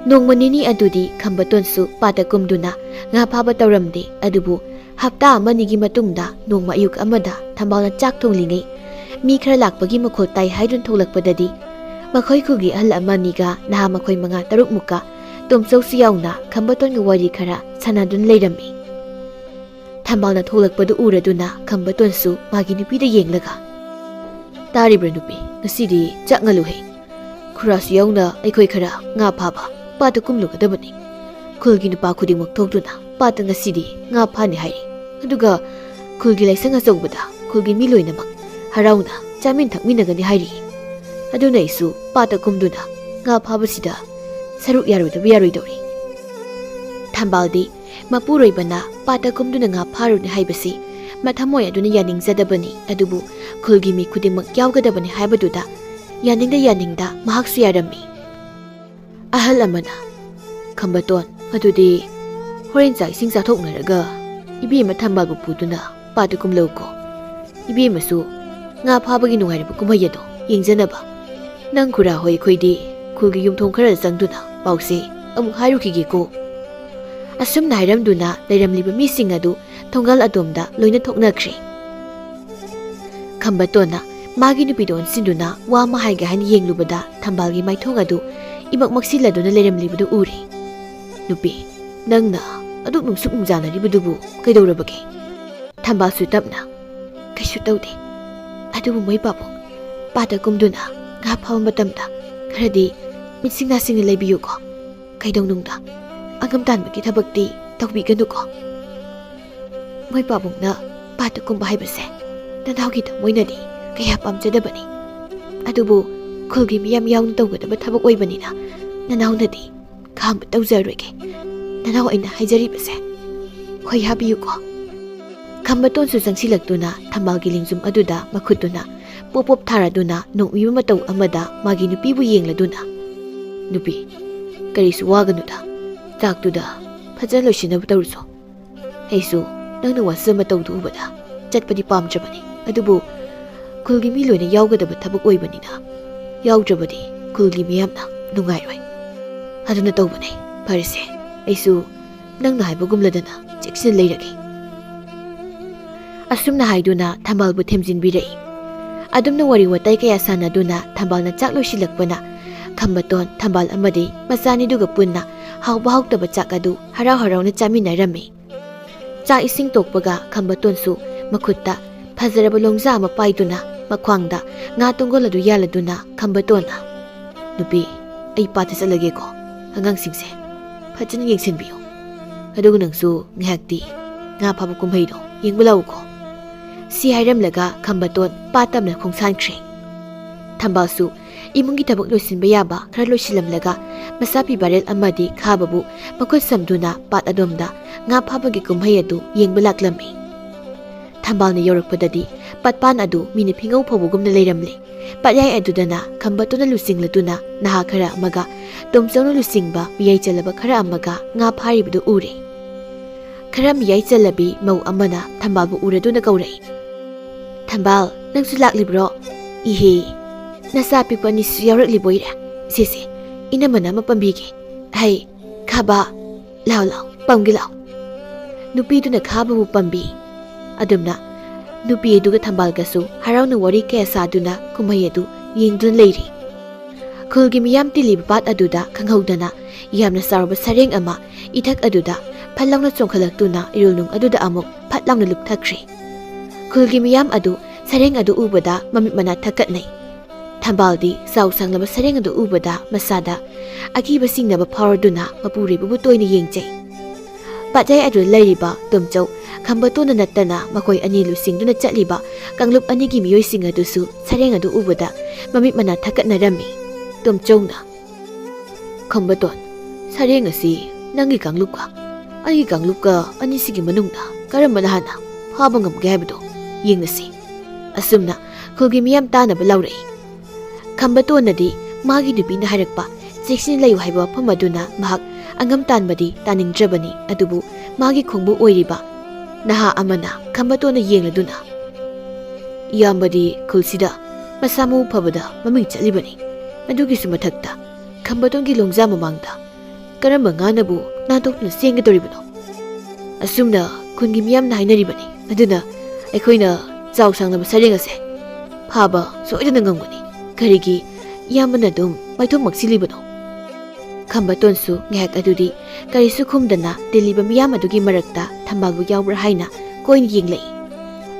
ꯅꯣꯡꯃ ꯅꯤꯅꯤ ꯑꯗꯨꯗꯤ ꯈꯝꯕꯇꯣꯟꯁꯨ ꯄꯥꯠꯇ ꯀꯨꯝꯗꯨꯅ ꯉꯥ ꯐꯥꯕ ꯇꯧꯔꯝꯗꯦ꯫ ꯑꯗꯨꯕꯨ ꯍꯞꯇꯥ ꯑꯃꯅꯤꯒꯤ ꯃꯇꯨꯡꯗ ꯅꯣꯡꯃ ꯑꯌꯨꯛ ꯑꯃꯗ ꯊꯝꯕꯥꯜꯅ ꯆꯥꯛ ꯊꯣꯡꯂꯤꯉꯩ ꯃꯤ ꯈꯔ ꯂꯥꯛꯄꯒꯤ ꯃꯈꯣꯜ ꯇꯥꯏ ꯍꯥꯏꯗꯨꯅ ꯊꯣꯛꯂꯛꯄꯗꯗꯤ ꯃꯈꯣꯏ ꯈꯨꯜꯒꯤ ꯑꯍꯜ ꯑꯃꯅꯤꯒ ꯅꯍꯥ ꯃꯈꯣꯏ ꯃꯉꯥ ꯇꯔꯨꯛꯃꯨꯛꯀ ꯇꯣꯝꯆꯧꯁꯨ ꯌꯥꯎꯅ ꯈꯝꯕꯇꯣꯟꯒ ꯋꯥꯔꯤ ꯈꯔ ꯁꯥꯟꯅꯗꯨꯅ ꯂꯩꯔꯝꯃꯤ꯫ ꯊꯝꯕꯥꯜꯅ ꯊꯣꯛꯂꯛꯄꯗꯨ ꯎꯔꯗꯨꯅ ꯈꯝꯕꯇꯣꯟꯁꯨ ꯃꯥꯒꯤ ꯅꯨꯄꯤꯗ ꯌꯦꯡꯂꯒ, "ꯇꯥꯔꯤꯕ꯭ꯔꯥ ꯅꯨꯄꯤ, ꯉꯁꯤꯗꯤ ꯆꯥꯛ ꯉꯜꯂꯨꯍꯦ꯫ ꯈꯨꯔꯥꯁꯨ ꯌꯥꯎꯅ ꯑꯩꯈꯣꯏ ꯈꯔ ꯉꯥ ꯐꯥꯕ ꯄꯥꯠꯇ ꯀꯨꯝꯂꯨꯒꯗꯕꯅꯤ꯫ ꯈꯨꯜꯒꯤ ꯅꯨꯄꯥ ꯈꯨꯗꯤꯡꯃꯛ ꯊꯣꯛꯇꯨꯅ ꯄꯥꯠꯇ ꯉꯁꯤꯗꯤ ꯉꯥ ꯐꯥꯅꯤ ꯍꯥꯏꯔꯤ꯫ ꯑꯗꯨꯒ ꯈꯨꯜꯒꯤ ꯂꯥꯏꯁꯪ ꯑꯆꯧꯕꯗ ꯈꯨꯜꯒꯤ ꯃꯤ ꯂꯣꯏꯅꯃꯛ ꯍꯔꯥꯎꯅ ꯆꯥꯃꯤꯟ ꯊꯛꯃꯤꯟꯅꯒꯅꯤ ꯍꯥꯏꯔꯤ꯫ ꯑꯗꯨꯅ ꯑꯩꯁꯨ ꯄꯥꯠꯇ ꯀꯨꯝꯗꯨꯅ ꯉꯥ ꯐꯥꯕꯁꯤꯗ ꯁꯔꯨꯛ ꯌꯥꯔꯣꯏꯗꯕ ꯌꯥꯔꯣꯏꯗꯧꯔꯤ꯫" ꯊꯝꯕꯥꯜꯗꯤ ꯃꯄꯨꯔꯣꯏꯕꯅ ꯄꯥꯠꯇ ꯀꯨꯝꯗꯨꯅ ꯉꯥ ꯐꯥꯔꯨꯅꯤ ꯍꯥꯏꯕꯁꯤ ꯃꯊꯃꯣꯏ ꯑꯗꯨꯅ ꯌꯥꯅꯤꯡꯖꯗꯕꯅꯤ꯫ ꯑꯗꯨꯕꯨ ꯈꯨꯜꯒꯤ ꯃꯤ ꯈꯨꯗꯤꯡꯃꯛ ꯌꯥꯎꯒꯗꯕꯅꯤ ꯍꯥꯏꯕꯗꯨꯗ ꯌꯥꯅꯤꯡꯗ ꯌꯥꯅꯤꯡꯗ ꯃꯍꯥꯛꯁꯨ ꯌꯥꯔꯝꯃꯤ꯫ ꯑꯍꯜ ꯑꯃꯅ, ꯈꯝꯕꯇꯣꯟ, ꯑꯗꯨꯗꯤ ꯍꯣꯔꯦꯟ ꯆꯥꯛ ꯏꯁꯤꯡ ꯆꯥꯊꯣꯛꯅꯔꯒ ꯏꯕꯦꯝꯃ ꯊꯝꯕꯥꯜꯕꯨ ꯄꯨꯗꯨꯅ ꯄꯥꯠꯇ ꯀꯨꯝꯂꯧꯀꯣ꯫ ꯏꯕꯦꯝꯃꯁꯨ ꯉꯥ ꯐꯥꯕꯒꯤ ꯅꯨꯡꯉꯥꯏꯔꯕ ꯀꯨꯝꯍꯩ ꯑꯗꯣ ꯌꯦꯡꯖꯅꯕ꯫ ꯅꯪ ꯈꯨꯔꯥ ꯍꯣꯏ ꯑꯩꯈꯣꯏꯗꯤ ꯈꯨꯜꯒꯤ ꯌꯨꯝꯊꯣꯡ ꯈꯔꯗ ꯆꯪꯗꯨꯅ ꯄꯥꯎꯁꯦ ꯑꯃꯨꯛ ꯍꯥꯏꯔꯨꯈꯤꯒꯦꯀꯣ꯫ ꯑꯁꯨꯝꯅ ꯍꯥꯏꯔꯝꯗꯨꯅ ꯂꯩꯔꯝꯂꯤꯕ ꯃꯤꯁꯤꯡ ꯑꯗꯨ ꯊꯣꯡꯒꯥꯜ ꯑꯗꯣꯝꯗ ꯂꯣꯏꯅ ꯊꯣꯛꯅꯈ꯭ꯔꯦ꯫ ꯈꯝꯕꯇꯣꯟꯅ ꯃꯥꯒꯤ ꯅꯨꯄꯤꯗ ꯑꯣꯟꯁꯤꯟꯗꯨꯅ ꯋꯥ ꯑꯃ ꯍꯥꯏꯒꯦ ꯍꯥꯏꯅ ꯌꯦꯡꯂꯨꯕꯗ ꯊꯝꯕꯥꯜꯒꯤ ꯃꯥꯏꯊꯣꯡ ꯑꯗꯨ ꯏꯃꯛ ꯃꯛꯁꯤꯜꯂꯗꯨꯅ ꯂꯩꯔꯝꯂꯤꯕꯗꯨ ꯎꯔꯦ꯫ "ꯅꯨꯄꯤ, ꯅꯪꯅ ꯑꯗꯨꯛ ꯅꯨꯡꯁꯨꯛ ꯅꯨꯡꯖꯥꯅꯔꯤꯕꯗꯨꯕꯨ ꯀꯩꯗꯧꯔꯕꯒꯦ?" ꯊꯝꯕꯥꯜꯁꯨ ꯇꯞꯅ, "ꯀꯩꯁꯨ ꯇꯧꯗꯦ꯫ ꯑꯗꯨꯕꯨ ꯃꯣꯏ ꯄꯥꯕꯨꯡ, ꯄꯥꯠꯇ ꯀꯨꯝꯗꯨꯅ ꯉꯥ ꯐꯥꯕ ꯃꯇꯝꯗ ꯈꯔꯗꯤ ꯃꯤꯠꯁꯤꯡ ꯅꯥꯁꯤꯡꯅ ꯂꯩꯕꯤꯌꯨꯀꯣ꯫ ꯀꯩꯗꯧꯅꯨꯡꯗ ꯑꯉꯝ ꯇꯥꯟꯕꯒꯤ ꯊꯕꯛꯇꯤ ꯇꯧꯕꯤꯒꯅꯨꯀꯣ꯫ ꯃꯣꯏ ꯄꯥꯕꯨꯡꯅ ꯄꯥꯠꯇ ꯀꯨꯝꯕ ꯍꯥꯏꯕꯁꯦ ꯅꯅꯥꯎꯒꯤ ꯊꯃꯣꯏꯅꯗꯤ ꯀꯌꯥ ꯄꯥꯝꯖꯗꯕꯅꯤ꯫ ꯑꯗꯨꯕꯨ ꯈꯨꯜꯒꯤ ꯃꯤꯌꯥꯝ ꯌꯥꯎꯅ ꯇꯧꯒꯗꯕ ꯊꯕꯛ ꯑꯣꯏꯕꯅꯤꯅ ꯅꯅꯥꯎꯅꯗꯤ ꯈꯥꯝꯕ ꯇꯧꯖꯔꯣꯏꯒꯦ꯫ ꯅꯅꯥꯎ ꯑꯩꯅ ꯍꯥꯏꯖꯔꯤꯕꯁꯦ ꯍꯣꯏ ꯍꯥꯏꯕꯤꯌꯨꯀꯣ꯫" ꯈꯝꯕꯇꯣꯟꯁꯨ ꯆꯪꯁꯤꯜꯂꯛꯇꯨꯅ ꯊꯝꯕꯥꯜꯒꯤ ꯂꯦꯡꯖꯨꯝ ꯑꯗꯨꯗ ꯃꯈꯨꯠꯇꯨꯅ ꯄꯣꯞ ꯄꯣꯞ ꯊꯥꯔꯗꯨꯅ ꯅꯣꯛꯃꯤꯕ ꯃꯇꯧ ꯑꯃꯗ ꯃꯥꯒꯤ ꯅꯨꯄꯤꯕꯨ ꯌꯦꯡꯂꯗꯨꯅ, "ꯅꯨꯄꯤ, ꯀꯔꯤꯁꯨ ꯋꯥꯒꯅꯨꯗ꯫ ꯆꯥꯛꯇꯨꯗ ꯐꯖꯅ ꯂꯣꯏꯁꯤꯟꯅꯕ ꯇꯧꯔꯨꯆꯣ꯫ ꯑꯩꯁꯨ ꯅꯪꯅ ꯋꯥꯖꯕ ꯃꯇꯧꯗꯨ ꯎꯕꯗ ꯆꯠꯄꯗꯤ ꯄꯥꯝꯗ꯭ꯔꯕꯅꯤ꯫ ꯑꯗꯨꯕꯨ ꯈꯨꯜꯒꯤ ꯃꯤ ꯂꯣꯏꯅ ꯌꯥꯎꯒꯗꯕ ꯊꯕꯛ ꯑꯣꯏꯕꯅꯤꯅ ꯌꯥꯎꯗ꯭ꯔꯕꯗꯤ ꯈꯨꯜꯒꯤ ꯃꯤꯌꯥꯝꯅ ꯅꯨꯡꯉꯥꯏꯔꯣꯏ꯫ ꯑꯗꯨꯅ ꯇꯧꯕꯅꯦ꯫ ꯐꯔꯦꯁꯦ, ꯑꯩꯁꯨ ꯅꯪꯅ ꯍꯥꯏꯕꯒꯨꯝꯂꯗꯅ ꯆꯦꯛꯁꯤꯟꯅ ꯂꯩꯔꯒꯦ꯫" ꯑꯁꯨꯝꯅ ꯍꯥꯏꯗꯨꯅ ꯊꯝꯕꯥꯜꯕꯨ ꯊꯦꯝꯖꯤꯟꯕꯤꯔꯛꯏ꯫ ꯑꯗꯨꯝꯅ ꯋꯥꯔꯤ ꯋꯥꯇꯥꯏ ꯀꯌꯥ ꯁꯥꯟꯅꯗꯨꯅ ꯊꯝꯕꯥꯜꯅ ꯆꯥꯛ ꯂꯣꯏꯁꯤꯜꯂꯛꯄꯅ ꯈꯝꯕꯇꯣꯟ, ꯊꯝꯕꯥꯜ ꯑꯃꯗꯤ ꯃꯆꯥꯅꯤꯗꯨꯒ ꯄꯨꯟꯅ ꯍꯥꯎꯕ ꯍꯥꯎꯇꯕ ꯆꯥꯛ ꯑꯗꯨ ꯍꯔꯥꯎ ꯍꯔꯥꯎꯅ ꯆꯥꯃꯤꯟꯅꯔꯝꯃꯤ꯫ ꯆꯥꯛ ꯏꯁꯤꯡ ꯇꯣꯛꯄꯒ ꯈꯝꯕꯇꯣꯟꯁꯨ ꯃꯈꯨꯠꯇ ꯐꯖꯔꯕ ꯂꯣꯡꯖꯥ ꯑꯃ ꯄꯥꯏꯗꯨꯅ ꯃꯈ꯭ꯋꯥꯡꯗ ꯉꯥ ꯇꯣꯡꯒꯣꯜ ꯑꯗꯨ ꯌꯥꯜꯂꯗꯨꯅ ꯈꯝꯕꯇꯣꯟꯅ, "ꯅꯨꯄꯤ, ꯑꯩ ꯄꯥꯠꯇ ꯆꯠꯂꯒꯦꯀꯣ꯫ ꯑꯉꯥꯡꯁꯤꯡꯁꯦ ꯐꯖꯅ ꯌꯦꯡꯁꯤꯟꯕꯤꯌꯨ꯫ ꯑꯗꯨꯒ ꯅꯪꯁꯨ ꯉꯥꯏꯍꯥꯛꯇꯤ ꯉꯥ ꯐꯥꯕ ꯀꯨꯝꯍꯩꯗꯣ ꯌꯦꯡꯕ ꯂꯥꯛꯎꯀꯣ꯫" ꯁꯤ ꯍꯥꯏꯔꯝꯂꯒ ꯈꯝꯕꯇꯣꯟ ꯄꯥꯠ ꯇꯝꯅ ꯈꯣꯡꯁꯥꯟꯈ꯭ꯔꯦ꯫ ꯊꯝꯕꯥꯜꯁꯨ ꯏꯃꯨꯡꯒꯤ ꯊꯕꯛ ꯂꯣꯏꯁꯤꯟꯕ ꯌꯥꯕ ꯈꯔ ꯂꯣꯏꯁꯤꯜꯂꯝꯂꯒ ꯃꯆꯥꯄꯤ ꯕꯥꯔꯦꯜ ꯑꯃꯗꯤ ꯈꯥꯕꯕꯨ ꯃꯈꯨꯠ ꯁꯝꯗꯨꯅ ꯄꯥꯠ ꯑꯗꯣꯝꯗ ꯉꯥ ꯐꯥꯕꯒꯤ ꯀꯨꯝꯍꯩ ꯑꯗꯨ ꯌꯦꯡꯕ ꯂꯥꯛꯂꯝꯃꯤ꯫ ꯊꯝꯕꯥꯜꯅ ꯌꯧꯔꯛꯄꯗꯗꯤ ꯄꯥꯠꯄꯥꯟ ꯑꯗꯨ ꯃꯤꯅ ꯐꯤꯉꯧ ꯐꯧꯕꯒꯨꯝꯅ ꯂꯩꯔꯝꯂꯦ꯫ ꯄꯥꯠꯌꯥꯏ ꯑꯗꯨꯗꯅ ꯈꯝꯕꯇꯣꯟꯅ ꯂꯨꯆꯤꯡꯂꯗꯨꯅ ꯅꯍꯥ ꯈꯔ ꯑꯃꯒ ꯇꯣꯝꯆꯧꯅ ꯂꯨꯆꯤꯡꯕ ꯃꯤꯌꯥꯏ ꯆꯜꯂꯕ ꯈꯔ ꯑꯃꯒ ꯉꯥ ꯐꯥꯔꯤꯕꯗꯨ ꯎꯔꯦ꯫ ꯈꯔ ꯃꯤꯌꯥꯏ ꯆꯜꯂꯕꯤ ꯃꯧ ꯑꯃꯅ ꯊꯝꯕꯥꯜꯕꯨ ꯎꯔꯗꯨꯅ ꯀꯧꯔꯛꯏ, "ꯊꯝꯕꯥꯜ, ꯅꯪꯁꯨ ꯂꯥꯛꯂꯤꯕ꯭ꯔꯣ? ꯏꯍꯦ, ꯅꯆꯥ ꯄꯤꯛꯄ ꯑꯅꯤꯁꯨ ꯌꯥꯎꯔꯛꯂꯤꯕꯣꯏꯔꯦ꯫ ꯁꯦ ꯁꯦ, ꯏꯅꯝꯃꯅ ꯑꯃ ꯄꯝꯕꯤꯒꯦ꯫ ꯍꯩ, ꯈꯥꯕ, ꯂꯥꯎ ꯂꯥꯎ, ꯄꯝꯒꯦ ꯂꯥꯎ꯫" ꯅꯨꯄꯤꯗꯨꯅ ꯈꯥꯕꯕꯨ ꯄꯝꯕꯤ꯫ ꯑꯗꯨꯝꯅ ꯅꯨꯄꯤ ꯑꯗꯨꯒ ꯊꯝꯕꯥꯜꯒꯁꯨ ꯍꯔꯥꯎꯅ ꯋꯥꯔꯤ ꯀꯌꯥ ꯁꯥꯗꯨꯅ ꯀꯨꯝꯍꯩ ꯑꯗꯨ ꯌꯦꯡꯗꯨꯅ ꯂꯩꯔꯤ꯫ ꯈꯨꯜꯒꯤ ꯃꯤꯌꯥꯝ ꯇꯤꯜꯂꯤꯕ ꯄꯥꯠ ꯑꯗꯨꯗ ꯈꯪꯍꯧꯗꯅ ꯌꯥꯝꯅ ꯆꯥꯎꯔꯕ ꯁꯔꯦꯡ ꯑꯃ ꯏꯊꯛ ꯑꯗꯨꯗ ꯐꯠ ꯂꯥꯎꯅ ꯆꯣꯡꯈꯠꯂꯛꯇꯨꯅ ꯏꯔꯨꯜꯅꯨꯡ ꯑꯗꯨꯗ ꯑꯃꯨꯛ ꯐꯠ ꯂꯥꯎꯅ ꯂꯨꯞꯊꯈ꯭ꯔꯦ꯫ ꯈꯨꯜꯒꯤ ꯃꯤꯌꯥꯝ ꯑꯗꯨ ꯁꯔꯦꯡ ꯑꯗꯨ ꯎꯕꯗ ꯃꯃꯤꯠ ꯃꯅꯥ ꯊꯛꯀꯠꯅꯩ꯫ ꯊꯝꯕꯥꯜꯗꯤ ꯆꯥꯎ ꯁꯥꯡꯂꯕ ꯁꯔꯦꯡ ꯑꯗꯨ ꯎꯕꯗ ꯃꯁꯥꯗ ꯑꯀꯤꯕ ꯆꯤꯡꯅꯕ ꯐꯥꯎꯔꯗꯨꯅ ꯃꯄꯨꯔꯣꯏꯕꯕꯨ ꯇꯣꯏꯅ ꯌꯦꯡꯖꯩ꯫ ꯄꯥꯠꯌꯥꯏ ꯑꯗꯨꯗ ꯂꯩꯔꯤꯕ ꯇꯣꯝꯆꯧ ꯈꯝꯕꯇꯣꯟꯅ ꯅꯠꯇꯅ ꯃꯈꯣꯏ ꯑꯅꯤ ꯂꯨꯆꯤꯡꯗꯨꯅ ꯆꯠꯂꯤꯕ ꯀꯥꯡꯂꯨꯞ ꯑꯅꯤꯒꯤ ꯃꯤꯑꯣꯏꯁꯤꯡ ꯑꯗꯨꯁꯨ ꯁꯔꯦꯡ ꯑꯗꯨ ꯎꯕꯗ ꯃꯃꯤꯠ ꯃꯅꯥ ꯊꯛꯀꯠꯅꯔꯝꯃꯤ꯫ ꯇꯣꯝꯆꯧꯅ, "ꯈꯝꯕꯇꯣꯟ, ꯁꯔꯦꯡ ꯑꯁꯤ ꯅꯪꯒꯤ ꯀꯥꯡꯂꯨꯞꯀ ꯑꯩꯒꯤ ꯀꯥꯡꯂꯨꯞꯀ ꯑꯅꯤꯁꯤꯒꯤ ꯃꯅꯨꯡꯗ ꯀꯔꯝꯕꯅ ꯍꯥꯟꯅ ꯐꯥꯕ ꯉꯝꯒꯦ ꯍꯥꯏꯕꯗꯨ ꯌꯦꯡꯅꯁꯤ꯫" ꯑꯁꯨꯝꯅ ꯈꯨꯜꯒꯤ ꯃꯤꯌꯥꯝ ꯇꯥꯅꯕ ꯂꯥꯎꯔꯛꯏ꯫ ꯈꯝꯕꯇꯣꯟꯅꯗꯤ ꯃꯥꯒꯤ ꯅꯨꯄꯤꯅ ꯍꯥꯏꯔꯛꯄ ꯆꯦꯛꯁꯤꯟꯅ ꯂꯩꯌꯨ ꯍꯥꯏꯕ ꯋꯥꯐꯝ ꯑꯗꯨꯅ ꯃꯍꯥꯛ ꯑꯉꯝ ꯇꯥꯟꯕꯗꯤ ꯇꯥꯅꯤꯡꯗ꯭ꯔꯕꯅꯤ꯫ ꯑꯗꯨꯕꯨ ꯃꯥꯒꯤ ꯈꯣꯡꯕꯨ ꯑꯣꯏꯔꯤꯕ ꯅꯍꯥ ꯑꯃꯅ ꯈꯝꯕꯇꯣꯟꯅ ꯌꯦꯡꯂꯗꯨꯅ, "ꯏꯌꯥꯝꯕꯗꯤ ꯈꯨꯜꯁꯤꯗ ꯃꯁꯥ ꯃꯎ ꯐꯕꯗ ꯃꯃꯤꯡ ꯆꯠꯂꯤꯕꯅꯤ꯫ ꯑꯗꯨꯒꯤꯁꯨ ꯃꯊꯛꯇ ꯈꯝꯕꯇꯣꯟꯒꯤ ꯂꯣꯡꯖꯥ ꯃꯃꯥꯡꯗ ꯀꯔꯝꯕ ꯉꯥꯅꯕꯨ ꯅꯥꯟꯊꯣꯛꯇꯨꯅ ꯆꯦꯟꯒꯗꯧꯔꯤꯕꯅꯣ? ꯑꯁꯨꯝꯅ ꯈꯨꯟꯒꯤ ꯃꯤꯌꯥꯝꯅ ꯍꯥꯏꯅꯔꯤꯕꯅꯤ꯫ ꯑꯗꯨꯅ ꯑꯩꯈꯣꯏꯅ ꯆꯥꯎ ꯁꯥꯡꯂꯕ ꯁꯔꯦꯡ ꯑꯁꯦ ꯐꯥꯕ ꯁꯣꯏꯗꯅ ꯉꯝꯒꯅꯤ꯫ ꯀꯔꯤꯒꯤ ꯏꯌꯥꯝꯕꯅ ꯑꯗꯨꯝ ꯃꯥꯏꯊꯣꯡ ꯃꯛꯁꯤꯜꯂꯤꯕꯅꯣ?" ꯈꯝꯕꯇꯣꯟꯁꯨ ꯉꯥꯏꯍꯥꯛ ꯑꯗꯨꯗꯤ ꯀꯔꯤꯁꯨ ꯈꯨꯝꯗꯅ ꯇꯤꯜꯂꯤꯕ ꯃꯤꯌꯥꯝ ꯑꯗꯨꯒꯤ ꯃꯔꯛꯇ ꯊꯝꯕꯥꯜꯕꯨ ꯌꯥꯎꯕ꯭ꯔꯥ ꯍꯥꯏꯅ ꯀꯣꯏꯅ ꯌꯦꯡꯂꯛꯏ꯫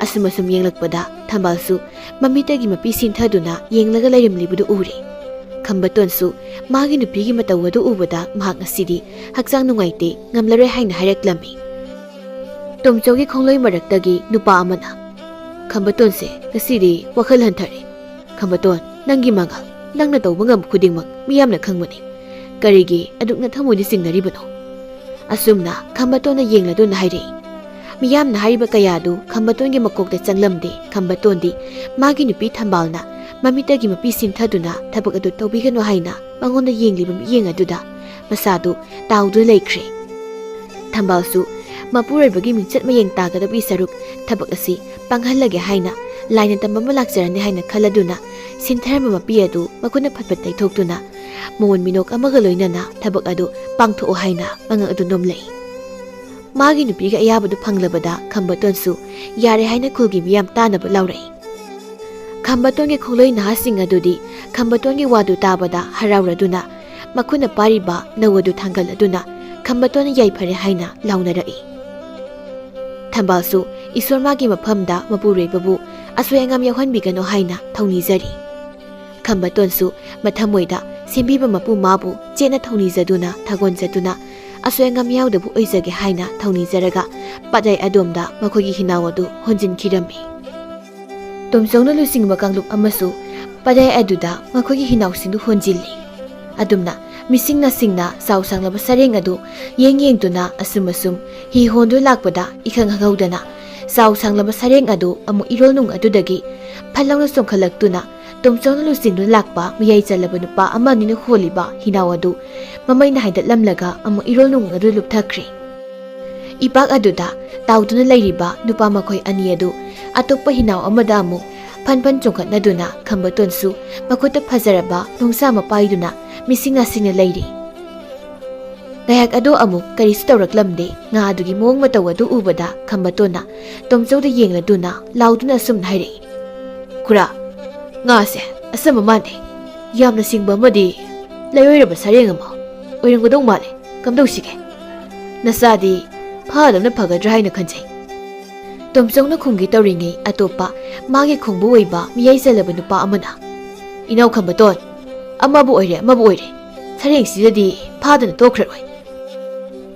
ꯑꯁꯨꯝ ꯑꯁꯨꯝ ꯌꯦꯡꯂꯛꯄꯗ ꯊꯝꯕꯥꯜꯁꯨ ꯃꯃꯤꯠꯇꯒꯤ ꯃꯄꯤ ꯁꯤꯟꯊꯗꯨꯅ ꯌꯦꯡꯂꯒ ꯂꯩꯔꯝꯂꯤꯕꯗꯨ ꯎꯔꯦ꯫ ꯈꯝꯕꯇꯣꯟꯁꯨ ꯃꯥꯒꯤ ꯅꯨꯄꯤꯒꯤ ꯃꯇꯧ ꯑꯗꯨ ꯎꯕꯗ ꯃꯍꯥꯛ ꯉꯁꯤꯗꯤ ꯍꯛꯆꯥꯡ ꯅꯨꯡꯉꯥꯏꯇꯦ, ꯉꯝꯂꯔꯣꯏ ꯍꯥꯏꯅ ꯍꯥꯏꯔꯛꯂꯝꯃꯤ꯫ ꯇꯣꯝꯆꯧꯒꯤ ꯈꯣꯡꯂꯣꯏ ꯃꯔꯛꯇꯒꯤ ꯅꯨꯄꯥ ꯑꯃꯅ, "ꯈꯝꯕꯇꯣꯟꯁꯦ ꯉꯁꯤꯗꯤ ꯋꯥꯈꯜ ꯍꯟꯊꯔꯦ꯫ ꯈꯝꯕꯇꯣꯟ, ꯅꯪꯒꯤ ꯃꯉꯥꯜ, ꯅꯪꯅ ꯇꯧꯕ ꯉꯝꯕ ꯈꯨꯗꯤꯡꯃꯛ ꯃꯤꯌꯥꯝꯅ ꯈꯪꯕꯅꯤ꯫ ꯀꯔꯤꯒꯤ ꯑꯗꯨꯛꯅ ꯊꯃꯣꯏꯗ ꯆꯤꯡꯅꯔꯤꯕꯅꯣ?" ꯑꯁꯨꯝꯅ ꯈꯝꯕꯇꯣꯟꯅ ꯌꯦꯡꯂꯗꯨꯅ ꯍꯥꯏꯔꯛꯏ꯫ ꯃꯤꯌꯥꯝꯅ ꯍꯥꯏꯔꯤꯕ ꯀꯌꯥꯗꯨ ꯈꯝꯕꯇꯣꯟꯒꯤ ꯃꯀꯣꯛꯇ ꯆꯪꯂꯝꯗꯦ꯫ ꯈꯝꯕꯇꯣꯟꯗꯤ ꯃꯥꯒꯤ ꯅꯨꯄꯤ ꯊꯝꯕꯥꯜꯅ ꯃꯃꯤꯠꯇꯒꯤ ꯃꯄꯤ ꯁꯤꯡꯊꯗꯨꯅ ꯊꯕꯛ ꯑꯗꯨ ꯇꯧꯕꯤꯒꯅꯨ ꯍꯥꯏꯅ ꯃꯉꯣꯟꯗ ꯌꯦꯡꯂꯤꯕ ꯃꯤꯠꯌꯦꯡ ꯑꯗꯨꯗ ꯃꯁꯥꯗꯨ ꯇꯥꯎꯗꯨꯅ ꯂꯩꯈ꯭ꯔꯦ꯫ ꯊꯝꯕꯥꯜꯁꯨ ꯃꯄꯨꯔꯣꯏꯕꯒꯤ ꯃꯤꯡꯆꯠ ꯃꯌꯦꯡ ꯇꯥꯒꯗꯕꯒꯤ ꯁꯔꯨꯛ ꯊꯕꯛ ꯑꯁꯤ ꯄꯥꯡꯍꯜꯂꯒꯦ ꯍꯥꯏꯅ ꯂꯥꯏꯅ ꯇꯝꯕ ꯑꯃ ꯂꯥꯛꯆꯔꯅꯤ ꯍꯥꯏꯅ ꯈꯜꯂꯗꯨꯅ ꯁꯤꯟꯊꯔꯝꯕ ꯃꯄꯤ ꯑꯗꯨ ꯃꯈꯨꯠꯅ ꯐꯠ ꯐꯠ ꯇꯩꯊꯣꯛꯇꯨꯅ ꯃꯣꯟ ꯃꯤꯅꯣꯛ ꯑꯃꯒ ꯂꯣꯏꯅꯅ ꯊꯕꯛ ꯑꯗꯨ ꯄꯥꯡꯊꯣꯛꯑꯣ ꯍꯥꯏꯅ ꯃꯉꯛ ꯑꯗꯨ ꯅꯣꯝꯂꯛꯏ꯫ ꯃꯥꯒꯤ ꯅꯨꯄꯤꯒꯤ ꯑꯌꯥꯕꯗꯨ ꯐꯪꯂꯕꯗ ꯈꯝꯕꯇꯣꯟꯁꯨ ꯌꯥꯔꯦ ꯍꯥꯏꯅ ꯈꯨꯜꯒꯤ ꯃꯤꯌꯥꯝ ꯇꯥꯅꯕ ꯂꯥꯎꯔꯛꯏ꯫ ꯈꯝꯕꯇꯣꯟꯒꯤ ꯈꯣꯡꯂꯣꯏ ꯅꯍꯥꯁꯤꯡ ꯑꯗꯨꯗꯤ ꯈꯝꯕꯇꯣꯟꯒꯤ ꯋꯥꯗꯨ ꯇꯥꯕꯗ ꯍꯔꯥꯎꯔꯗꯨꯅ ꯃꯈꯨꯠꯅ ꯄꯥꯏꯔꯤꯕ ꯅꯧ ꯑꯗꯨ ꯊꯥꯡꯒꯠꯂꯗꯨꯅ ꯈꯝꯕꯇꯣꯟꯅ ꯌꯥꯏꯐꯔꯦ ꯍꯥꯏꯅ ꯂꯥꯎꯅꯔꯛꯏ꯫ ꯊꯝꯕꯥꯜꯁꯨ ꯏꯁꯣꯔ ꯃꯥꯒꯤ ꯃꯐꯝꯗ ꯃꯄꯨꯔꯣꯏꯕꯕꯨ ꯑꯁꯣꯏ ꯑꯉꯥꯝ ꯌꯥꯎꯍꯟꯕꯤꯒꯅꯨ ꯍꯥꯏꯅ ꯊꯧꯅꯤꯖꯔꯤ꯫ ꯈꯝꯕꯇꯣꯟꯁꯨ ꯃꯊꯃꯣꯏꯗ ꯁꯦꯝꯕꯤꯕ ꯃꯄꯨ ꯃꯥꯕꯨ ꯆꯦꯠꯅ ꯊꯧꯅꯤꯖꯗꯨꯅ ꯊꯥꯒꯣꯟꯖꯗꯨꯅ ꯑꯁꯣꯏ ꯑꯉꯥꯝ ꯌꯥꯎꯗꯕ ꯑꯣꯏꯖꯒꯦ ꯍꯥꯏꯅ ꯊꯧꯅꯤꯖꯔꯒ ꯄꯥꯠꯌꯥꯏ ꯑꯗꯣꯝꯗ ꯃꯈꯣꯏꯒꯤ ꯍꯤꯅꯥꯎ ꯑꯗꯨ ꯍꯣꯟꯖꯤꯟꯈꯤꯔꯝꯃꯤ꯫ ꯇꯣꯝꯆꯧꯅ ꯂꯨꯆꯤꯡꯕ ꯀꯥꯡꯂꯨꯞ ꯑꯃꯁꯨ ꯄꯥꯠꯌꯥꯏ ꯑꯗꯨꯗ ꯃꯈꯣꯏꯒꯤ ꯍꯤꯅꯥꯎꯁꯤꯡꯗꯨ ꯍꯣꯟꯖꯤꯜꯂꯤ꯫ ꯑꯗꯨꯝꯅ ꯃꯤꯁꯤꯡꯅ ꯁꯤꯡꯅ ꯆꯥꯎ ꯁꯥꯡꯂꯕ ꯁꯔꯦꯡ ꯑꯗꯨ ꯌꯦꯡ ꯌꯦꯡꯗꯨꯅ ꯑꯁꯨꯝ ꯑꯁꯨꯝ ꯍꯤ ꯍꯣꯟꯗꯨ ꯂꯥꯛꯄꯗ ꯏꯈꯪ ꯈꯪꯍꯧꯗꯅ ꯆꯥꯎ ꯁꯥꯡꯂꯕ ꯁꯔꯦꯡ ꯑꯗꯨ ꯑꯃꯨꯛ ꯏꯔꯣꯜ ꯅꯨꯡ ꯑꯗꯨꯗꯒꯤ ꯐꯠ ꯂꯥꯎꯅ ꯆꯣꯡꯈꯠꯂꯛꯇꯨꯅ ꯇꯣꯝꯆꯧꯅ ꯂꯨꯆꯤꯡꯗꯨꯅ ꯂꯥꯛꯄ ꯃꯌꯥꯏ ꯆꯜꯂꯕ ꯅꯨꯄꯥ ꯑꯃ ꯑꯅꯤꯅ ꯍꯣꯜꯂꯤꯕ ꯍꯤꯅꯥꯎ ꯑꯗꯨ ꯃꯃꯩꯅ ꯍꯥꯏꯗꯠꯂꯝꯂꯒ ꯑꯃꯨꯛ ꯏꯔꯣꯜ ꯅꯨꯡ ꯑꯗꯨ ꯂꯨꯞꯊꯈ꯭ꯔꯦ꯫ ꯏꯄꯥꯛ ꯑꯗꯨꯗ ꯇꯥꯎꯗꯨꯅ ꯂꯩꯔꯤꯕ ꯅꯨꯄꯥ ꯃꯈꯣꯏ ꯑꯅꯤ ꯑꯗꯨ ꯑꯇꯣꯞꯄ ꯍꯤꯅꯥꯎ ꯑꯃꯗ ꯑꯃꯨꯛ ꯐꯟ ꯐꯟ ꯆꯣꯡꯈꯠꯅꯗꯨꯅ ꯈꯝꯕꯇꯣꯟꯁꯨ ꯃꯈꯨꯠꯇ ꯐꯖꯔꯕ ꯅꯨꯡꯁꯥ ꯑꯃ ꯄꯥꯏꯗꯨꯅ ꯃꯤꯁꯤꯡ ꯅꯥꯁꯤꯡꯅ ꯂꯩꯔꯤ꯫ ꯉꯥꯏꯍꯥꯛ ꯑꯗꯨ ꯑꯃꯨꯛ ꯀꯔꯤꯁꯨ ꯇꯧꯔꯛꯂꯝꯗꯦ꯫ ꯉꯥ ꯑꯗꯨꯒꯤ ꯃꯑꯣꯡ ꯃꯇꯧ ꯑꯗꯨ ꯎꯕꯗ ꯈꯝꯕꯇꯣꯟꯅ ꯇꯣꯝꯆꯧꯗ ꯌꯦꯡꯂꯗꯨꯅ ꯂꯥꯎꯗꯨꯅ ꯑꯁꯨꯝꯅ ꯍꯥꯏꯔꯛꯏ, "ꯈꯨꯔꯥ, ꯉꯥꯁꯦ ꯑꯆꯝꯕ ꯃꯥꯟꯗꯦ꯫ ꯌꯥꯝꯅ ꯁꯤꯡꯕ ꯑꯃꯗꯤ ꯂꯩꯔꯣꯏꯔꯕ ꯁꯔꯦꯡ ꯑꯃ ꯑꯣꯏꯔꯝꯒꯗꯧ ꯃꯥꯜꯂꯦ꯫ ꯀꯝꯗꯧꯁꯤꯒꯦ? ꯅꯆꯥꯗꯤ ꯐꯥꯗꯕꯅ ꯐꯒꯗ꯭ꯔꯥ ꯍꯥꯏꯅ ꯈꯟꯖꯩ꯫" ꯇꯣꯝꯆꯧꯅ ꯈꯨꯝꯒꯦ ꯇꯧꯔꯤꯉꯩ ꯑꯇꯣꯞꯄ ꯃꯥꯒꯤ ꯈꯣꯡꯕꯨ ꯑꯣꯏꯕ ꯃꯤꯌꯥꯏ ꯆꯜꯂꯕ ꯅꯨꯄꯥ ꯑꯃꯅ, "ꯏꯅꯥꯎ ꯈꯝꯕꯇꯣꯟ, ꯑꯃꯕꯨ ꯑꯣꯏꯔꯦ ꯑꯃꯕꯨ ꯑꯣꯏꯔꯦ, ꯁꯔꯦꯡꯁꯤꯗꯗꯤ ꯐꯥꯗꯅ ꯇꯣꯛꯈ꯭ꯔꯔꯣꯏ꯫"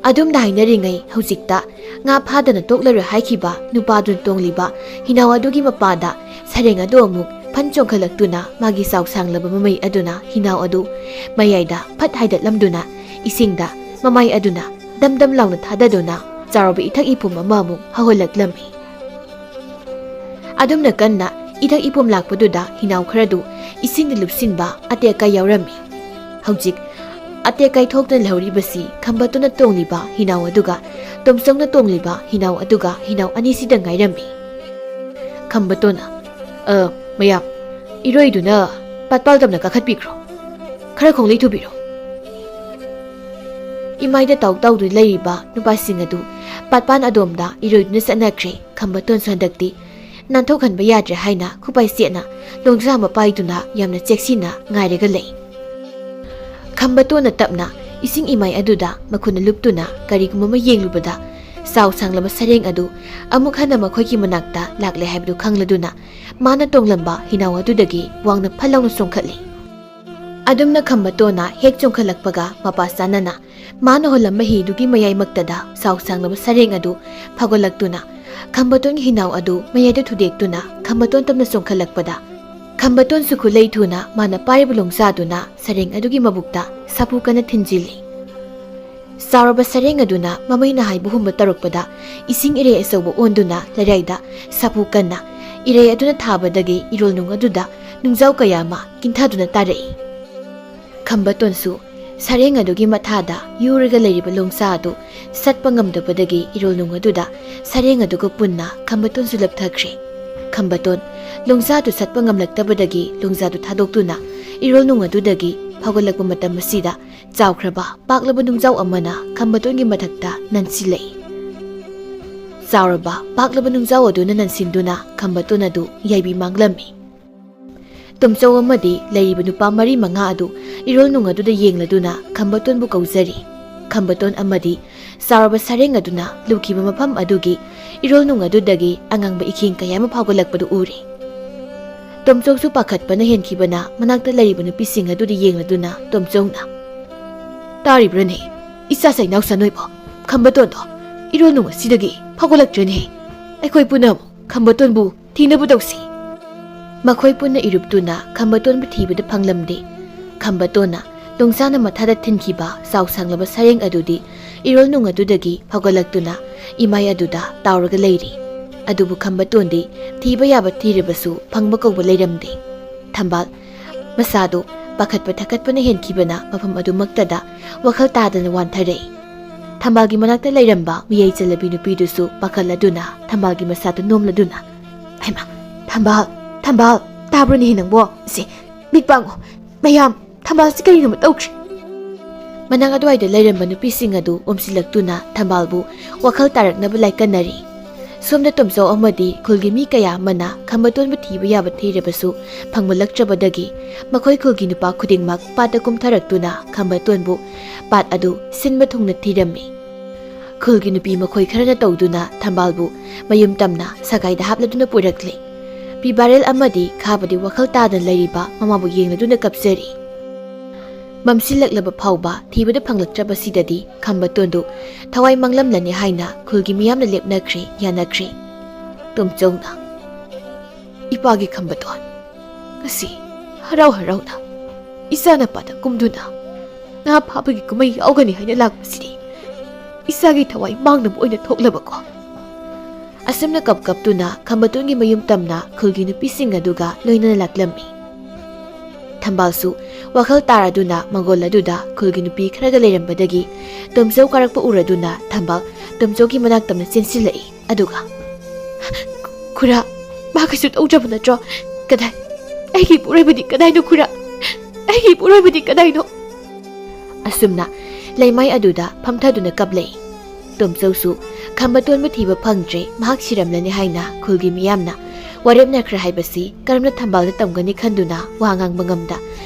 ꯑꯗꯨꯝꯅ ꯍꯥꯏꯅꯔꯤꯉꯩ ꯍꯧꯖꯤꯛꯇ ꯉꯥ ꯐꯥꯗꯅ ꯇꯣꯛꯂꯔꯣꯏ ꯍꯥꯏꯈꯤꯕ ꯅꯨꯄꯥꯗꯨꯅ ꯇꯣꯡꯂꯤꯕ ꯍꯤꯅꯥꯎ ꯑꯗꯨꯒꯤ ꯃꯄꯥꯗ ꯁꯔꯦꯡ ꯑꯗꯨ ꯑꯃꯨꯛ ꯐꯟ ꯆꯣꯡꯈꯠꯂꯛꯇꯨꯅ ꯃꯥꯒꯤ ꯆꯥꯎ ꯁꯥꯡꯂꯕ ꯃꯃꯩ ꯑꯗꯨꯅ ꯍꯤꯅꯥꯎ ꯑꯗꯨ ꯃꯌꯥꯏꯗ ꯐꯠ ꯍꯥꯏꯗꯠꯂꯝꯗꯨꯅ ꯏꯁꯤꯡꯗ ꯃꯃꯥꯏ ꯑꯗꯨꯅ ꯗꯝ ꯗꯝ ꯂꯥꯎꯅ ꯊꯥꯗꯗꯨꯅ ꯆꯥꯎꯔꯕ ꯏꯊꯛ ꯏꯄꯨꯝ ꯑꯃ ꯑꯃꯨꯛ ꯍꯧꯍꯜꯂꯛꯂꯝꯃꯤ꯫ ꯑꯗꯨꯝꯅ ꯀꯟꯅ ꯏꯊꯛ ꯏꯄꯨꯝ ꯂꯥꯛꯄꯗꯨꯗ ꯍꯤꯅꯥꯎ ꯈꯔꯗꯨ ꯏꯁꯤꯡꯗ ꯂꯨꯞꯁꯤꯟꯕ ꯑꯇꯦꯛ ꯑꯀꯥꯏ ꯌꯥꯎꯔꯝꯃꯤ꯫ ꯍꯧꯖꯤꯛ ꯑꯇꯦꯛ ꯑꯀꯥꯏ ꯊꯣꯛꯇꯅ ꯂꯩꯍꯧꯔꯤꯕꯁꯤ ꯈꯝꯕꯇꯣꯟꯅ ꯇꯣꯡꯂꯤꯕ ꯍꯤꯅꯥꯎ ꯑꯗꯨꯒ ꯇꯣꯝꯆꯧꯅ ꯇꯣꯡꯂꯤꯕ ꯍꯤꯅꯥꯎ ꯑꯗꯨꯒ ꯍꯤꯅꯥꯎ ꯑꯅꯤꯁꯤꯗ ꯉꯥꯏꯔꯝꯃꯤ꯫ ꯈꯝꯕꯇꯣꯟꯅ, "ꯑ, ꯃꯌꯥꯝ, ꯏꯔꯣꯏꯗꯨꯅ ꯄꯥꯠꯄꯥꯜ ꯇꯝꯅ ꯀꯥꯈꯠꯄꯤꯈ꯭ꯔꯣ꯫ ꯈꯔ ꯈꯣꯡꯂꯩ ꯊꯨꯕꯤꯔꯣ꯫" ꯏꯃꯥꯏꯗ ꯇꯥꯎ ꯇꯥꯎꯗꯨꯅ ꯂꯩꯔꯤꯕ ꯅꯨꯄꯥꯁꯤꯡ ꯑꯗꯨ ꯄꯥꯠꯄꯥꯟ ꯑꯗꯣꯝꯗ ꯏꯔꯣꯏꯗꯨꯅ ꯆꯠꯅꯈ꯭ꯔꯦ꯫ ꯈꯝꯕꯇꯣꯟꯁꯨ ꯍꯟꯗꯛꯇꯤ ꯅꯥꯟꯊꯣꯛꯍꯟꯕ ꯌꯥꯗ꯭ꯔꯦ ꯍꯥꯏꯅ ꯈꯨꯄꯥꯏ ꯆꯦꯠꯅ ꯂꯣꯡꯖꯥ ꯑꯃ ꯄꯥꯏꯗꯨꯅ ꯌꯥꯝꯅ ꯆꯦꯛꯁꯤꯟꯅ ꯉꯥꯏꯔꯒ ꯂꯩ꯫ ꯈꯝꯕꯇꯣꯟꯅ ꯇꯞꯅ ꯏꯁꯤꯡ ꯏꯃꯥꯏ ꯑꯗꯨꯗ ꯃꯈꯨꯠꯅ ꯂꯨꯞꯇꯨꯅ ꯀꯔꯤꯒꯨꯝꯕ ꯑꯃ ꯌꯦꯡꯂꯨꯕꯗ, ꯆꯥꯎ ꯁꯥꯡꯂꯕ ꯁꯔꯦꯡ ꯑꯗꯨ ꯑꯃꯨꯛ ꯍꯟꯅ ꯃꯈꯣꯏꯒꯤ ꯃꯅꯥꯛꯇ ꯂꯥꯛꯂꯦ ꯍꯥꯏꯕꯗꯨ ꯈꯪꯂꯗꯨꯅ, ꯃꯥꯅ ꯇꯣꯡꯂꯝꯕ ꯍꯤꯅꯥꯎ ꯑꯗꯨꯗꯒꯤ ꯋꯥꯡꯅ ꯐꯠ ꯂꯥꯎꯅ ꯆꯣꯡꯈꯠꯂꯤ꯫ ꯑꯗꯨꯝꯅ ꯈꯝꯕꯇꯣꯟꯅ ꯍꯦꯛ ꯆꯣꯡꯈꯠꯂꯛꯄꯒ, ꯃꯄꯥ ꯆꯥꯅꯅ ꯃꯥꯅ ꯍꯣꯜꯂꯝꯕ ꯍꯤꯗꯨꯒꯤ ꯃꯌꯥꯏꯃꯛꯇꯗ ꯆꯥꯎ ꯁꯥꯡꯂꯕ ꯁꯔꯦꯡ ꯑꯗꯨ ꯐꯥꯎꯒꯠꯂꯛꯇꯨꯅ, ꯈꯝꯕꯇꯣꯟꯒꯤ ꯍꯤꯅꯥꯎ ꯑꯗꯨ ꯃꯌꯥꯏꯗ ꯊꯨꯗꯦꯛꯇꯨꯅ ꯈꯝꯕꯇꯣꯟ ꯇꯞꯅ ꯆꯣꯡꯈꯠꯂꯛꯄꯗ, ꯈꯝꯕꯇꯣꯟꯁꯨ ꯈꯨꯠꯂꯩ ꯊꯨꯅ ꯃꯥꯅ ꯄꯥꯏꯔꯤꯕ ꯂꯣꯡꯖꯥꯗꯨꯅ ꯁꯔꯦꯡ ꯑꯗꯨꯒꯤ ꯃꯕꯨꯛꯇ ꯁꯥꯐꯨ ꯀꯟꯅ ꯊꯤꯟꯖꯤꯜꯂꯤ꯫ ꯆꯥꯎꯔꯕ ꯁꯔꯦꯡ ꯑꯗꯨꯅ ꯃꯃꯩꯅ ꯍꯥꯏꯕ ꯍꯨꯝꯕ ꯇꯧꯔꯛꯄꯗ, ꯏꯁꯤꯡ ꯏꯔꯩ ꯑꯆꯧꯕ ꯑꯣꯟꯗꯨꯅ ꯂꯩꯔꯥꯏꯗ ꯁꯥꯐꯨ ꯀꯟꯅ ꯏꯔꯩ ꯑꯗꯨꯅ ꯊꯥꯕꯗꯒꯤ ꯏꯔꯣꯜꯅꯨꯡ ꯑꯗꯨꯗ ꯅꯨꯡꯖꯥꯎ ꯀꯌꯥ ꯑꯃ ꯀꯤꯟꯊꯗꯨꯅ ꯇꯥꯔꯛꯏ꯫ ꯈꯝꯕꯇꯣꯟꯁꯨ ꯁꯔꯦꯡ ꯑꯗꯨꯒꯤ ꯃꯊꯥꯗ ꯌꯨꯔꯒ ꯂꯩꯔꯤꯕ ꯂꯣꯡꯆꯥ ꯑꯗꯨ ꯁꯠꯄ ꯉꯝꯗꯕꯗꯒꯤ, ꯏꯔꯣꯜꯅꯨꯡ ꯑꯗꯨꯗ ꯁꯔꯦꯡ ꯑꯗꯨꯒ ꯄꯨꯟꯅ ꯈꯝꯕꯇꯣꯟꯁꯨ ꯂꯨꯞꯊꯈ꯭ꯔꯦ꯫ ꯈꯝꯕꯇꯣꯟ ꯂꯣꯡꯆꯥ ꯑꯗꯨ ꯁꯠꯄ ꯉꯝꯂꯛꯇꯕꯗꯒꯤ, ꯂꯣꯡꯆꯥ ꯑꯗꯨ ꯊꯥꯗꯣꯛꯇꯨꯅ ꯏꯔꯣꯜꯅꯨꯡ ꯑꯗꯨꯗꯒꯤ ꯐꯥꯎꯒꯠꯂꯛꯄ ꯃꯇꯝ ꯑꯁꯤꯗ, ꯆꯥꯎꯈ꯭ꯔꯕ ꯄꯥꯛꯂꯕ ꯅꯨꯡꯖꯥꯎ ꯑꯃꯅ ꯈꯝꯕꯇꯣꯟꯒꯤ ꯃꯊꯛꯇ ꯅꯟꯁꯤꯜꯂꯛꯏ꯫ ꯆꯥꯎꯔꯕ ꯄꯥꯛꯂꯕ ꯅꯨꯡꯖꯥꯎ ꯑꯗꯨꯅ ꯅꯟꯁꯤꯟꯗꯨꯅ ꯈꯝꯕꯇꯣꯟ ꯑꯗꯨ ꯌꯥꯏꯕꯤ ꯃꯥꯡꯂꯝꯃꯤ꯫ ꯇꯣꯝꯆꯧ ꯑꯃꯗꯤ ꯂꯩꯔꯤꯕ ꯅꯨꯄꯥ ꯃꯔꯤ ꯃꯉꯥ ꯑꯗꯨ ꯏꯔꯣꯜꯅꯨꯡ ꯑꯗꯨꯗ ꯌꯦꯡꯂꯗꯨꯅ ꯈꯝꯕꯇꯣꯟꯕꯨ ꯀꯧꯖꯔꯤ꯫ ꯈꯝꯕꯇꯣꯟ ꯑꯃꯗꯤ ꯆꯥꯎꯔꯕ ꯁꯔꯦꯡ ꯑꯗꯨꯅ ꯂꯨꯈꯤꯕ ꯃꯐꯝ ꯑꯗꯨꯒꯤ ꯏꯔꯣꯜꯅꯨꯡ ꯑꯗꯨꯗꯒꯤ ꯑꯉꯥꯡꯕ ꯏꯈꯦꯡ ꯀꯌꯥ ꯑꯃ ꯐꯥꯎꯒꯠꯂꯛꯄꯗꯨ ꯎꯔꯦ꯫ ꯇꯣꯝꯆꯧꯁꯨ ꯄꯥꯈꯠꯄꯅ ꯍꯦꯟꯈꯤꯕꯅ ꯃꯅꯥꯛꯇ ꯂꯩꯔꯤꯕ ꯅꯨꯄꯤꯁꯤꯡ ꯑꯗꯨꯗ ꯌꯦꯡꯂꯗꯨꯅ ꯇꯣꯝꯆꯧꯅ, "ꯇꯥꯔꯤꯕ꯭ꯔꯅꯦ? ꯏꯆꯥ ꯁꯩꯅꯥꯎ ꯁꯟ ꯑꯣꯏꯕ ꯈꯝꯕꯇꯣꯟꯗꯣ ꯏꯔꯣꯜꯅꯨꯡ ꯑꯁꯤꯗꯒꯤ ꯐꯥꯎꯒꯠꯂꯛꯇ꯭ꯔꯦꯅꯦ꯫ ꯑꯩꯈꯣꯏ ꯄꯨꯟꯅ ꯑꯃꯨꯛ ꯈꯝꯕꯇꯣꯟꯕꯨ ꯊꯤꯅꯕ ꯇꯧꯁꯤ꯫" ꯃꯈꯣꯏ ꯄꯨꯟꯅ ꯏꯔꯨꯞꯇꯨꯅ ꯈꯝꯕꯇꯣꯟꯕꯨ ꯊꯤꯕꯗ ꯐꯪꯂꯝꯗꯦ꯫ ꯈꯝꯕꯇꯣꯟꯅ ꯂꯣꯡꯆꯥꯅ ꯃꯊꯥꯗ ꯊꯤꯟꯈꯤꯕ ꯆꯥꯎ ꯁꯥꯡꯂꯕ ꯁꯔꯦꯡ ꯑꯗꯨꯗꯤ ꯏꯔꯣꯜ ꯅꯨꯡ ꯑꯗꯨꯗꯒꯤ ꯍꯧꯒꯠꯂꯛꯇꯨꯅ ꯏꯃꯥꯏ ꯑꯗꯨꯗ ꯇꯥꯎꯔꯒ ꯂꯩꯔꯤ꯫ ꯑꯗꯨꯕꯨ ꯈꯝꯕꯇꯣꯟꯗꯤ ꯊꯤꯕ ꯌꯥꯕ ꯊꯤꯔꯕꯁꯨ ꯐꯪꯕ ꯀꯧꯕ ꯂꯩꯔꯝꯗꯦ꯫ ꯊꯝꯕꯥꯜ ꯃꯁꯥꯗꯨ ꯄꯥꯈꯠꯄ ꯊꯀꯠꯄꯅ ꯍꯦꯟꯈꯤꯕꯅ ꯃꯐꯝ ꯑꯗꯨꯃꯛꯇꯗ ꯋꯥꯈꯜ ꯇꯥꯗꯅ ꯋꯥꯟꯊꯔꯛꯏ꯫ ꯊꯝꯕꯥꯜꯒꯤ ꯃꯅꯥꯛꯇ ꯂꯩꯔꯝꯕ ꯃꯤꯌꯥꯏ ꯆꯜꯂꯕꯤ ꯅꯨꯄꯤꯗꯨꯁꯨ ꯄꯥꯈꯠꯂꯗꯨꯅ ꯊꯝꯕꯥꯜꯒꯤ ꯃꯁꯥꯗꯨ ꯅꯣꯝꯂꯗꯨꯅ, "ꯍꯩꯃꯥ, ꯊꯝꯕꯥꯜ, ꯊꯝꯕꯥꯜ, ꯇꯥꯕ꯭ꯔꯣꯅꯦꯍꯦ ꯅꯪꯕꯣ? ꯁꯦ, ꯃꯤꯠ ꯄꯥꯡꯉꯣ꯫ ꯃꯌꯥꯝ, ꯊꯝꯕꯥꯜꯁꯤ ꯀꯔꯤꯅꯣꯃ ꯇꯧꯈ꯭ꯔꯦ!" ꯃꯅꯥꯛ ꯑꯗꯨꯋꯥꯏꯗ ꯂꯩꯔꯝꯕ ꯅꯨꯄꯤꯁꯤꯡ ꯑꯗꯨ ꯑꯣꯝꯁꯤꯜꯂꯛꯇꯨꯅ ꯊꯝꯕꯥꯜꯕꯨ ꯋꯥꯈꯜ ꯇꯥꯔꯛꯅꯕ ꯂꯥꯏꯀꯠꯅꯔꯤ꯫ ꯁꯣꯝꯗ ꯇꯣꯝꯆꯧ ꯑꯃꯗꯤ ꯈꯨꯜꯒꯤ ꯃꯤ ꯀꯌꯥ ꯑꯃꯅ ꯈꯝꯕꯇꯣꯟꯕꯨ ꯊꯤꯕ ꯌꯥꯕ ꯊꯤꯔꯕꯁꯨ ꯐꯪꯕꯂꯛꯇ꯭ꯔꯕꯗꯒꯤ ꯃꯈꯣꯏ ꯈꯨꯜꯒꯤ ꯅꯨꯄꯥ ꯈꯨꯗꯤꯡꯃꯛ ꯄꯥꯠꯇ ꯀꯨꯝꯊꯔꯛꯇꯨꯅ ꯈꯝꯕꯇꯣꯟꯕꯨ ꯄꯥꯠ ꯑꯗꯨ ꯁꯤꯟꯕ ꯊꯨꯡꯅ ꯊꯤꯔꯝꯃꯤ꯫ ꯈꯨꯜꯒꯤ ꯅꯨꯄꯤ ꯃꯈꯣꯏ ꯈꯔꯅ ꯇꯧꯗꯨꯅ ꯊꯝꯕꯥꯜꯕꯨ ꯃꯌꯨꯝ ꯇꯝꯅ ꯁꯒꯥꯏꯗ ꯍꯥꯞꯂꯗꯨꯅ ꯄꯨꯔꯛꯂꯦ꯫ ꯄꯤ ꯕꯥꯔꯦꯜ ꯑꯃꯗꯤ ꯈꯥꯕꯗꯤ ꯋꯥꯈꯜ ꯇꯥꯗꯅ ꯂꯩꯔꯤꯕ ꯃꯃꯥꯕꯨ ꯌꯦꯡꯂꯗꯨꯅ ꯀꯞꯆꯔꯤ꯫ ꯃꯝꯁꯤꯜꯂꯛꯂꯕ ꯐꯥꯎꯕ ꯊꯤꯕꯗ ꯐꯪꯂꯛꯇ꯭ꯔꯕꯁꯤꯗꯗꯤ ꯈꯝꯕꯇꯣꯟꯗꯨ ꯊꯋꯥꯏ ꯃꯥꯡꯂꯝꯂꯅꯤ ꯍꯥꯏꯅ ꯈꯨꯜꯒꯤ ꯃꯤꯌꯥꯝꯅ ꯂꯦꯞꯅꯈ꯭ꯔꯦ, ꯌꯥꯅꯈ꯭ꯔꯦ꯫ ꯇꯣꯝꯆꯧꯅ, "ꯏꯄꯥꯒꯤ ꯈꯝꯕꯇꯣꯟ, ꯉꯁꯤ ꯍꯔꯥꯎ ꯍꯔꯥꯎꯅ ꯏꯆꯥꯅ ꯄꯥꯠꯇ ꯀꯨꯝꯗꯨꯅ ꯉꯥ ꯐꯥꯕꯒꯤ ꯀꯨꯝꯍꯩ ꯌꯥꯎꯒꯅꯤ ꯍꯥꯏꯅ ꯂꯥꯛꯄꯁꯤꯗꯤ ꯏꯆꯥꯒꯤ ꯊꯋꯥꯏ ꯃꯥꯡꯅꯕ ꯑꯣꯏꯅ ꯊꯣꯛꯂꯕꯀꯣ?" ꯑꯁꯨꯝꯅ ꯀꯞ ꯀꯞꯇꯨꯅ ꯈꯝꯕꯇꯣꯟꯒꯤ ꯃꯌꯨꯝ ꯇꯝꯅ ꯈꯨꯜꯒꯤ ꯅꯨꯄꯤꯁꯤꯡ ꯑꯗꯨꯒ ꯂꯣꯏꯅꯅ ꯂꯥꯛꯂꯝꯃꯤ꯫ ꯊꯝꯕꯥꯜꯁꯨ ꯋꯥꯈꯜ ꯇꯥꯔꯗꯨꯅ ꯃꯪꯒꯣꯜ ꯑꯗꯨꯗ ꯈꯨꯜꯒꯤ ꯅꯨꯄꯤ ꯈꯔꯒ ꯂꯩꯔꯝꯕꯗꯒꯤ ꯇꯣꯝꯆꯧ ꯀꯥꯔꯛꯄ ꯎꯔꯗꯨꯅ ꯊꯝꯕꯥꯜ ꯇꯣꯝꯆꯧꯒꯤ ꯃꯅꯥꯛ ꯇꯝꯅ ꯆꯦꯟꯁꯤꯜꯂꯛꯏ꯫ ꯑꯗꯨꯒ, "ꯈꯨꯔꯥ, ꯃꯥ ꯀꯩꯁꯨ ꯇꯧꯗ꯭ꯔꯕ ꯅꯠꯇ꯭ꯔꯣ? ꯀꯗꯥꯏ? ꯑꯩꯒꯤ ꯏꯄꯨꯔꯣꯏꯕꯗꯤ ꯀꯗꯥꯏꯅꯣ ꯈꯨꯔꯥ? ꯑꯩꯒꯤ ꯏꯄꯨꯔꯣꯏꯕꯗꯤ ꯀꯗꯥꯏꯅꯣ?" ꯑꯁꯨꯝꯅ ꯂꯩꯃꯥꯏ ꯑꯗꯨꯗ ꯐꯝꯊꯗꯨꯅ ꯀꯞꯂꯛꯏ꯫ ꯇꯣꯝꯆꯧꯁꯨ ꯈꯝꯕꯇꯣꯟꯕꯨ ꯊꯤꯕ ꯐꯪꯗ꯭ꯔꯦ, ꯃꯍꯥꯛ ꯁꯤꯔꯝꯂꯅꯤ ꯍꯥꯏꯅ ꯈꯨꯜꯒꯤ ꯃꯤꯌꯥꯝꯅ ꯋꯥꯔꯦꯞꯅꯈ꯭ꯔꯦ ꯍꯥꯏꯕꯁꯤ ꯀꯔꯝꯅ ꯊꯝꯕꯥꯜꯗ ꯇꯝꯒꯅꯤ ꯈꯟꯗꯨꯅ ꯋꯥ ꯉꯥꯡꯕ ꯉꯝꯗ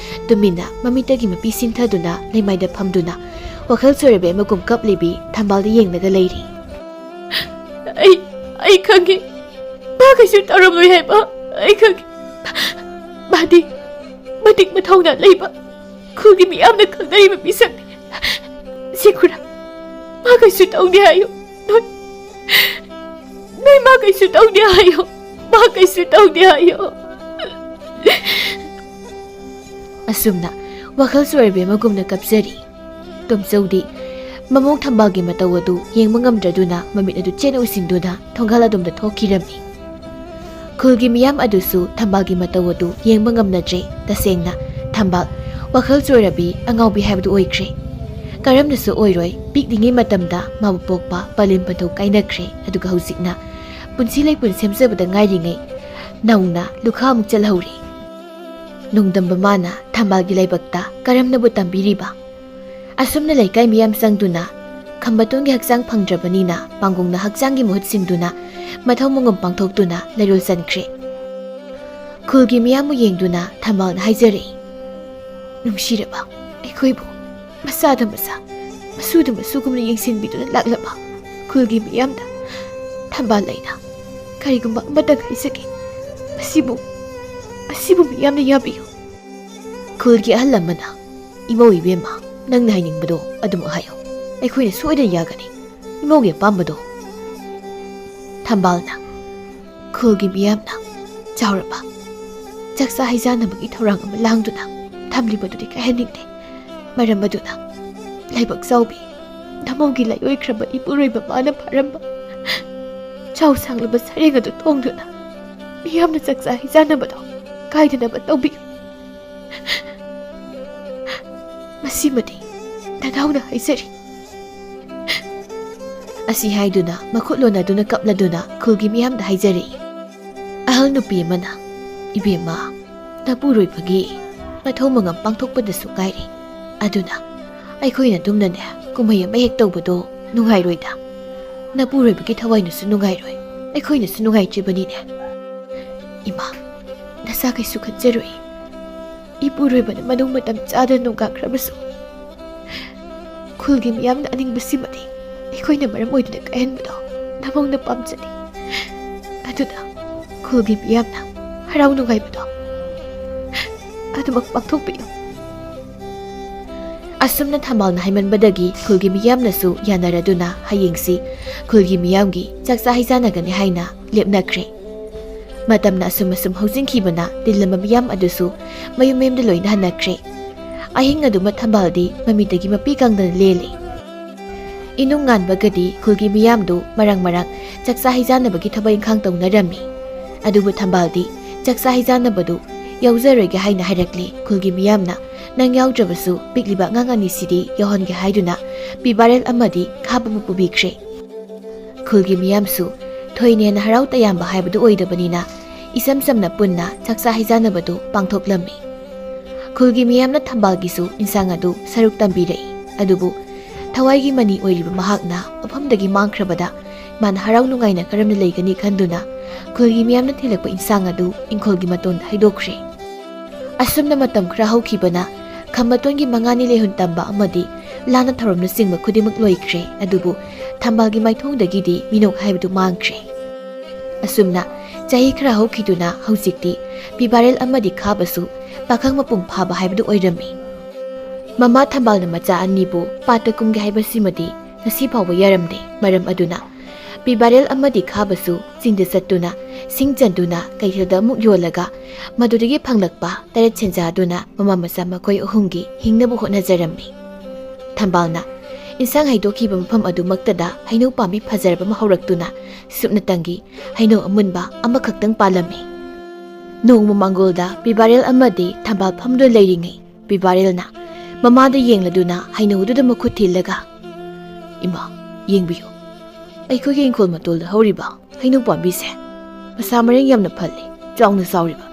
ꯇꯨꯃꯤꯟꯅ ꯃꯃꯤꯠꯇꯒꯤ ꯃꯄꯤ ꯁꯤꯟꯊꯗꯨꯅ ꯂꯩꯃꯥꯏꯗ ꯐꯝꯗꯨꯅ ꯋꯥꯈꯜ ꯆꯣꯏꯔꯕꯤ ꯑꯃꯒꯨꯝ ꯀꯞꯂꯤꯕꯤ ꯊꯝꯕꯥꯜꯗ ꯌꯦꯡꯂꯒ ꯂꯩꯔꯤ꯫ "ꯑꯩ, ꯑꯩ ꯈꯪꯉꯤ꯫ ꯃꯥ ꯀꯩꯁꯨ ꯇꯧꯔꯝꯂꯣꯏ ꯍꯥꯏꯕ ꯑꯩ ꯈꯪꯉꯤ꯫ ꯃꯥꯗꯤ ꯃꯇꯤꯛ ꯃꯊꯧꯅꯥ ꯂꯩꯕ, ꯈꯨꯜꯒꯤ ꯃꯤꯌꯥꯝꯅ ꯈꯪꯅꯔꯤꯕ ꯃꯤꯁꯛꯅꯤ꯫ ꯁꯤ ꯈꯨꯔꯥ, ꯃꯥ ꯀꯩꯁꯨ ꯇꯧꯗꯦ ꯍꯥꯏꯌꯨ꯫ ꯅꯣꯏ, ꯅꯣꯏ ꯃꯥ ꯀꯩꯁꯨ ꯇꯧꯗꯦ ꯍꯥꯏꯌꯨ꯫ ꯃꯥ ꯀꯩꯁꯨ ꯇꯧꯗꯦ ꯍꯥꯏꯌꯨ꯫" ꯑꯁꯨꯝꯅ ꯋꯥꯈꯜ ꯆꯣꯏꯔꯕꯤ ꯑꯃꯒꯨꯝꯅ ꯀꯞꯆꯔꯤ꯫ ꯇꯣꯝꯆꯧꯗꯤ ꯃꯃꯧ ꯊꯝꯕꯥꯜꯒꯤ ꯃꯇꯧ ꯑꯗꯨ ꯌꯦꯡꯕ ꯉꯝꯗ꯭ꯔꯗꯨꯅ ꯃꯃꯤꯠ ꯑꯗꯨ ꯆꯦꯠꯅ ꯎꯏꯁꯤꯟꯗꯨꯅ ꯊꯣꯡꯒꯥꯜ ꯑꯗꯣꯝꯗ ꯊꯣꯛꯈꯤꯔꯝꯃꯤ꯫ ꯈꯨꯜꯒꯤ ꯃꯤꯌꯥꯝ ꯑꯗꯨꯁꯨ ꯊꯝꯕꯥꯜꯒꯤ ꯃꯇꯧ ꯑꯗꯨ ꯌꯦꯡꯕ ꯉꯝꯅꯗ꯭ꯔꯦ꯫ ꯇꯁꯦꯡꯅ ꯊꯝꯕꯥꯜ ꯋꯥꯈꯜ ꯆꯣꯏꯔꯕꯤ ꯑꯉꯥꯎꯕꯤ ꯍꯥꯏꯕꯗꯨ ꯑꯣꯏꯈ꯭ꯔꯦ꯫ ꯀꯔꯝꯅꯁꯨ ꯑꯣꯏꯔꯣꯏ, ꯄꯤꯛꯂꯤꯉꯩ ꯃꯇꯝꯗ ꯃꯥꯕꯨ ꯄꯣꯛꯄ ꯄꯂꯦꯝ ꯄꯟꯊꯧ ꯀꯥꯏꯅꯈ꯭ꯔꯦ꯫ ꯑꯗꯨꯒ ꯍꯧꯖꯤꯛꯅ ꯄꯨꯟꯁꯤ ꯂꯩꯄꯨꯟ ꯁꯦꯝꯖꯕꯗ ꯉꯥꯏꯔꯤꯉꯩ ꯅꯧꯅ ꯂꯨꯈꯥ ꯑꯃꯨꯛ ꯆꯜꯍꯧꯔꯦ꯫ ꯅꯣꯡꯗꯝꯕ ꯃꯥꯅ ꯊꯝꯕꯥꯜꯒꯤ ꯂꯥꯏꯕꯛꯇ ꯀꯔꯝꯅꯕꯨ ꯇꯝꯕꯤꯔꯤꯕ? ꯑꯁꯨꯝꯅ ꯂꯩꯀꯥꯏ ꯃꯤꯌꯥꯝ ꯆꯪꯗꯨꯅ ꯈꯝꯕꯇꯣꯟꯒꯤ ꯍꯛꯆꯥꯡ ꯐꯪꯗ꯭ꯔꯕꯅꯤꯅ ꯄꯥꯡꯒꯣꯡꯅ ꯍꯛꯆꯥꯡꯒꯤ ꯃꯍꯨꯠ ꯁꯤꯟꯗꯨꯅ ꯃꯊꯧ ꯃꯉꯝ ꯄꯥꯡꯊꯣꯛꯇꯨꯅ ꯂꯩꯔꯣꯜ ꯆꯟꯈ꯭ꯔꯦ꯫ ꯈꯨꯜꯒꯤ ꯃꯤꯌꯥꯝꯕꯨ ꯌꯦꯡꯗꯨꯅ ꯊꯝꯕꯥꯜꯅ ꯍꯥꯏꯖꯔꯛꯏ, "ꯅꯨꯡꯁꯤꯔꯕ ꯑꯩꯈꯣꯏꯕꯨ ꯃꯆꯥꯗ ꯃꯆꯥ, ꯃꯁꯨꯗ ꯃꯁꯨꯒꯨꯝꯅ ꯌꯦꯡꯁꯤꯟꯕꯤꯗꯨꯅ ꯂꯥꯛꯂꯕ ꯈꯨꯜꯒꯤ ꯃꯤꯌꯥꯝꯗ ꯊꯝꯕꯥꯜ ꯑꯩꯅ ꯀꯔꯤꯒꯨꯝꯕ ꯑꯃꯇꯪ ꯍꯥꯏꯖꯒꯦ꯫ ꯃꯁꯤꯕꯨ, ꯃꯁꯤꯕꯨ ꯃꯤꯌꯥꯝꯅ ꯌꯥꯕꯤꯌꯨ꯫" ꯈꯨꯜꯒꯤ ꯑꯍꯜ ꯑꯃꯅ, "ꯏꯃꯧ ꯏꯕꯦꯝꯃ, ꯅꯪꯅ ꯍꯥꯏꯅꯤꯡꯕꯗꯣ ꯑꯗꯨꯃꯛ ꯍꯥꯏꯌꯨ꯫ ꯑꯩꯈꯣꯏꯅ ꯁꯣꯏꯗꯅ ꯌꯥꯒꯅꯤ꯫ ꯏꯃꯧꯒꯤ ꯑꯄꯥꯝꯕꯗꯣ꯫" ꯊꯝꯕꯥꯜꯅ, "ꯈꯨꯜꯒꯤ ꯃꯤꯌꯥꯝꯅ ꯆꯥꯎꯔꯕ ꯆꯥꯛꯆꯥ ꯍꯩꯖꯥꯟꯅꯕꯒꯤ ꯊꯧꯔꯥꯡ ꯑꯃ ꯂꯥꯡꯗꯨꯅ ꯊꯝꯂꯤꯕꯗꯨꯗꯤ ꯀꯥꯏꯍꯟꯅꯤꯡꯗꯦ꯫ ꯃꯔꯝ ꯑꯗꯨꯅ ꯂꯥꯏꯕꯛ ꯆꯥꯎꯕꯤ ꯅꯃꯧꯒꯤ ꯂꯥꯏꯑꯣꯏꯈ꯭ꯔꯕ ꯏꯄꯨꯔꯣꯏꯕ ꯃꯥꯅ ꯐꯥꯔꯝꯕ ꯆꯥꯎ ꯁꯥꯡꯂꯕ ꯁꯔꯦꯡ ꯑꯗꯨ ꯊꯣꯡꯗꯨꯅ ꯃꯤꯌꯥꯝꯅ ꯆꯥꯛꯆꯥ ꯍꯩꯖꯥꯟꯅꯕꯗꯣ ꯀꯥꯏꯗꯅꯕ ꯇꯧꯕꯤꯌꯨ꯫ ꯃꯁꯤꯃꯗꯤ ꯅꯅꯥꯎꯅ ꯍꯥꯏꯖꯔꯤ꯫" ꯑꯁꯤ ꯍꯥꯏꯗꯨꯅ ꯃꯈꯨꯠ ꯂꯣꯟꯅꯗꯨꯅ ꯀꯞꯂꯗꯨꯅ ꯈꯨꯜꯒꯤ ꯃꯤꯌꯥꯝꯗ ꯍꯥꯏꯖꯔꯛꯏ꯫ ꯑꯍꯜ ꯅꯨꯄꯤ ꯑꯃꯅ, "ꯏꯕꯦꯝꯃ, ꯅꯄꯨꯔꯣꯏꯕꯒꯤ ꯃꯊꯧ ꯃꯉꯝ ꯄꯥꯡꯊꯣꯛꯄꯗꯁꯨ ꯀꯥꯏꯔꯦ꯫ ꯑꯗꯨꯅ ꯑꯩꯈꯣꯏꯅ ꯑꯗꯨꯝꯅꯅꯦ ꯀꯨꯝꯍꯩ ꯑꯃ ꯍꯦꯛ ꯇꯧꯕꯗꯣ ꯅꯨꯡꯉꯥꯏꯔꯣꯏꯗ꯫ ꯅꯄꯨꯔꯣꯏꯕꯒꯤ ꯊꯋꯥꯏꯅꯁꯨ ꯅꯨꯡꯉꯥꯏꯔꯣꯏ, ꯑꯩꯈꯣꯏꯅꯁꯨ ꯅꯨꯡꯉꯥꯏꯇ꯭ꯔꯤꯕꯅꯤꯅꯦ꯫" "ꯏꯃꯥ, ꯅꯆꯥ ꯀꯩꯁꯨ ꯈꯟꯖꯔꯣꯏ꯫ ꯏꯄꯨꯔꯣꯏꯕꯅ ꯃꯅꯨꯡ ꯃꯇꯝ ꯆꯥꯗꯅ ꯅꯣꯡꯒꯥꯈ꯭ꯔꯕꯁꯨ ꯈꯨꯜꯒꯤ ꯃꯤꯌꯥꯝꯅ ꯑꯅꯤꯡꯕꯁꯤꯃꯗꯤ ꯑꯩꯈꯣꯏꯅ ꯃꯔꯝ ꯑꯣꯏꯗꯨꯅ ꯀꯥꯏꯍꯟꯕꯗꯣ ꯅꯃꯧꯅ ꯄꯥꯝꯖꯗꯦ꯫ ꯑꯗꯨꯅ ꯈꯨꯜꯒꯤ ꯃꯤꯌꯥꯝꯅ ꯍꯔꯥꯎ ꯅꯨꯡꯉꯥꯏꯕꯗꯣ ꯑꯗꯨꯃꯛ ꯄꯥꯡꯊꯣꯛꯄꯤꯌꯨ꯫" ꯑꯁꯨꯝꯅ ꯊꯝꯕꯥꯜꯅ ꯍꯥꯏꯃꯟꯕꯗꯒꯤ ꯈꯨꯜꯒꯤ ꯃꯤꯌꯥꯝꯅꯁꯨ ꯌꯥꯅꯔꯗꯨꯅ ꯍꯌꯦꯡꯁꯤ ꯈꯨꯜꯒꯤ ꯃꯤꯌꯥꯝꯒꯤ ꯆꯥꯛꯆꯥ ꯍꯩꯖꯥꯟꯅꯒꯅꯤ ꯍꯥꯏꯅ ꯂꯦꯞꯅꯈ꯭ꯔꯦ꯫ ꯃꯇꯝꯅ ꯑꯁꯨꯝ ꯑꯁꯨꯝ ꯍꯧꯖꯤꯟꯈꯤꯕꯅ ꯇꯤꯜꯂꯝꯕ ꯃꯤꯌꯥꯝ ꯑꯗꯨꯁꯨ ꯃꯌꯨꯝ ꯃꯌꯨꯝꯗ ꯂꯣꯏꯅ ꯍꯟꯅꯈ꯭ꯔꯦ꯫ ꯑꯍꯤꯡ ꯑꯗꯨꯃ ꯊꯝꯕꯥꯜꯗꯤ ꯃꯃꯤꯗꯒꯤ ꯃꯄꯤ ꯀꯪꯗꯅ ꯂꯦꯜꯂꯤ꯫ ꯏꯅꯨꯡ ꯉꯥꯟꯕꯒꯗꯤ ꯈꯨꯜꯒꯤ ꯃꯤꯌꯥꯝꯗꯨ ꯃꯔꯥꯡ ꯃꯔꯥꯡ ꯆꯥꯛꯆꯥ ꯍꯩꯖꯥꯟꯅꯕꯒꯤ ꯊꯕꯛ ꯏꯪꯈꯥꯡ ꯇꯧꯅꯔꯝꯃꯤ꯫ ꯑꯗꯨꯕꯨ ꯊꯝꯕꯥꯜꯗꯤ ꯆꯥꯛꯆꯥ ꯍꯩꯖꯥꯟꯅꯕꯗꯨ ꯌꯥꯎꯖꯔꯣꯏꯒꯦ ꯍꯥꯏꯅ ꯍꯥꯏꯔꯛꯂꯦ꯫ ꯈꯨꯜꯒꯤ ꯃꯤꯌꯥꯝꯅ ꯅꯪ ꯌꯥꯎꯗ꯭ꯔꯕꯁꯨ ꯄꯤꯛꯂꯤꯕ ꯑꯉꯥꯡ ꯑꯅꯤꯁꯤꯗꯤ ꯌꯥꯎꯍꯟꯒꯦ ꯍꯥꯏꯗꯨꯅ ꯄꯤ ꯕꯥꯔꯦꯜ ꯑꯃꯗꯤ ꯈꯥꯕꯕꯨ ꯄꯨꯕꯤꯈ꯭ꯔꯦ꯫ ꯈꯨꯜꯒꯤ ꯃꯤꯌꯥꯝꯁꯨ ꯊꯣꯏꯅ ꯍꯦꯟꯅ ꯍꯔꯥꯎ ꯇꯌꯥꯝꯕ ꯍꯥꯏꯕꯗꯨ ꯑꯣꯏꯗꯕꯅꯤꯅ ꯏꯁꯝ ꯁꯝꯅ ꯄꯨꯟꯅ ꯆꯥꯛꯆꯥ ꯍꯩꯖꯥꯟꯅꯕꯗꯨ ꯄꯥꯡꯊꯣꯛꯂꯝꯃꯤ꯫ ꯈꯨꯜꯒꯤ ꯃꯤꯌꯥꯝꯅ ꯊꯝꯕꯥꯜꯒꯤꯁꯨ ꯏꯟꯁꯥꯡ ꯑꯗꯨ ꯁꯔꯨꯛ ꯇꯝꯕꯤꯔꯛꯏ꯫ ꯑꯗꯨꯕꯨ ꯊꯋꯥꯏꯒꯤ ꯃꯅꯤ ꯑꯣꯏꯔꯤꯕ ꯃꯍꯥꯛꯅ ꯃꯐꯝꯗꯒꯤ ꯃꯥꯡꯈ꯭ꯔꯕꯗ ꯃꯥꯅ ꯍꯔꯥꯎ ꯅꯨꯡꯉꯥꯏꯅ ꯀꯔꯝꯅ ꯂꯩꯒꯅꯤ ꯈꯟꯗꯨꯅ ꯈꯨꯜꯒꯤ ꯃꯤꯌꯥꯝꯅ ꯊꯤꯜꯂꯛꯄ ꯏꯟꯁꯥꯡ ꯑꯗꯨ ꯏꯪꯈꯣꯜꯒꯤ ꯃꯇꯣꯟꯗ ꯍꯩꯗꯣꯛꯈ꯭ꯔꯦ꯫ ꯑꯁꯨꯝꯅ ꯃꯇꯝ ꯈꯔ ꯍꯧꯈꯤꯕꯅ ꯈꯝꯕꯇꯣꯟꯒꯤ ꯃꯉꯥꯅꯤ ꯂꯩꯍꯨꯟ ꯇꯝꯕ ꯑꯃꯗꯤ ꯂꯥꯟꯅ ꯊꯧꯔꯝꯅꯆꯤꯡꯕ ꯈꯨꯗꯤꯡꯃꯛ ꯂꯣꯏꯈ꯭ꯔꯦ꯫ ꯑꯗꯨꯕꯨ ꯊꯝꯕꯥꯜꯒꯤ ꯃꯥꯏꯊꯣꯡꯗꯒꯤꯗꯤ ꯃꯤꯅꯣꯛ ꯍꯥꯏꯕꯗꯨ ꯃꯥꯡꯈ꯭ꯔꯦ꯫ ꯑꯁꯨꯝꯅ ꯆꯍꯤ ꯈꯔ ꯍꯧꯈꯤꯗꯨꯅ ꯍꯧꯖꯤꯛꯇꯤ ꯄꯤꯕꯥꯔꯦꯜ ꯑꯃꯗꯤ ꯈꯥꯕꯁꯨ ꯄꯥꯈꯪ ꯃꯄꯨꯡ ꯐꯥꯕ ꯍꯥꯏꯕꯗꯨ ꯑꯣꯏꯔꯝꯃꯤ꯫ ꯃꯃꯥ ꯊꯝꯕꯥꯜꯅ ꯃꯆꯥ ꯑꯅꯤꯕꯨ ꯄꯥꯠꯇ ꯀꯨꯝꯒꯦ ꯍꯥꯏꯕꯁꯤꯃꯗꯤ ꯉꯁꯤ ꯐꯥꯎꯕ ꯌꯥꯔꯝꯗꯦ꯫ ꯃꯔꯝ ꯑꯗꯨꯅ ꯄꯤꯕꯥꯔꯦꯜ ꯑꯃꯗꯤ ꯈꯥꯕꯁꯨ ꯆꯤꯡꯗ ꯆꯠꯇꯨꯅ ꯁꯤꯡ ꯆꯟꯗꯨꯅ ꯀꯩꯊꯦꯜꯗ ꯑꯃꯨꯛ ꯌꯣꯜꯂꯒ ꯃꯗꯨꯗꯒꯤ ꯐꯪꯂꯛꯄ ꯇꯔꯦꯠ ꯁꯦꯟꯖꯥꯗꯨꯅ ꯃꯃꯥ ꯃꯆꯥ ꯃꯈꯣꯏ ꯑꯍꯨꯝꯒꯤ ꯍꯤꯡꯅꯕ ꯍꯣꯠꯅꯖꯔꯝꯃꯤ꯫ ꯊꯝꯕꯥꯜꯅ ꯏꯟꯁꯥꯡ ꯍꯩꯗꯣꯛꯈꯤꯕ ꯃꯐꯝ ꯑꯗꯨꯃꯛꯇꯗ ꯍꯩꯅꯧ ꯄꯥꯝꯕꯤ ꯐꯖꯔꯕ ꯑꯃ ꯍꯧꯔꯛꯇꯨꯅ ꯁꯨꯞꯅꯇꯪꯒꯤ ꯍꯩꯅꯧ ꯑꯃꯨꯟꯕ ꯑꯃꯈꯛꯇꯪ ꯄꯥꯜꯂꯝꯃꯤ꯫ ꯅꯣꯡꯃ ꯃꯥꯡꯒꯣꯜꯗ ꯄꯤꯕꯥꯔꯦꯜ ꯑꯃꯗꯤ ꯊꯝꯕꯥꯜ ꯐꯝꯗꯨꯅ ꯂꯩꯔꯤꯉꯩ ꯄꯤꯕꯥꯔꯦꯜꯅ ꯃꯃꯥꯗ ꯌꯦꯡꯂꯗꯨꯅ ꯍꯩꯅꯧꯗꯨꯗ ꯃꯈꯨꯠ ꯊꯤꯜꯂꯒ, "ꯏꯃꯥ, ꯌꯦꯡꯕꯤꯌꯨ, ꯑꯩꯈꯣꯏꯒꯤ ꯏꯪꯈꯣꯜ ꯃꯇꯣꯜꯗ ꯍꯧꯔꯤꯕ ꯍꯩꯅꯧ ꯄꯥꯝꯕꯤꯁꯦ ꯃꯁꯥ ꯃꯔꯦꯡ ꯌꯥꯝꯅ ꯐꯜꯂꯤ, ꯆꯥꯎꯅ ꯆꯥꯎꯔꯤꯕ꯫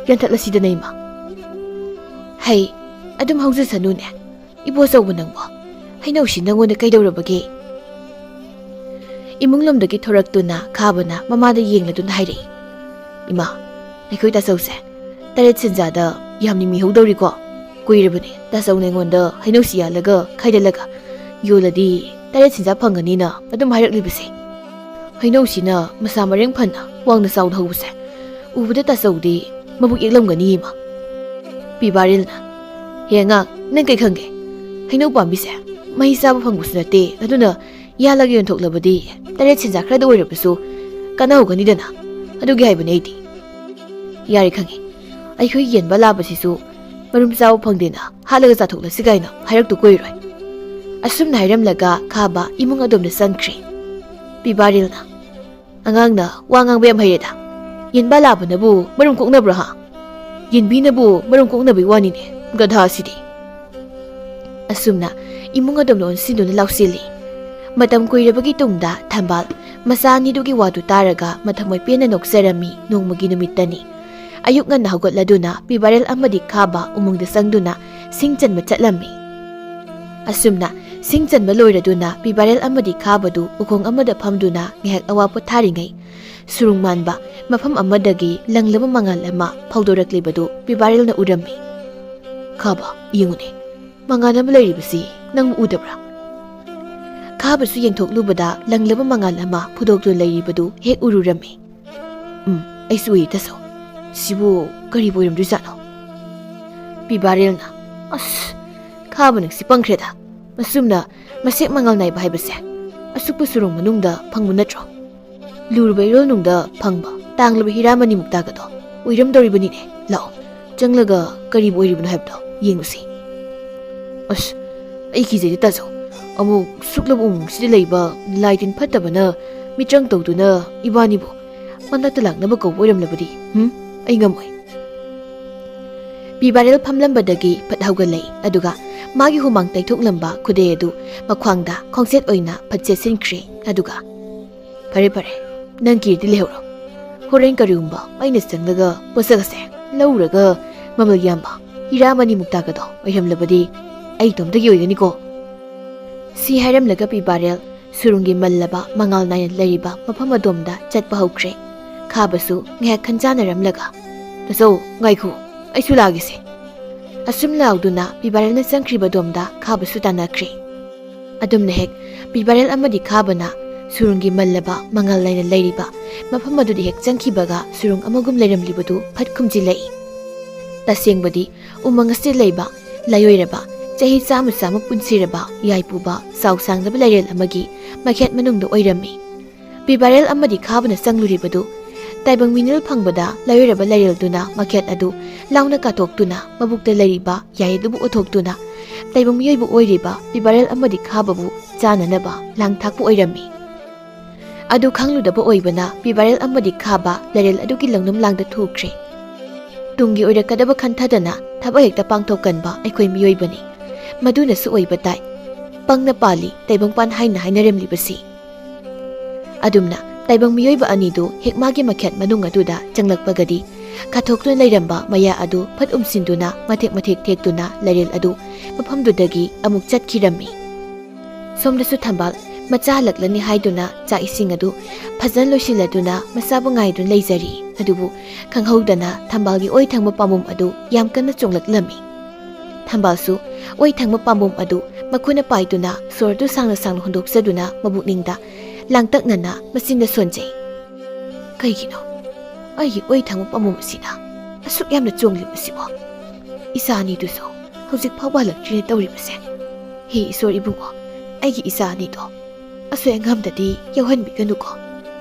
ꯌꯥꯟꯊꯠꯂꯁꯤꯗꯅ, ꯏꯃꯥ꯫" "ꯍꯩ, ꯑꯗꯨꯝ ꯍꯧꯖꯁꯅꯨꯅꯦ, ꯏꯕꯣꯆꯧꯕ ꯅꯪꯕꯣ, ꯍꯩꯅꯧꯁꯤ ꯅꯪꯉꯣꯟꯗ ꯀꯩꯗꯧꯔꯕꯒꯦ?" ꯏꯃꯨꯡ ꯂꯣꯝꯗꯒꯤ ꯊꯣꯔꯛꯇꯨꯅ ꯈꯥꯕꯅ ꯃꯃꯥꯗ ꯌꯦꯡꯂꯗꯨꯅ ꯍꯥꯏꯔꯛꯏ, "ꯏꯃꯥ, ꯑꯩꯈꯣꯏ ꯇꯥꯆꯧꯁꯦ ꯇꯔꯦꯠ ꯁꯦꯟꯖꯥꯗ ꯌꯥꯝꯅ ꯃꯤꯍꯧꯗꯧꯔꯤꯀꯣ꯫ ꯀꯨꯏꯔꯕꯅꯦ ꯇꯥꯆꯧꯅ ꯑꯩꯉꯣꯟꯗ ꯍꯩꯅꯧꯁꯤ ꯌꯥꯜꯂꯒ ꯈꯥꯏꯗꯠꯂꯒ ꯌꯣꯜꯂꯗꯤ ꯇꯔꯦꯠ ꯁꯦꯟꯖꯥ ꯐꯪꯒꯅꯤꯅ ꯑꯗꯨꯝ ꯍꯥꯏꯔꯛꯂꯤꯕꯁꯦ꯫ ꯍꯩꯅꯧꯁꯤꯅ ꯃꯁꯥ ꯃꯔꯦꯡ ꯐꯅ ꯋꯥꯡꯅ ꯆꯥꯎꯅ ꯍꯧꯕꯁꯦ ꯎꯕꯗ ꯇꯥꯆꯧꯗꯤ ꯃꯕꯨꯛ ꯌꯦꯛꯂꯝꯒꯅꯤ, ꯏꯃꯥ꯫" ꯄꯤꯕꯥꯔꯦꯜꯅ, "ꯍꯦ ꯑꯉꯥꯡ, ꯅꯪ ꯀꯩ ꯈꯪꯒꯦ? ꯍꯩꯅꯧ ꯄꯥꯝꯕꯤꯁꯦ ꯃꯍꯩ ꯆꯥꯕ ꯐꯪꯕꯁꯨ ꯅꯠꯇꯦ, ꯑꯗꯨꯅ ꯌꯥꯜꯂꯒ ꯌꯣꯟꯊꯣꯛꯂꯕꯗꯤ ꯇꯔꯦꯠ ꯁꯦꯟꯖꯥ ꯈꯔꯗ ꯑꯣꯏꯔꯕꯁꯨ ꯀꯥꯟꯅꯍꯧꯒꯅꯤꯗꯅ, ꯑꯗꯨꯒꯤ ꯍꯥꯏꯕꯅꯦ ꯑꯩꯗꯤ꯫" "ꯌꯥꯔꯦ, ꯈꯪꯉꯦ, ꯑꯩꯈꯣꯏ ꯌꯦꯟꯕ ꯂꯥꯕꯁꯤꯁꯨ ꯃꯔꯨꯝ ꯆꯥꯕ ꯐꯪꯗꯦꯅ ꯍꯥꯠꯂꯒ ꯆꯥꯊꯣꯛꯂꯁꯤ ꯀꯥꯏꯅ ꯍꯥꯏꯔꯛꯇꯨ ꯀꯨꯏꯔꯣꯏ꯫ ꯑꯁꯨꯝꯅ ꯍꯥꯏꯔꯝꯂꯒ ꯈꯥꯕ ꯏꯃꯨꯡ ꯑꯗꯣꯝꯗ ꯆꯪꯈ꯭ꯔꯦ꯫ ꯄꯤꯕꯥꯔꯦꯜꯅ, "ꯑꯉꯥꯡꯅ ꯋꯥ ꯉꯥꯡꯕ ꯌꯥꯝ ꯍꯩꯔꯦꯗ꯫ ꯌꯦꯟꯕꯥ ꯂꯥꯕꯅꯕꯨ ꯃꯔꯨꯝ ꯀꯣꯛꯅꯕ꯭ꯔꯣ ꯍꯥ? ꯌꯦꯟꯕꯤꯅꯕꯨ ꯃꯔꯨꯝ ꯀꯣꯛꯅꯕꯒꯤ ꯋꯥꯅꯤꯅꯦ, ꯒꯙꯥꯁꯤꯗꯤ"꯫ ꯑꯁꯨꯝꯅ ꯏꯃꯨꯡ ꯑꯗꯣꯝꯗ ꯑꯣꯟꯁꯤꯟꯗꯨꯅ ꯂꯥꯎꯁꯤꯜꯂꯤ꯫ ꯃꯇꯝ ꯀꯨꯏꯔꯕꯒꯤ ꯇꯨꯡꯗ ꯊꯝꯕꯥꯜ ꯃꯆꯥ ꯑꯅꯤꯗꯨꯒꯤ ꯋꯥꯗꯨ ꯇꯥꯔꯒ ꯃꯊꯃꯣꯏ ꯄꯦꯟꯅ ꯅꯣꯛꯆꯔꯝꯃꯤ꯫ ꯅꯣꯡꯃꯒꯤ ꯅꯨꯃꯤꯠꯇꯅꯤ꯫ ꯑꯌꯨꯛ ꯉꯟꯅ ꯍꯧꯒꯠꯂꯗꯨꯅ ꯄꯤꯕꯥꯔꯦꯜ ꯑꯃꯗꯤ ꯈꯥꯕ ꯎꯃꯪꯗ ꯆꯪꯗꯨꯅ ꯁꯤꯡ ꯆꯟꯕ ꯆꯠꯂꯝꯃꯤ꯫ ꯑꯁꯨꯝꯅ ꯁꯤꯡ ꯆꯟꯕ ꯂꯣꯏꯔꯗꯨꯅ ꯄꯤꯕꯥꯔꯦꯜ ꯑꯃꯗꯤ ꯈꯥꯕꯗꯨ ꯎꯈꯣꯡ ꯑꯃꯗ ꯐꯝꯗꯨꯅ ꯉꯥꯏꯍꯥꯛ ꯑꯋꯥ ꯄꯣꯊꯥꯔꯤꯉꯩ, ꯁꯨꯔꯨꯡ ꯃꯥꯟꯕ ꯃꯐꯝ ꯑꯃꯗꯒꯤ ꯂꯪꯂꯕ ꯃꯉꯥꯜ ꯑꯃ ꯐꯧꯗꯣꯔꯛꯂꯤꯕꯗꯨ ꯄꯤꯕꯥꯔꯦꯜꯅ ꯎꯔꯝꯃꯤ꯫ "ꯈꯥꯕ, ꯌꯦꯡꯉꯨꯅꯦ, ꯃꯉꯥꯜ ꯑꯃ ꯂꯩꯔꯤꯕꯁꯤ ꯅꯪ ꯎꯗꯕ꯭ꯔꯥ?" ꯈꯥꯕꯁꯨ ꯌꯦꯡꯊꯣꯛꯂꯨꯕꯗ ꯂꯪꯂꯕ ꯃꯉꯥꯜ ꯑꯃ ꯐꯨꯗꯣꯛꯇꯨꯅ ꯂꯩꯔꯤꯕꯗꯨ ꯍꯦꯛ ꯎꯔꯨꯔꯝꯃꯤ꯫ "ꯎꯝ, ꯑꯩꯁꯨ ꯎꯏ, ꯇꯥꯆꯧ꯫ ꯁꯤꯕꯨ ꯀꯔꯤꯕꯨ ꯑꯣꯏꯔꯝꯗꯣꯏꯖꯥꯠꯅꯣ?" ꯄꯤꯕꯥꯔꯦꯜꯅ, "ꯑꯁ, ꯈꯥꯕ ꯅꯪꯁꯤ ꯄꯪꯈ꯭ꯔꯦꯗ꯫ ꯃꯁꯨꯝꯅ ꯃꯁꯦꯛ ꯃꯉꯥꯜ ꯅꯥꯏꯕ ꯍꯥꯏꯕꯁꯦ ꯑꯁꯨꯛꯄ ꯁꯨꯔꯨꯡ ꯃꯅꯨꯡꯗ ꯐꯪꯕ ꯅꯠꯇ꯭ꯔꯣ? ꯂꯨꯔꯕ ꯏꯔꯣꯜꯅꯨꯡꯗ ꯐꯪꯕ ꯇꯥꯡꯂꯕ ꯍꯤꯔꯥ ꯃꯅꯤ ꯃꯨꯛꯇꯥꯒꯗꯣ ꯑꯣꯏꯔꯝꯗꯧꯔꯤꯕꯅꯤꯅꯦ꯫ ꯂꯥꯛꯑꯣ, ꯆꯪꯂꯒ ꯀꯔꯤꯕꯨ ꯑꯣꯏꯔꯤꯕꯅꯣ ꯍꯥꯏꯕꯗꯣ ꯌꯦꯡꯉꯨꯁꯤ꯫" "ꯑꯁ, ꯑꯩ ꯀꯤꯖꯩꯗ, ꯇꯥꯆꯧ꯫ ꯑꯃꯨꯛ ꯁꯨꯛꯂꯕ ꯎꯃꯪꯁꯤꯗ ꯂꯩꯕ ꯂꯥꯏ ꯇꯤꯟ ꯐꯠꯇꯕꯅ ꯃꯤꯇ꯭ꯔꯪ ꯇꯧꯗꯨꯅ ꯏꯕꯥꯅꯤꯕꯨ ꯃꯅꯥꯛꯇ ꯂꯥꯛꯅꯕ ꯀꯧꯕ ꯑꯣꯏꯔꯝꯂꯕꯗꯤ, ꯍꯨꯝ? ꯑꯩ ꯉꯝꯃꯣꯏ꯫" ꯄꯤꯕꯥꯔꯦꯜ ꯐꯝꯂꯝꯕꯗꯒꯤ ꯐꯠ ꯍꯧꯒꯠꯂꯛꯏ, ꯑꯗꯨꯒ ꯃꯥꯒꯤ ꯍꯨꯃꯥꯡ ꯇꯩꯊꯣꯛꯂꯝꯕ ꯈꯨꯗꯩ ꯑꯗꯨ ꯃꯈ꯭ꯋꯥꯡꯗ ꯈꯣꯡꯆꯦꯠ ꯑꯣꯏꯅ ꯐꯠ ꯆꯦꯠꯁꯤꯟꯈ꯭ꯔꯦ, ꯑꯗꯨꯒ, "ꯐꯔꯦ, ꯐꯔꯦ, ꯅꯪ ꯀꯤꯔꯗꯤ ꯂꯩꯍꯧꯔꯣ꯫ ꯍꯣꯔꯦꯟ ꯀꯔꯤꯒꯨꯝꯕ ꯑꯩꯅ ꯆꯪꯂꯒ ꯄꯣꯠꯁꯛ ꯑꯁꯦ ꯂꯧꯔꯒ ꯃꯃꯜ ꯌꯥꯝꯕ ꯍꯤꯔꯥ ꯃꯅꯤ ꯃꯨꯛꯇꯥꯒꯗꯣ ꯑꯣꯏꯔꯝꯂꯕꯗꯤ ꯑꯩ ꯏꯇꯣꯝꯇꯒꯤ ꯑꯣꯏꯒꯅꯤꯀꯣ꯫" ꯁꯤ ꯍꯥꯏꯔꯝꯂꯒ ꯄꯤꯕꯥꯔꯦꯜ ꯁꯨꯔꯨꯡꯒꯤ ꯃꯜꯂꯕ ꯃꯉꯥꯜ ꯅꯥꯏꯅ ꯂꯩꯔꯤꯕ ꯃꯐꯝ ꯑꯗꯣꯝꯗ ꯆꯠꯄ ꯍꯧꯈ꯭ꯔꯦ꯫ ꯈꯥꯕꯁꯨ ꯉꯥꯏꯍꯥꯛ ꯈꯟꯖꯥꯅꯔꯝꯂꯒ, "ꯇꯥꯆꯧ, ꯉꯥꯏꯈꯣ, ꯑꯩꯁꯨ ꯂꯥꯛꯑꯒꯦꯁꯦ꯫" ꯑꯁꯨꯝ ꯂꯥꯎꯗꯨꯅ ꯄꯤꯕꯥꯔꯦꯜꯅ ꯆꯪꯈ꯭ꯔꯤꯕ ꯑꯗꯣꯝꯗ ꯈꯥꯕꯁꯨ ꯇꯥꯟꯅꯈ꯭ꯔꯦ꯫ ꯑꯗꯨꯝꯅ ꯍꯦꯛ ꯄꯤꯕꯥꯔꯦꯜ ꯑꯃꯗꯤ ꯈꯥꯕꯅ ꯁꯨꯔꯨꯡꯒꯤ ꯃꯜꯂꯕ ꯃꯉꯥꯜ ꯅꯥꯏꯅ ꯂꯩꯔꯤꯕ ꯃꯐꯝ ꯑꯗꯨꯗ ꯍꯦꯛ ꯆꯪꯈꯤꯕꯒ ꯁꯨꯔꯨꯡ ꯑꯃꯒꯨꯝ ꯂꯩꯔꯝꯂꯤꯕꯗꯨ ꯐꯠ ꯈꯨꯝꯖꯤꯜꯂꯛꯏ꯫ ꯇꯁꯦꯡꯕꯗꯤ ꯎꯃꯪ ꯑꯁꯤꯗ ꯂꯩꯕ ꯂꯥꯏꯑꯣꯏꯔꯕ, ꯆꯍꯤ ꯆꯥꯝꯃ ꯆꯥꯝꯃ ꯄꯨꯟꯁꯤꯔꯕ ꯌꯥꯏꯄꯨꯕ ꯆꯥꯎ ꯁꯥꯡꯗꯕ ꯂꯥꯏꯔꯦꯜ ꯑꯃꯒꯤ ꯃꯈꯦꯠ ꯃꯅꯨꯡꯗ ꯑꯣꯏꯔꯝꯃꯤ꯫ ꯄꯤꯕꯥꯔꯦꯜ ꯑꯃꯗꯤ ꯈꯥꯕꯅ ꯆꯪꯂꯨꯔꯤꯕꯗꯨ ꯇꯥꯏꯕꯪ ꯃꯤꯅꯤꯜ ꯐꯪꯕꯗ ꯂꯩꯔꯨꯔꯕ ꯂꯩꯔꯦꯜꯗꯨꯅ ꯃꯈꯦꯠ ꯑꯗꯨ ꯂꯥꯎꯅ ꯀꯥꯊꯣꯛꯇꯨꯅ ꯃꯕꯨꯛꯇ ꯂꯩꯔꯤꯕ ꯌꯥꯏ ꯑꯗꯨꯕꯨ ꯎꯠꯊꯣꯛꯇꯨꯅ ꯇꯥꯏꯕꯪ ꯃꯤꯑꯣꯏꯕ ꯑꯣꯏꯔꯤꯕ ꯄꯤꯕꯥꯔꯦꯜ ꯑꯃꯗꯤ ꯈꯥꯕꯕꯨ ꯆꯥꯅꯅꯕ ꯂꯥꯡ ꯊꯥꯛꯄ ꯑꯣꯏꯔꯝꯃꯤ꯫ ꯑꯗꯨ ꯈꯪꯂꯨꯗꯕ ꯑꯣꯏꯕꯅ ꯄꯤꯕꯥꯔꯦꯜ ꯑꯃꯗꯤ ꯈꯥꯕ ꯂꯩꯔꯦꯜ ꯑꯗꯨꯒꯤ ꯂꯧꯅꯝ ꯂꯥꯡꯗ ꯊꯨꯈ꯭ꯔꯦ꯫ ꯇꯨꯡꯒꯤ ꯑꯣꯏꯔꯛꯀꯗꯕ ꯈꯟꯊꯗꯅ ꯊꯕꯛ ꯍꯦꯛꯇ ꯄꯥꯡꯊꯣꯛꯀꯟꯕ ꯑꯩꯈꯣꯏ ꯃꯤꯑꯣꯏꯕꯅꯤ꯫ ꯃꯗꯨꯅꯁꯨ ꯑꯣꯏꯕ ꯇꯥꯏ꯫ ꯄꯪꯅ ꯄꯥꯜꯂꯤ ꯇꯥꯏꯕꯪꯄꯥꯟ ꯍꯥꯏꯅ ꯍꯥꯏꯅꯔꯝꯂꯤꯕꯁꯤ꯫ ꯑꯗꯨꯝꯅ ꯇꯥꯏꯕꯪ ꯃꯤꯑꯣꯏꯕ ꯑꯅꯤꯗꯨ ꯍꯦꯛ ꯃꯥꯒꯤ ꯃꯈꯦꯠ ꯃꯅꯨꯡ ꯑꯗꯨꯗ ꯆꯪꯂꯛꯄꯒꯗꯤ ꯀꯥꯊꯣꯛꯇꯨꯅ ꯂꯩꯔꯝꯕ ꯃꯌꯥ ꯑꯗꯨ ꯐꯠ ꯎꯝꯁꯤꯟꯗꯨꯅ ꯃꯊꯦꯛ ꯃꯊꯦꯛ ꯊꯦꯛꯇꯨꯅ ꯂꯩꯔꯦꯜ ꯑꯗꯨ ꯃꯐꯝꯗꯨꯗꯒꯤ ꯑꯃꯨꯛ ꯆꯠꯈꯤꯔꯝꯃꯤ꯫ ꯁꯣꯝꯗꯁꯨ ꯊꯝꯕꯥꯜ ꯃꯆꯥ ꯍꯜꯂꯛꯂꯅꯤ ꯍꯥꯏꯗꯨꯅ ꯆꯥꯛ ꯏꯁꯤꯡ ꯑꯗꯨ ꯐꯖꯅ ꯂꯣꯏꯁꯤꯜꯂꯗꯨꯅ ꯃꯆꯥꯕꯨ ꯉꯥꯏꯗꯨꯅ ꯂꯩꯖꯔꯤ꯫ ꯑꯗꯨꯕꯨ ꯈꯪꯍꯧꯗꯅ ꯊꯝꯕꯥꯜꯒꯤ ꯑꯣꯏ ꯊꯪꯕ ꯄꯥꯝꯕꯣꯝ ꯑꯗꯨ ꯌꯥꯝ ꯀꯟꯅ ꯆꯣꯡꯂꯛꯂꯝꯃꯤ꯫ ꯊꯝꯕꯥꯜꯁꯨ ꯑꯣꯏ ꯊꯪꯕ ꯄꯥꯝꯕꯣꯝ ꯑꯗꯨ ꯃꯈꯨꯠꯅ ꯄꯥꯏꯗꯨꯅ ꯁꯣꯔ ꯑꯗꯨ ꯁꯥꯡꯅ ꯁꯥꯡꯅ ꯍꯣꯟꯗꯣꯛꯆꯗꯨꯅ ꯃꯕꯨꯛꯅꯤꯡꯗ ꯂꯥꯡꯇꯛꯅꯅ ꯃꯆꯤꯟꯗ ꯁꯣꯟꯖꯩ꯫ "ꯀꯩꯒꯤꯅꯣ ꯑꯩꯒꯤ ꯑꯣꯏ ꯊꯪꯕ ꯄꯥꯝꯕꯣꯝ ꯑꯁꯤꯅ ꯑꯁꯨꯛ ꯌꯥꯝꯅ ꯆꯣꯡꯂꯤꯕꯁꯤꯕꯣ? ꯏꯆꯥ ꯑꯅꯤꯗꯨꯁꯨ ꯍꯧꯖꯤꯛ ꯐꯥꯎꯕ ꯍꯜꯂꯛꯇ꯭ꯔꯤꯅ ꯇꯧꯔꯤꯕꯁꯦ꯫ ꯍꯦ ꯏꯁꯣꯔ ꯏꯕꯨꯡꯉꯣ, ꯑꯩꯒꯤ ꯏꯆꯥ ꯑꯅꯤꯗꯣ ꯑꯁꯣꯏ ꯑꯉꯥꯝꯗꯗꯤ ꯌꯥꯎꯍꯟꯕꯤꯒꯅꯨꯀꯣ꯫"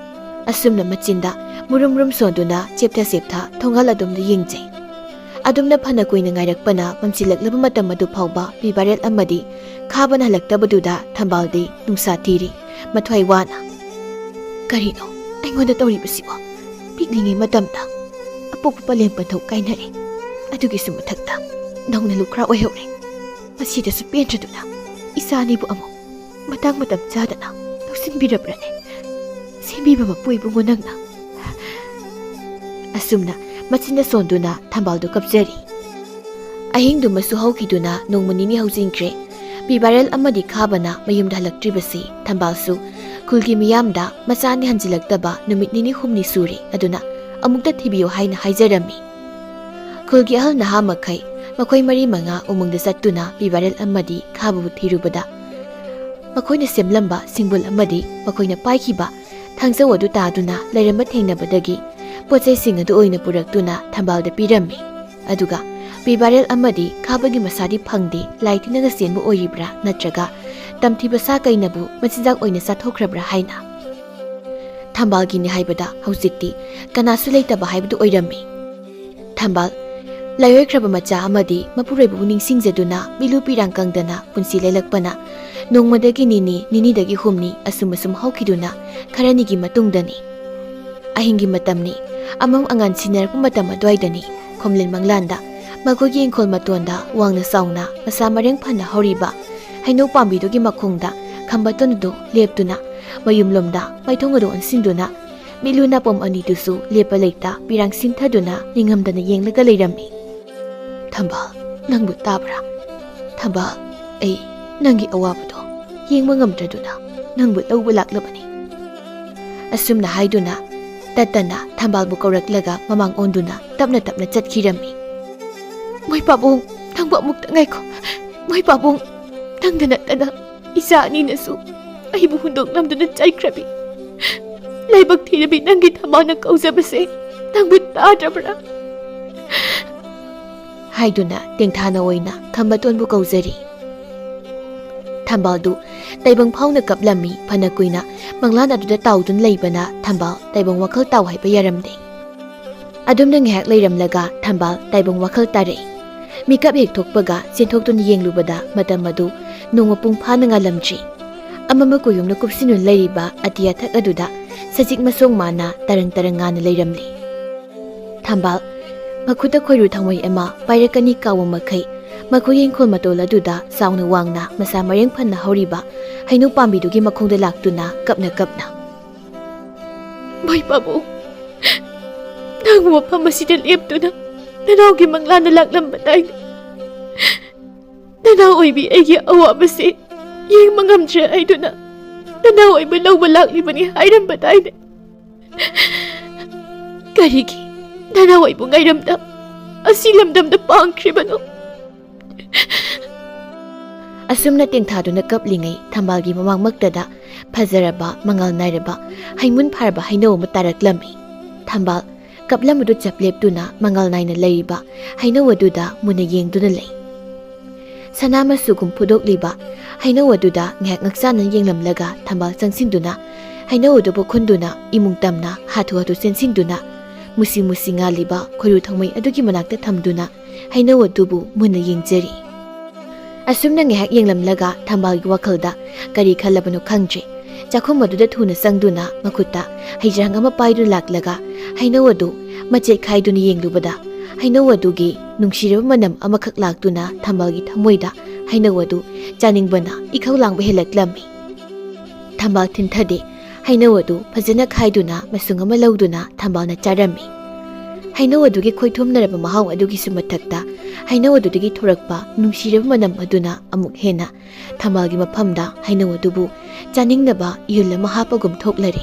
ꯑꯁꯨꯝꯅ ꯃꯆꯤꯟꯗ ꯃꯨꯔꯨꯝ ꯃꯨꯔꯨꯝ ꯁꯣꯟꯗꯨꯅ ꯆꯦꯞꯊ ꯆꯦꯞꯊ ꯊꯣꯡꯒꯥꯜ ꯑꯗꯣꯝꯗ ꯌꯦꯡꯖꯩ꯫ ꯑꯗꯨꯝꯅ ꯐꯅ ꯀꯨꯏꯅ ꯉꯥꯏꯔꯛꯄꯅ ꯃꯝꯁꯤꯜꯂꯛꯂꯕ ꯃꯇꯝ ꯑꯗꯨ ꯐꯥꯎꯕ ꯄꯤꯕꯥꯔꯦꯜ ꯑꯃꯗꯤ ꯈꯥꯕꯅ ꯍꯜꯂꯛꯇꯕꯗꯨꯗ ꯊꯝꯕꯥꯜꯗꯤ ꯅꯨꯡꯁꯥ ꯊꯤꯔꯤ꯫ ꯃꯊ꯭ꯋꯥꯏ ꯋꯥꯅ, "ꯀꯔꯤꯅꯣ ꯑꯩꯉꯣꯟꯗ ꯇꯧꯔꯤꯕꯁꯤꯕꯣ? ꯄꯤꯛꯂꯤꯉꯩ ꯃꯇꯝꯗ ꯑꯄꯣꯛꯄ ꯄꯂꯦꯝ ꯄꯟꯊꯧ ꯀꯥꯏꯅꯔꯦ꯫ ꯑꯗꯨꯒꯤꯁꯨ ꯃꯊꯛꯇ ꯅꯧꯅ ꯂꯨꯈ꯭ꯔꯥ ꯑꯣꯏꯍꯧꯔꯦ꯫ ꯃꯁꯤꯗꯁꯨ ꯄꯦꯟꯗ꯭ꯔꯗꯨꯅ ꯏꯆꯥ ꯑꯅꯤꯕꯨ ꯑꯃꯨꯛ ꯃꯇꯥꯡ ꯃꯇꯝ ꯆꯥꯗꯅ ꯂꯧꯁꯤꯟꯕꯤꯔꯕ꯭ꯔꯅꯦ? ꯁꯦꯝꯕꯤꯕ ꯃꯄꯨ ꯏꯕꯨꯡꯉꯣ ꯅꯪꯅ꯫" ꯑꯁꯨꯝꯅ ꯃꯆꯤꯟꯗ ꯁꯣꯟꯗꯨꯅ ꯊꯝꯕꯥꯜꯗꯨ ꯀꯞꯆꯔꯤ꯫ ꯑꯍꯤꯡꯗꯨꯃꯁꯨ ꯍꯧꯈꯤꯗꯨꯅ ꯅꯣꯡꯃ ꯅꯤꯅꯤ ꯍꯧꯖꯤꯟꯈ꯭ꯔꯦ꯫ ꯄꯤꯕꯥꯔꯦꯜ ꯑꯃꯗꯤ ꯈꯥꯕꯅ ꯃꯌꯨꯝꯗ ꯍꯜꯂꯛꯇ꯭ꯔꯤꯕꯁꯤ ꯊꯝꯕꯥꯜꯁꯨ ꯈꯨꯜꯒꯤ ꯃꯤꯌꯥꯝꯗ ꯃꯆꯥ ꯑꯅꯤ ꯍꯟꯖꯤꯜꯂꯛꯇꯕ ꯅꯨꯃꯤꯠ ꯅꯤꯅꯤ ꯍꯨꯝꯅꯤ ꯁꯨꯔꯦ, ꯑꯗꯨꯅ ꯑꯃꯨꯛꯇ ꯊꯤꯕꯤꯌꯨ ꯍꯥꯏꯅ ꯍꯥꯏꯖꯔꯝꯃꯤ꯫ ꯈꯨꯜꯒꯤ ꯑꯍꯜ ꯅꯍꯥ ꯃꯈꯩ ꯃꯈꯣꯏ ꯃꯔꯤ ꯃꯉꯥ ꯎꯃꯪꯗ ꯆꯠꯇꯨꯅ ꯄꯤꯕꯥꯔꯦꯜ ꯑꯃꯗꯤ ꯈꯥꯕꯕꯨ ꯊꯤꯔꯨꯕꯗ ꯃꯈꯣꯏꯅ ꯁꯦꯝꯂꯝꯕ ꯁꯤꯡꯕꯨꯜ ꯑꯃꯗꯤ ꯃꯈꯣꯏꯅ ꯄꯥꯏꯈꯤꯕ ꯊꯥꯡꯖꯧ ꯑꯗꯨ ꯇꯥꯗꯨꯅ ꯂꯩꯔꯝꯕ ꯊꯦꯡꯅꯕꯗꯒꯤ ꯄꯣꯠ ꯆꯩꯁꯤꯡ ꯑꯗꯨ ꯑꯣꯏꯅ ꯄꯨꯔꯛꯇꯨꯅ ꯊꯝꯕꯥꯜꯗ ꯄꯤꯔꯝꯃꯤ꯫ ꯑꯗꯨꯒ ꯄꯤꯕꯥꯔꯦꯜ ꯑꯃꯗꯤ ꯈꯥꯕꯒꯤ ꯃꯁꯥꯗꯤ ꯐꯪꯗꯦ, ꯂꯥꯏ ꯇꯤꯟꯅꯒ ꯆꯦꯟꯕ ꯑꯣꯏꯔꯤꯕ꯭ꯔꯥ ꯅꯠꯇ꯭ꯔꯒ ꯇꯝꯊꯤꯕ ꯁꯥ ꯀꯩꯅꯕꯨ ꯃꯆꯤꯟꯖꯥꯛ ꯑꯣꯏꯅ ꯆꯥꯊꯣꯛꯈ꯭ꯔꯕ꯭ꯔꯥ ꯍꯥꯏꯅ꯫ ꯊꯝꯕꯥꯜꯒꯤꯅꯤ ꯍꯥꯏꯕꯗ ꯍꯧꯖꯤꯛꯇꯤ ꯀꯅꯥꯁꯨ ꯂꯩꯇꯕ ꯍꯥꯏꯕꯗꯨ ꯑꯣꯏꯔꯝꯃꯤ꯫ ꯊꯝꯕꯥꯜ, ꯂꯥꯏꯑꯣꯏꯈ꯭ꯔꯕ ꯃꯆꯥ ꯑꯃꯗꯤ ꯃꯄꯨꯔꯣꯏꯕꯕꯨ ꯅꯤꯡꯁꯤꯡꯖꯗꯨꯅ ꯃꯤꯠꯂꯨ ꯄꯤꯔꯥꯡ ꯀꯪꯗꯅ ꯄꯨꯟꯁꯤ ꯂꯦꯜꯂꯛꯄꯅ ꯅꯣꯡꯃꯗꯒꯤ ꯅꯤꯅꯤ, ꯅꯤꯅꯤꯗꯒꯤ ꯍꯨꯝꯅꯤ, ꯑꯁꯨꯝ ꯑꯁꯨꯝ ꯍꯧꯈꯤꯗꯨꯅ ꯈꯔꯅꯤꯒꯤ ꯃꯇꯨꯡꯗꯅꯤ꯫ ꯑꯍꯤꯡꯒꯤ ꯃꯇꯝꯅꯤ, ꯑꯃꯝ ꯑꯉꯥꯟ ꯁꯤꯟꯅꯔꯛꯄ ꯃꯇꯝ ꯑꯗꯨꯋꯥꯏꯗꯅꯤ꯫ ꯈꯣꯝꯂꯦꯟ ꯃꯪꯂꯥꯟꯗ ꯃꯈꯣꯏꯒꯤ ꯏꯪꯈꯣꯜ ꯃꯇꯣꯟꯗ ꯋꯥꯡꯅ ꯆꯥꯎꯅ ꯃꯁꯥ ꯃꯔꯦꯡ ꯐꯅ ꯍꯧꯔꯤꯕ ꯍꯩꯅꯧ ꯄꯥꯝꯕꯤꯗꯨꯒꯤ ꯃꯈꯣꯡꯗ ꯈꯝꯕꯇꯣꯟ ꯑꯗꯨ ꯂꯦꯞꯇꯨꯅ ꯃꯌꯨꯝꯂꯣꯝꯗ ꯃꯥꯏꯊꯣꯡ ꯑꯗꯨ ꯑꯣꯟꯁꯤꯟꯗꯨꯅ ꯃꯤꯠꯂꯨ ꯅꯥꯄꯣꯝ ꯑꯅꯤꯗꯨꯁꯨ ꯂꯦꯞꯄ ꯂꯩꯇ ꯄꯤꯔꯥꯡ ꯁꯤꯟꯊꯗꯨꯅ ꯅꯤꯡꯉꯝꯗꯅ ꯌꯦꯡꯂꯒ ꯂꯩꯔꯝꯃꯤ꯫ "ꯊꯝꯕꯥꯜ, ꯅꯪꯕꯨ ꯇꯥꯕ꯭ꯔꯥ? ꯊꯝꯕꯥꯜ, ꯑꯩ ꯅꯪꯒꯤ ꯑꯋꯥꯕꯗꯣ ꯌꯦꯡꯕ ꯉꯝꯗ꯭ꯔꯗꯨꯅ ꯅꯪꯕꯨ ꯂꯧꯕ ꯂꯥꯛꯂꯕꯅꯤ"꯫ ꯑꯁꯨꯝꯅ ꯍꯥꯏꯗꯨꯅ ꯇꯠꯇꯅ ꯊꯝꯕꯥꯜꯕꯨ ꯀꯧꯔꯛꯂꯒ ꯃꯃꯥꯡ ꯑꯣꯟꯗꯨꯅ ꯇꯞꯅ ꯇꯞꯅ ꯆꯠꯈꯤꯔꯝꯃꯤ꯫ "ꯃꯣꯏ ꯄꯥꯕꯨꯡ, ꯅꯪꯕꯨ ꯑꯃꯨꯛꯇ ꯉꯥꯏꯈꯣ꯫ ꯃꯣꯏ ꯄꯥꯕꯨꯡ, ꯅꯪꯗ ꯅꯠꯇꯅ ꯏꯆꯥ ꯑꯅꯤꯅꯁꯨ ꯑꯩꯕꯨ ꯍꯨꯟꯗꯣꯛꯂꯝꯗꯨꯅ ꯆꯠꯈ꯭ꯔꯕꯤ꯫ ꯂꯥꯏꯕꯛ ꯊꯤꯔꯕꯤ ꯅꯪꯒꯤ ꯊꯝꯕꯥꯜꯅ ꯀꯧꯖꯕꯁꯦ ꯅꯪꯕꯨ ꯇꯥꯗ꯭ꯔꯕ꯭ꯔꯥ?" ꯍꯥꯏꯗꯨꯅ ꯇꯦꯡꯊꯥꯅ ꯑꯣꯏꯅ ꯈꯝꯕꯇꯣꯟꯕꯨ ꯀꯧꯖꯔꯤ꯫ ꯊꯝꯕꯥꯜꯗꯨ ꯇꯥꯏꯕꯪ ꯐꯥꯎꯅ ꯀꯞꯂꯝꯃꯤ꯫ ꯐꯅ ꯀꯨꯏꯅ ꯃꯪꯂꯥꯟ ꯑꯗꯨꯗ ꯇꯥꯎꯗꯨꯅ ꯂꯩꯕꯅ ꯊꯝꯕꯥꯜ ꯇꯥꯏꯕꯪ ꯋꯥꯈꯜ ꯇꯥꯎ ꯍꯥꯏꯕ ꯌꯥꯔꯝꯗꯦ꯫ ꯑꯗꯨꯝꯅ ꯉꯥꯏꯍꯥꯛ ꯂꯩꯔꯝꯂꯒ ꯊꯝꯕꯥꯜ ꯇꯥꯏꯕꯪ ꯋꯥꯈꯜ ꯇꯥꯔꯛꯏ꯫ ꯃꯤꯀꯞ ꯍꯦꯛ ꯊꯣꯛꯄꯒ ꯆꯦꯟꯊꯣꯛꯇꯨꯅ ꯌꯦꯡꯂꯨꯕꯗ ꯃꯇꯝ ꯑꯗꯨ ꯅꯣꯡꯃ ꯄꯨꯡ ꯐꯥꯅ ꯉꯥꯜꯂꯝꯗ꯭ꯔꯤ꯫ ꯑꯃꯝꯕ ꯀꯣꯌꯨꯝꯅ ꯀꯨꯞꯁꯤꯟꯗꯨꯅ ꯂꯩꯔꯤꯕ ꯑꯇꯤꯌꯥꯊꯛ ꯑꯗꯨꯗ ꯁꯖꯤꯛ ꯃꯁꯣꯡ ꯃꯥꯅ ꯇꯔꯪ ꯇꯔꯪ ꯉꯥꯟꯅ ꯂꯩꯔꯝꯂꯤ꯫ ꯊꯝꯕꯥꯜ, ꯃꯈꯨꯠꯇ ꯈꯣꯏꯔꯨ ꯊꯥꯡꯃꯩ ꯑꯃ ꯄꯥꯏꯔꯛꯀꯅꯤ ꯀꯥꯎꯕ ꯃꯈꯩ, ꯃꯈꯣꯏ ꯏꯪꯈꯣꯜ ꯃꯇꯣꯜ ꯑꯗꯨꯗ ꯆꯥꯎꯅ ꯋꯥꯡꯅ ꯃꯁꯥ ꯃꯔꯦꯡ ꯐꯅ ꯍꯧꯔꯤꯕ ꯍꯩꯅꯧ ꯄꯥꯝꯕꯤꯗꯨꯒꯤ ꯃꯈꯣꯡꯗ ꯂꯥꯛꯇꯨꯅ ꯀꯞꯅ ꯀꯞꯅ, "ꯃꯣꯏ ꯄꯥꯕꯨꯡ, ꯅꯪꯕꯨ ꯃꯐꯝ ꯑꯁꯤꯗ ꯂꯦꯞꯇꯨꯅ ꯅꯅꯥꯎꯒꯤ ꯃꯪꯂꯥꯟꯗ ꯂꯥꯛꯂꯝꯕ ꯇꯥꯏꯅꯦ꯫ ꯅꯅꯥꯎ ꯑꯣꯏꯕꯤ ꯑꯩꯒꯤ ꯑꯋꯥꯕꯁꯤ ꯌꯦꯡꯕ ꯉꯝꯗ꯭ꯔꯦ ꯍꯥꯏꯗꯨꯅ ꯅꯅꯥꯎ ꯑꯣꯏꯕ ꯂꯧꯕ ꯂꯥꯛꯂꯤꯕꯅꯤ ꯍꯥꯏꯔꯝꯕ ꯇꯥꯏꯅꯦ꯫ ꯀꯔꯤꯒꯤ ꯅꯅꯥꯎ ꯑꯣꯏꯕꯨ ꯉꯥꯏꯔꯝꯗ ꯑꯁꯤ ꯂꯝꯗꯝꯗ ꯄꯥꯡꯈ꯭ꯔꯤꯕꯅꯣ?" ꯑꯁꯨꯝꯅ ꯇꯦꯡꯊꯥꯗꯨꯅ ꯀꯞꯂꯤꯉꯩ ꯊꯝꯕꯥꯜꯒꯤ ꯃꯃꯥꯡꯃꯛꯇꯗ ꯐꯖꯔꯕ, ꯃꯉꯥꯜ ꯅꯥꯏꯔꯕ, ꯍꯩꯃꯨꯟ ꯐꯥꯔꯕ ꯍꯩꯅꯧ ꯑꯃ ꯇꯥꯔꯛꯂꯝꯃꯤ꯫ ꯊꯝꯕꯥꯜ ꯀꯞꯂꯝꯕꯗꯨ ꯆꯞ ꯂꯦꯞꯇꯨꯅ ꯃꯉꯥꯜ ꯅꯥꯏꯅ ꯂꯩꯔꯤꯕ ꯍꯩꯅꯧ ꯑꯗꯨꯗ ꯃꯨꯟꯅ ꯌꯦꯡꯗꯨꯅ ꯂꯩ꯫ ꯁꯅꯥ ꯃꯆꯨꯒꯨꯝ ꯐꯨꯗꯣꯛꯂꯤꯕ ꯍꯩꯅꯧ ꯑꯗꯨꯗ ꯉꯥꯏꯍꯥꯛ ꯉꯛꯆꯥꯟꯅ ꯌꯦꯡꯂꯝꯂꯒ ꯊꯝꯕꯥꯜ ꯆꯪꯁꯤꯟꯗꯨꯅ ꯍꯩꯅꯧ ꯑꯗꯨꯕꯨ ꯈꯨꯟꯗꯨꯅ ꯏꯃꯨꯡ ꯇꯝꯅ ꯍꯥꯊꯨ ꯍꯥꯊꯨ ꯆꯦꯟꯁꯤꯟꯗꯨꯅ ꯃꯨꯁꯤ ꯃꯨꯁꯤ ꯉꯥꯜꯂꯤꯕ ꯈꯣꯏꯔꯨ ꯊꯥꯎꯃꯩ ꯑꯗꯨꯒꯤ ꯃꯅꯥꯛꯇ ꯊꯝꯗꯨꯅ ꯍꯩꯅꯧ ꯑꯗꯨꯕꯨ ꯃꯨꯟꯅ ꯌꯦꯡꯖꯔꯤ꯫ ꯑꯁꯨꯝꯅ ꯉꯥꯏꯍꯥꯛ ꯌꯦꯡꯂꯝꯂꯒ ꯊꯝꯕꯥꯜꯒꯤ ꯋꯥꯈꯜꯗ ꯀꯔꯤ ꯈꯜꯂꯕꯅꯣ ꯈꯪꯗ꯭ꯔꯦ꯫ ꯆꯥꯛꯈꯨꯝ ꯑꯗꯨꯗ ꯊꯨꯅ ꯆꯪꯗꯨꯅ ꯃꯈꯨꯠꯇ ꯍꯩꯖ꯭ꯔꯥꯡ ꯑꯃ ꯄꯥꯏꯗꯨꯅ ꯂꯥꯛꯂꯒ ꯍꯩꯅꯧ ꯑꯗꯨ ꯃꯆꯦꯠ ꯈꯥꯏꯗꯨꯅ ꯌꯦꯡꯂꯨꯕꯗ ꯍꯩꯅꯧ ꯑꯗꯨꯒꯤ ꯅꯨꯡꯁꯤꯔꯕ ꯃꯅꯝ ꯑꯃꯈꯛ ꯂꯥꯛꯇꯨꯅ ꯊꯝꯕꯥꯜꯒꯤ ꯊꯃꯣꯏꯗ ꯍꯩꯅꯧ ꯑꯗꯨ ꯆꯥꯅꯤꯡꯕꯅ ꯏꯈꯧ ꯂꯥꯡꯕ ꯍꯦꯜꯂꯛꯂꯝꯃꯤ꯫ ꯊꯝꯕꯥꯜ ꯊꯤꯟꯊꯗꯦ꯫ ꯍꯩꯅꯧ ꯑꯗꯨ ꯐꯖꯅ ꯈꯥꯏꯗꯨꯅ ꯃꯁꯨꯡ ꯑꯃ ꯂꯧꯗꯨꯅ ꯊꯝꯕꯥꯜꯅ ꯆꯥꯔꯝꯃꯤ꯫ ꯍꯩꯅꯧ ꯑꯗꯨꯒꯤ ꯈꯣꯏꯊꯨꯝꯅꯔꯕ ꯃꯍꯥꯎ ꯑꯗꯨꯒꯤꯁꯨ ꯃꯊꯛꯇ ꯍꯩꯅꯧ ꯑꯗꯨꯗꯒꯤ ꯊꯣꯔꯛꯄ ꯅꯨꯡꯁꯤꯔꯕ ꯃꯅꯝ ꯑꯗꯨꯅ ꯑꯃꯨꯛ ꯍꯦꯟꯅ ꯊꯝꯕꯥꯜꯒꯤ ꯃꯐꯝꯗ ꯍꯩꯅꯧ ꯑꯗꯨꯕꯨ ꯆꯥꯅꯤꯡꯅꯕ ꯏꯍꯨꯜ ꯑꯃ ꯍꯥꯞꯄꯒꯨꯝ ꯊꯣꯛꯂꯔꯦ꯫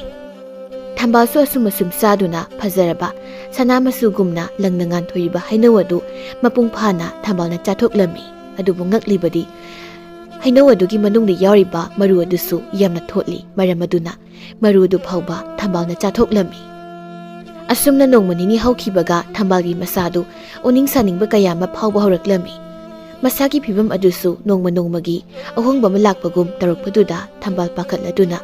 ꯊꯝꯕꯥꯜꯁꯨ ꯑꯁꯨꯝ ꯑꯁꯨꯝ ꯆꯥꯗꯨꯅ ꯐꯖꯔꯕ ꯁꯅꯥ ꯃꯆꯨꯒꯨꯝꯅ ꯂꯪꯅ ꯉꯥꯟꯊꯣꯏꯔꯤꯕ ꯍꯩꯅꯧ ꯑꯗꯨ ꯃꯄꯨꯡ ꯐꯥꯅ ꯊꯝꯕꯥꯜꯅ ꯆꯥꯊꯣꯛꯂꯝꯃꯤ꯫ ꯑꯗꯨꯕꯨ ꯉꯛꯂꯤꯕꯗꯤ ꯍꯩꯅꯧ ꯑꯗꯨꯒꯤ ꯃꯅꯨꯡꯗ ꯌꯥꯎꯔꯤꯕ ꯃꯔꯨ ꯑꯗꯨꯁꯨ ꯌꯥꯝꯅ ꯊꯣꯠꯂꯤ꯫ ꯃꯔꯝ ꯑꯗꯨꯅ ꯃꯔꯨ ꯑꯗꯨ ꯐꯥꯎꯕ ꯊꯝꯕꯥꯜꯅ ꯆꯥꯊꯣꯛꯂꯝꯃꯤ꯫ ꯑꯁꯨꯝꯅ ꯅꯣꯡꯃ ꯅꯤꯅꯤ ꯍꯧꯈꯤꯕꯒ ꯊꯝꯕꯥꯜꯒꯤ ꯃꯁꯥꯗꯨ ꯑꯣꯅꯤꯡ ꯁꯥꯅꯤꯡꯕ ꯀꯌꯥ ꯑꯃ ꯐꯥꯎꯕ ꯍꯧꯔꯛꯂꯝꯃꯤ꯫ ꯃꯁꯥꯒꯤ ꯐꯤꯕꯝ ꯑꯗꯨꯁꯨ ꯅꯣꯡꯃ ꯅꯣꯡꯃꯒꯤ ꯑꯍꯣꯡꯕ ꯑꯃ ꯂꯥꯛꯄꯒꯨꯝ ꯇꯧꯔꯛꯄꯗꯨꯗ ꯊꯝꯕꯥꯜ ꯄꯥꯈꯠꯂꯗꯨꯅ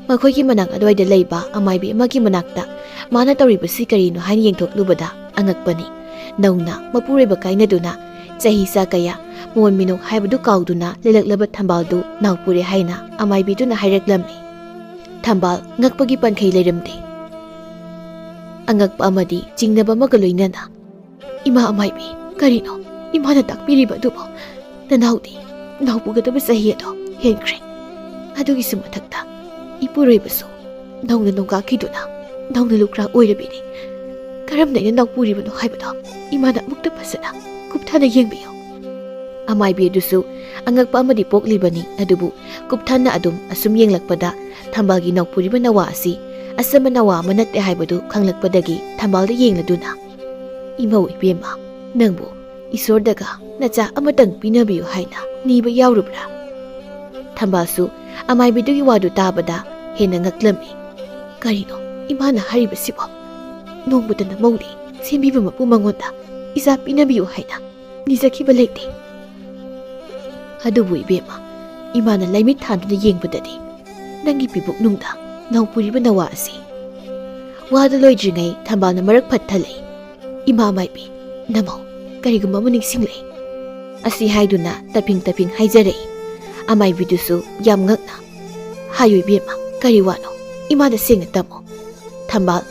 ꯃꯈꯣꯏꯒꯤ ꯃꯅꯥꯛ ꯑꯗꯨꯋꯥꯏꯗ ꯂꯩꯕ ꯑꯃꯥꯏꯕꯤ ꯑꯃꯒꯤ ꯃꯅꯥꯛꯇ ꯃꯥꯅ ꯇꯧꯔꯤꯕꯁꯤ ꯀꯔꯤꯅꯣ ꯍꯥꯏꯅ ꯌꯦꯡꯊꯣꯛꯂꯨꯕꯗ ꯑꯉꯛꯄꯅꯤ꯫ ꯅꯧꯅ ꯃꯄꯨꯔꯣꯏꯕ ꯀꯥꯏꯅꯗꯨꯅ ꯆꯍꯤ ꯆꯥ ꯀꯌꯥ ꯃꯣꯟ ꯃꯤꯅꯣꯛ ꯍꯥꯏꯕꯗꯨ ꯀꯥꯎꯗꯨꯅ ꯂꯩꯂꯛꯂꯕ ꯊꯝꯕꯥꯜꯗꯨ ꯅꯥꯎꯄꯨꯔꯦ ꯍꯥꯏꯅ ꯑꯃꯥꯏꯕꯤꯗꯨꯅ ꯍꯥꯏꯔꯛꯂꯝꯃꯤ꯫ ꯊꯝꯕꯥꯜ ꯉꯛꯄꯒꯤ ꯄꯟꯈꯩ ꯂꯩꯔꯝꯗꯦ꯫ ꯑꯉꯛꯄ ꯑꯃꯗꯤ ꯆꯤꯡꯅꯕ ꯑꯃꯒ ꯂꯣꯏꯅꯅ, "ꯏꯃꯥ ꯑꯃꯥꯏꯕꯤ, ꯀꯔꯤꯅꯣ ꯏꯃꯥꯅ ꯇꯥꯛꯄꯤꯔꯤꯕ ꯑꯗꯨꯕꯣ? ꯅꯅꯥꯎꯗꯤ ꯅꯥꯎꯄꯨꯒꯗꯕ ꯆꯍꯤ ꯑꯗꯣ ꯍꯦꯟꯈ꯭ꯔꯦ꯫ ꯑꯗꯨꯒꯤꯁꯨ ꯃꯊꯛꯇ ꯏꯄꯨꯔꯣꯏꯕꯁꯨ ꯅꯧꯅ ꯅꯣꯡꯒꯥꯈꯤꯗꯨꯅ ꯅꯧꯅ ꯂꯨꯈ꯭ꯔꯥ ꯑꯣꯏꯔꯕꯤꯅꯤ꯫ ꯀꯔꯝꯅ ꯑꯩꯅ ꯅꯥꯎꯄꯨꯔꯤꯕꯅꯣ ꯍꯥꯏꯕꯗꯣ ꯏꯃꯥꯅ ꯑꯃꯨꯛꯇ ꯐꯖꯅ ꯀꯨꯞꯊꯅ ꯌꯦꯡꯕꯤꯌꯨ꯫" ꯑꯃꯥꯏꯕꯤ ꯑꯗꯨꯁꯨ ꯑꯉꯛꯄ ꯑꯃꯗꯤ ꯄꯣꯛꯂꯤꯕꯅꯤ꯫ ꯑꯗꯨꯕꯨ ꯀꯨꯞꯊꯅ ꯑꯗꯨꯝ ꯑꯁꯨꯝ ꯌꯦꯡꯂꯛꯄꯗ ꯊꯝꯕꯥꯜꯒꯤ ꯅꯥꯎꯄꯨꯔꯤꯕ ꯅꯋꯥ ꯑꯁꯤ ꯑꯆꯝꯕ ꯅꯋꯥ ꯑꯃ ꯅꯠꯇꯦ ꯍꯥꯏꯕꯗꯨ ꯈꯪꯂꯛꯄꯗꯒꯤ ꯊꯝꯕꯥꯜꯗ ꯌꯦꯡꯂꯗꯨꯅ, "ꯏꯃꯧ ꯏꯕꯦꯝꯃ, ꯅꯪꯕꯨ ꯏꯁꯣꯔꯗꯒ ꯅꯆꯥ ꯑꯃꯇꯪ ꯄꯤꯅꯕꯤꯌꯨ ꯍꯥꯏꯅ ꯅꯤꯕ ꯌꯥꯎꯔꯨꯕ꯭ꯔꯥ?" ꯊꯝꯕꯥꯜꯁꯨ ꯑꯃꯥꯏꯕꯤꯗꯨꯒꯤ ꯋꯥꯗꯨ ꯇꯥꯕꯗ ꯍꯦꯟꯅ ꯉꯛꯂꯝꯃꯤ꯫ "ꯀꯔꯤꯅꯣ ꯏꯃꯥꯅ ꯍꯥꯏꯔꯤꯕꯁꯤꯕꯣ? ꯅꯣꯡꯃꯇ ꯅꯃꯧꯗꯤ ꯁꯦꯝꯕꯤꯕ ꯃꯄꯨ ꯃꯉꯣꯟꯗ ꯏꯆꯥ ꯄꯤꯅꯕꯤꯌꯨ ꯍꯥꯏꯅ ꯅꯤꯖꯈꯤꯕ ꯂꯩꯇꯦ꯫ ꯑꯗꯨꯕꯨ ꯏꯕꯦꯝꯃ, ꯏꯃꯥꯅ ꯂꯥꯏꯃꯤꯠ ꯊꯥꯟꯗꯨꯅ ꯌꯦꯡꯕꯗꯗꯤ ꯅꯪꯒꯤ ꯄꯤꯕꯨꯛꯅꯨꯡꯗ ꯅꯧꯄꯨꯔꯤꯕ ꯅꯋꯥ ꯑꯁꯤ꯫ ꯋꯥꯗꯨ ꯂꯣꯏꯗ꯭ꯔꯤꯉꯩ ꯊꯝꯕꯥꯜꯅ ꯃꯔꯛ ꯐꯠ ꯊꯠꯂꯦ꯫ "ꯏꯃꯥ ꯃꯥꯏꯕꯤ, ꯅꯃꯧ, ꯀꯔꯤꯒꯨꯝꯕ ꯑꯃ ꯅꯤꯡꯁꯤꯡꯂꯛꯏ꯫" ꯑꯁꯤ ꯍꯥꯏꯗꯨꯅ ꯇꯞꯐꯤꯡ ꯇꯞꯐꯤꯡ ꯍꯥꯏꯖꯔꯛꯏ꯫ ꯑꯃꯥꯏꯕꯤꯗꯨꯁꯨ ꯌꯥꯝ ꯉꯛꯅ, "ꯍꯥꯏꯌꯨ ꯏꯕꯦꯝꯃ, ꯀꯔꯤ ꯋꯥꯅꯣ? ꯏꯃꯥꯗ ꯁꯦꯡꯅ ꯇꯝꯃꯨ꯫" ꯊꯝꯕꯥꯜ,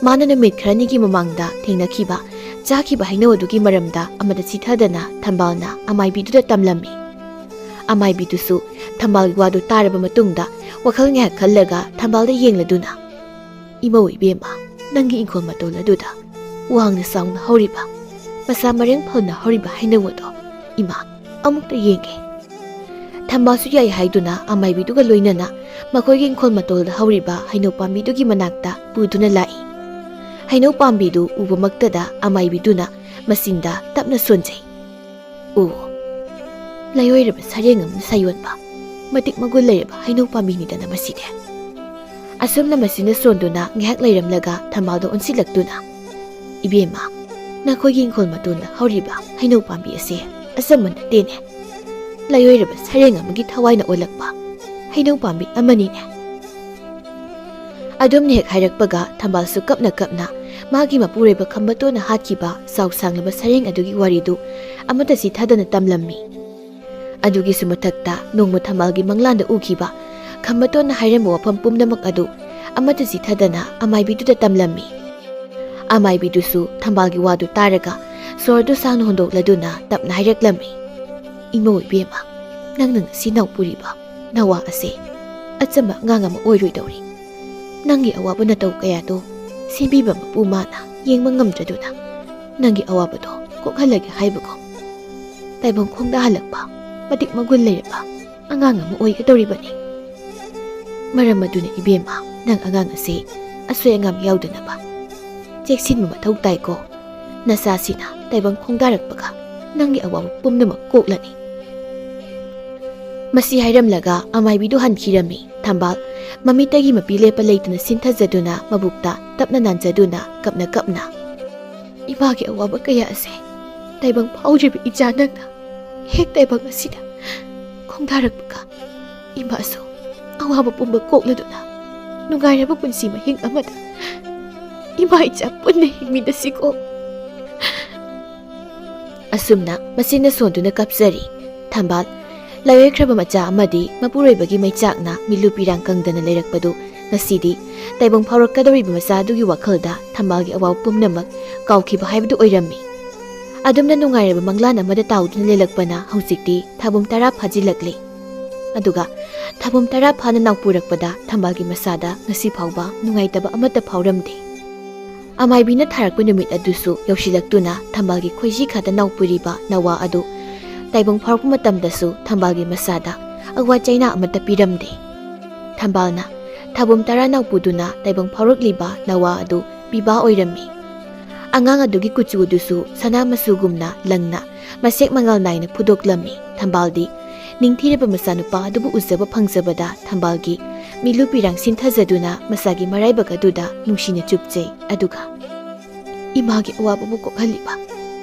ꯃꯥꯅ ꯅꯨꯃꯤꯠ ꯈꯔꯅꯤꯒꯤ ꯃꯃꯥꯡꯗ ꯊꯦꯡꯅꯈꯤꯕ, ꯆꯥꯈꯤꯕ ꯍꯩꯅꯧ ꯑꯗꯨꯒꯤ ꯃꯔꯝꯗ ꯑꯃꯗ ꯆꯤꯊꯗꯅ ꯊꯝꯕꯥꯜꯅ ꯑꯃꯥꯏꯕꯤꯗꯨꯗ ꯇꯝꯂꯝꯃꯤ꯫ ꯑꯃꯥꯏꯕꯤꯗꯨꯁꯨ ꯊꯝꯕꯥꯜꯒꯤ ꯋꯥꯗꯨ ꯇꯥꯔꯕ ꯃꯇꯨꯡꯗ ꯋꯥꯈꯜ ꯉꯥꯏꯍꯥꯛ ꯈꯜꯂꯒ ꯊꯝꯕꯥꯜꯗ ꯌꯦꯡꯂꯗꯨꯅ, "ꯏꯃꯧ ꯏꯕꯦꯝꯃ, ꯅꯪꯒꯤ ꯏꯪꯈꯣꯜ ꯃꯇꯣꯜ ꯑꯗꯨꯗ ꯋꯥꯡꯅ ꯆꯥꯎꯅ ꯍꯧꯔꯤꯕ, ꯃꯁꯥ ꯃꯔꯦꯡ ꯐꯅ ꯍꯧꯔꯤꯕ ꯍꯩꯅꯧ ꯑꯗꯣ ꯏꯃꯥ ꯑꯃꯨꯛꯇ ꯌꯦꯡꯒꯦ꯫" ꯊꯝꯕꯥꯜꯁꯨ ꯌꯥꯏ ꯍꯥꯏꯗꯨꯅ ꯑꯃꯥꯏꯕꯤꯗꯨꯒ ꯂꯣꯏꯅꯅ ꯃꯈꯣꯏꯒꯤ ꯏꯪꯈꯣꯜ ꯃꯇꯣꯜꯗ ꯍꯧꯔꯤꯕ ꯍꯩꯅꯧ ꯄꯥꯝꯕꯤꯗꯨꯒꯤ ꯃꯅꯥꯛꯇ ꯄꯨꯗꯨꯅ ꯂꯥꯛꯏ꯫ ꯍꯩꯅꯧ ꯄꯥꯝꯕꯤꯗꯨ ꯎꯕꯃꯛꯇꯗ ꯑꯃꯥꯏꯕꯤꯗꯨꯅ ꯃꯆꯤꯟꯗ ꯇꯞꯅ ꯁꯣꯟꯖꯩ꯫ "ꯑꯣ, ꯂꯩꯑꯣꯏꯔꯕ ꯁꯔꯦꯡ ꯑꯃꯅ ꯁꯥꯌꯣꯟꯕ, ꯃꯇꯤꯛ ꯃꯒꯨꯟ ꯂꯩꯔꯕ ꯍꯩꯅꯧ ꯄꯥꯝꯕꯤꯅꯤꯗꯅ ꯃꯁꯤꯗꯤ꯫" ꯑꯁꯨꯝꯅ ꯃꯆꯤꯟꯗ ꯁꯣꯟꯗꯨꯅ ꯉꯥꯏꯍꯥꯛ ꯂꯩꯔꯝꯂꯒ ꯊꯝꯕꯥꯜꯗ ꯑꯣꯟꯁꯤꯜꯂꯛꯇꯨꯅ, "ꯏꯕꯦꯝꯃ, ꯅꯈꯣꯏꯒꯤ ꯏꯪꯈꯣꯜ ꯃꯇꯣꯟꯗ ꯍꯧꯔꯤꯕ ꯍꯩꯅꯧ ꯄꯥꯝꯕꯤ ꯑꯁꯦ ꯑꯆꯝꯕ ꯅꯠꯇꯦꯅꯦ꯫ ꯂꯩꯑꯣꯏꯔꯕ ꯁꯔꯦꯡ ꯑꯃꯒꯤ ꯊꯋꯥꯏꯅ ꯑꯣꯜꯂꯛꯄ ꯍꯩꯅꯧ ꯄꯥꯝꯕꯤ ꯑꯃꯅꯤꯅꯦ꯫" ꯑꯗꯨꯝꯅ ꯍꯦꯛ ꯍꯥꯏꯔꯛꯄꯒ ꯊꯝꯕꯥꯜꯁꯨ ꯀꯞꯅ ꯀꯞꯅ ꯃꯥꯒꯤ ꯃꯄꯨꯔꯣꯏꯕ ꯈꯝꯕꯇꯣꯟꯅ ꯍꯥꯠꯈꯤꯕ ꯆꯥꯎ ꯁꯥꯡꯂꯕ ꯁꯔꯦꯡ ꯑꯗꯨꯒꯤ ꯋꯥꯔꯤꯗꯨ ꯑꯃꯠꯇ ꯆꯤꯊꯗꯅ ꯇꯝꯂꯝꯃꯤ꯫ ꯑꯗꯨꯒꯤꯁꯨ ꯃꯊꯛꯇ ꯅꯣꯡꯃ ꯊꯝꯕꯥꯜꯒꯤ ꯃꯪꯂꯥꯟꯗ ꯎꯈꯤꯕ ꯈꯝꯕꯇꯣꯟꯅ ꯍꯥꯏꯔꯝꯕ ꯋꯥꯐꯝ ꯄꯨꯝꯅꯃꯛ ꯑꯗꯨ ꯑꯃꯠꯇ ꯆꯤꯊꯗꯅ ꯑꯃꯥꯏꯕꯤꯗꯨꯗ ꯇꯝꯂꯝꯃꯤ꯫ ꯑꯃꯥꯏꯕꯤꯗꯨꯁꯨ ꯊꯝꯕꯥꯜꯒꯤ ꯋꯥꯗꯨ ꯇꯥꯔꯒ ꯁꯣꯔꯗꯨ ꯁꯥꯡꯅ ꯍꯣꯟꯗꯣꯛꯂꯗꯨꯅ ꯇꯞꯅ ꯍꯥꯏꯔꯛꯂꯝꯃꯤ, "ꯏꯃꯧ ꯏꯕꯦꯝꯃ, ꯅꯪꯅ ꯉꯁꯤ ꯅꯧꯄꯨꯔꯤꯕ ꯅꯋꯥ ꯑꯁꯦ ꯑꯆꯝꯕ ꯑꯉꯥꯡ ꯑꯃ ꯑꯣꯏꯔꯣꯏꯗꯧꯔꯤ꯫ ꯅꯪꯒꯤ ꯑꯋꯥꯕ ꯅꯇꯧ ꯀꯌꯥꯗꯣ ꯁꯦꯝꯕꯤꯕ ꯃꯄꯨ ꯃꯥꯅ ꯌꯦꯡꯕ ꯉꯝꯗ꯭ꯔꯗꯨꯅ ꯅꯪꯒꯤ ꯑꯋꯥꯕꯗꯣ ꯀꯣꯛꯍꯜꯂꯒꯦ ꯍꯥꯏꯕꯒꯨꯝ ꯇꯥꯏꯕꯪ ꯈꯣꯡꯗꯥꯍꯜꯂꯛꯄ ꯃꯇꯤꯛ ꯃꯒꯨꯟ ꯂꯩꯔꯕ ꯑꯉꯥꯡ ꯑꯃ ꯑꯣꯏꯒꯗꯧꯔꯤꯕꯅꯤ꯫ ꯃꯔꯝ ꯑꯗꯨꯅ ꯏꯕꯦꯝꯃ, ꯅꯪ ꯑꯉꯥꯡ ꯑꯁꯤ ꯑꯁꯣꯏ ꯑꯉꯥꯝ ꯌꯥꯎꯗꯅꯕ ꯆꯦꯛꯁꯤꯟꯕ ꯃꯊꯧ ꯇꯥꯏꯀꯣ꯫ ꯅꯆꯥꯁꯤꯅ ꯇꯥꯏꯕꯪ ꯈꯣꯡꯗꯥꯔꯛꯄꯒ ꯅꯪꯒꯤ ꯑꯋꯥꯕ ꯄꯨꯝꯅꯃꯛ ꯀꯣꯛꯂꯅꯤ꯫" ꯃꯁꯤ ꯍꯥꯏꯔꯝꯂꯒ ꯑꯃꯥꯏꯕꯤꯗꯨ ꯍꯟꯈꯤꯔꯝꯃꯤ꯫ ꯊꯝꯕꯥꯜ ꯃꯃꯤꯠꯇꯒꯤ ꯃꯄꯤ ꯂꯦꯞꯄ ꯂꯩꯇꯅ ꯁꯤꯟꯊꯖꯗꯨꯅ ꯃꯕꯨꯛꯇ ꯇꯞꯅ ꯅꯥꯟꯖꯗꯨꯅ ꯀꯞꯅ ꯀꯞꯅ, "ꯏꯃꯥꯒꯤ ꯑꯋꯥꯕ ꯀꯌꯥ ꯑꯁꯦ ꯇꯥꯏꯕꯪ ꯐꯥꯎꯗ꯭ꯔꯤꯕ ꯏꯆꯥ ꯅꯪꯅ ꯍꯦꯛ ꯇꯥꯏꯕꯪ ꯑꯁꯤꯗ ꯈꯣꯡꯗꯥꯔꯛꯄꯒ ꯏꯃꯥꯁꯨ ꯑꯋꯥꯕ ꯄꯨꯝꯕ ꯀꯣꯛꯂꯗꯨꯅ ꯅꯨꯡꯉꯥꯏꯔꯕ ꯄꯨꯟꯁꯤ ꯃꯍꯤꯡ ꯑꯃꯗ ꯏꯃꯥ ꯏꯆꯥ ꯄꯨꯟꯅ ꯍꯤꯡꯃꯤꯟꯅꯁꯤꯀꯣ꯫ ꯑꯁꯨꯝꯅ ꯃꯆꯤꯟꯅ ꯁꯣꯟꯗꯨꯅ ꯀꯞꯆꯔꯤ꯫ ꯊꯝꯕꯥꯜ, ꯂꯥꯏꯑꯣꯏꯈ꯭ꯔꯕ ꯃꯆꯥ ꯑꯃꯗꯤ ꯃꯄꯨꯔꯣꯏꯕꯒꯤ ꯃꯩꯆꯥꯛꯅ ꯃꯤꯠꯂꯨ ꯄꯤꯔꯥꯡ ꯀꯪꯗꯅ ꯂꯩꯔꯛꯄꯗꯨ ꯉꯁꯤꯗꯤ ꯇꯥꯏꯕꯪ ꯐꯥꯎꯔꯛꯀꯗꯧꯔꯤꯕ ꯃꯆꯥ ꯑꯗꯨꯒꯤ ꯋꯥꯈꯜꯗ ꯊꯝꯕꯥꯜꯒꯤ ꯑꯋꯥꯕ ꯄꯨꯝꯅꯃꯛ ꯀꯥꯎꯈꯤꯕ ꯍꯥꯏꯕꯗꯨ ꯑꯣꯏꯔꯝꯃꯤ꯫ ꯑꯗꯨꯝꯅ ꯅꯨꯡꯉꯥꯏꯔꯕ ꯃꯪꯂꯥꯟ ꯑꯃꯗ ꯇꯥꯎꯗꯨꯅ ꯂꯩꯂꯛꯄꯅ ꯍꯧꯖꯤꯛꯇꯤ ꯊꯥꯕꯨꯝ ꯇꯔꯥ ꯐꯥꯖꯤꯜꯂꯛꯂꯤ꯫ ꯑꯗꯨꯒ ꯊꯥꯕꯨꯝ ꯇꯔꯥ ꯐꯥꯅ ꯅꯥꯎꯄꯨꯔꯛꯄꯗ ꯊꯝꯕꯥꯜꯒꯤ ꯃꯁꯥꯗ ꯉꯁꯤ ꯐꯥꯎꯕ ꯅꯨꯡꯉꯥꯏꯇꯕ ꯑꯃꯠꯇ ꯐꯥꯎꯔꯝꯗꯦ꯫ ꯑꯃꯥꯏꯕꯤꯅ ꯊꯥꯔꯛꯄ ꯅꯨꯃꯤꯠ ꯑꯗꯨꯁꯨ ꯌꯧꯁꯤꯜꯂꯛꯇꯨꯅ ꯊꯝꯕꯥꯜꯒꯤ ꯈꯣꯏꯖꯤ ꯈꯥꯗ ꯅꯥꯎꯄꯨꯔꯤꯕ ꯅꯋꯥ ꯑꯗꯨ ꯇꯥꯏꯕꯪ ꯐꯥꯎꯔꯛꯄ ꯃꯇꯝꯗꯁꯨ ꯊꯝꯕꯥꯜꯒꯤ ꯃꯁꯥꯗ ꯑꯋꯥ ꯆꯩꯅꯥ ꯑꯃꯠꯇ ꯄꯤꯔꯝꯗꯦ꯫ ꯊꯝꯕꯥꯜꯅ ꯊꯥꯕꯨꯝ ꯇꯔꯥ ꯅꯥꯎꯄꯨꯗꯨꯅ ꯇꯥꯏꯕꯪ ꯐꯥꯎꯔꯛꯂꯤꯕ ꯅꯋꯥ ꯑꯗꯨ ꯄꯤꯕꯥ ꯑꯣꯏꯔꯝꯃꯤ꯫ ꯑꯉꯥꯡ ꯑꯗꯨꯒꯤ ꯀꯨꯆꯨ ꯑꯗꯨꯁꯨ ꯁꯅꯥ ꯃꯆꯨꯒꯨꯝꯅ ꯂꯪꯅ ꯃꯁꯦꯛ ꯃꯉꯥꯜ ꯅꯥꯏꯅ ꯐꯨꯗꯣꯛꯂꯝꯃꯤ꯫ ꯊꯝꯕꯥꯜꯗꯤ ꯅꯤꯡꯊꯤꯔꯕ ꯃꯆꯥꯅꯨꯄꯥ ꯑꯗꯨꯕꯨ ꯎꯖꯕ ꯐꯪꯖꯕꯗ ꯊꯝꯕꯥꯜꯒꯤ ꯃꯤꯠꯂꯨ ꯄꯤꯔꯥꯡ ꯁꯤꯟꯊꯖꯗꯨꯅ ꯃꯆꯥꯒꯤ ꯃꯔꯥꯏꯕꯛ ꯑꯗꯨꯗ ꯅꯨꯡꯁꯤꯅ ꯆꯨꯞꯆꯩ꯫ ꯑꯗꯨꯒ ꯏꯃꯥꯒꯤ ꯑꯋꯥꯕꯕꯨ ꯀꯣꯛꯍꯜꯂꯤꯕ,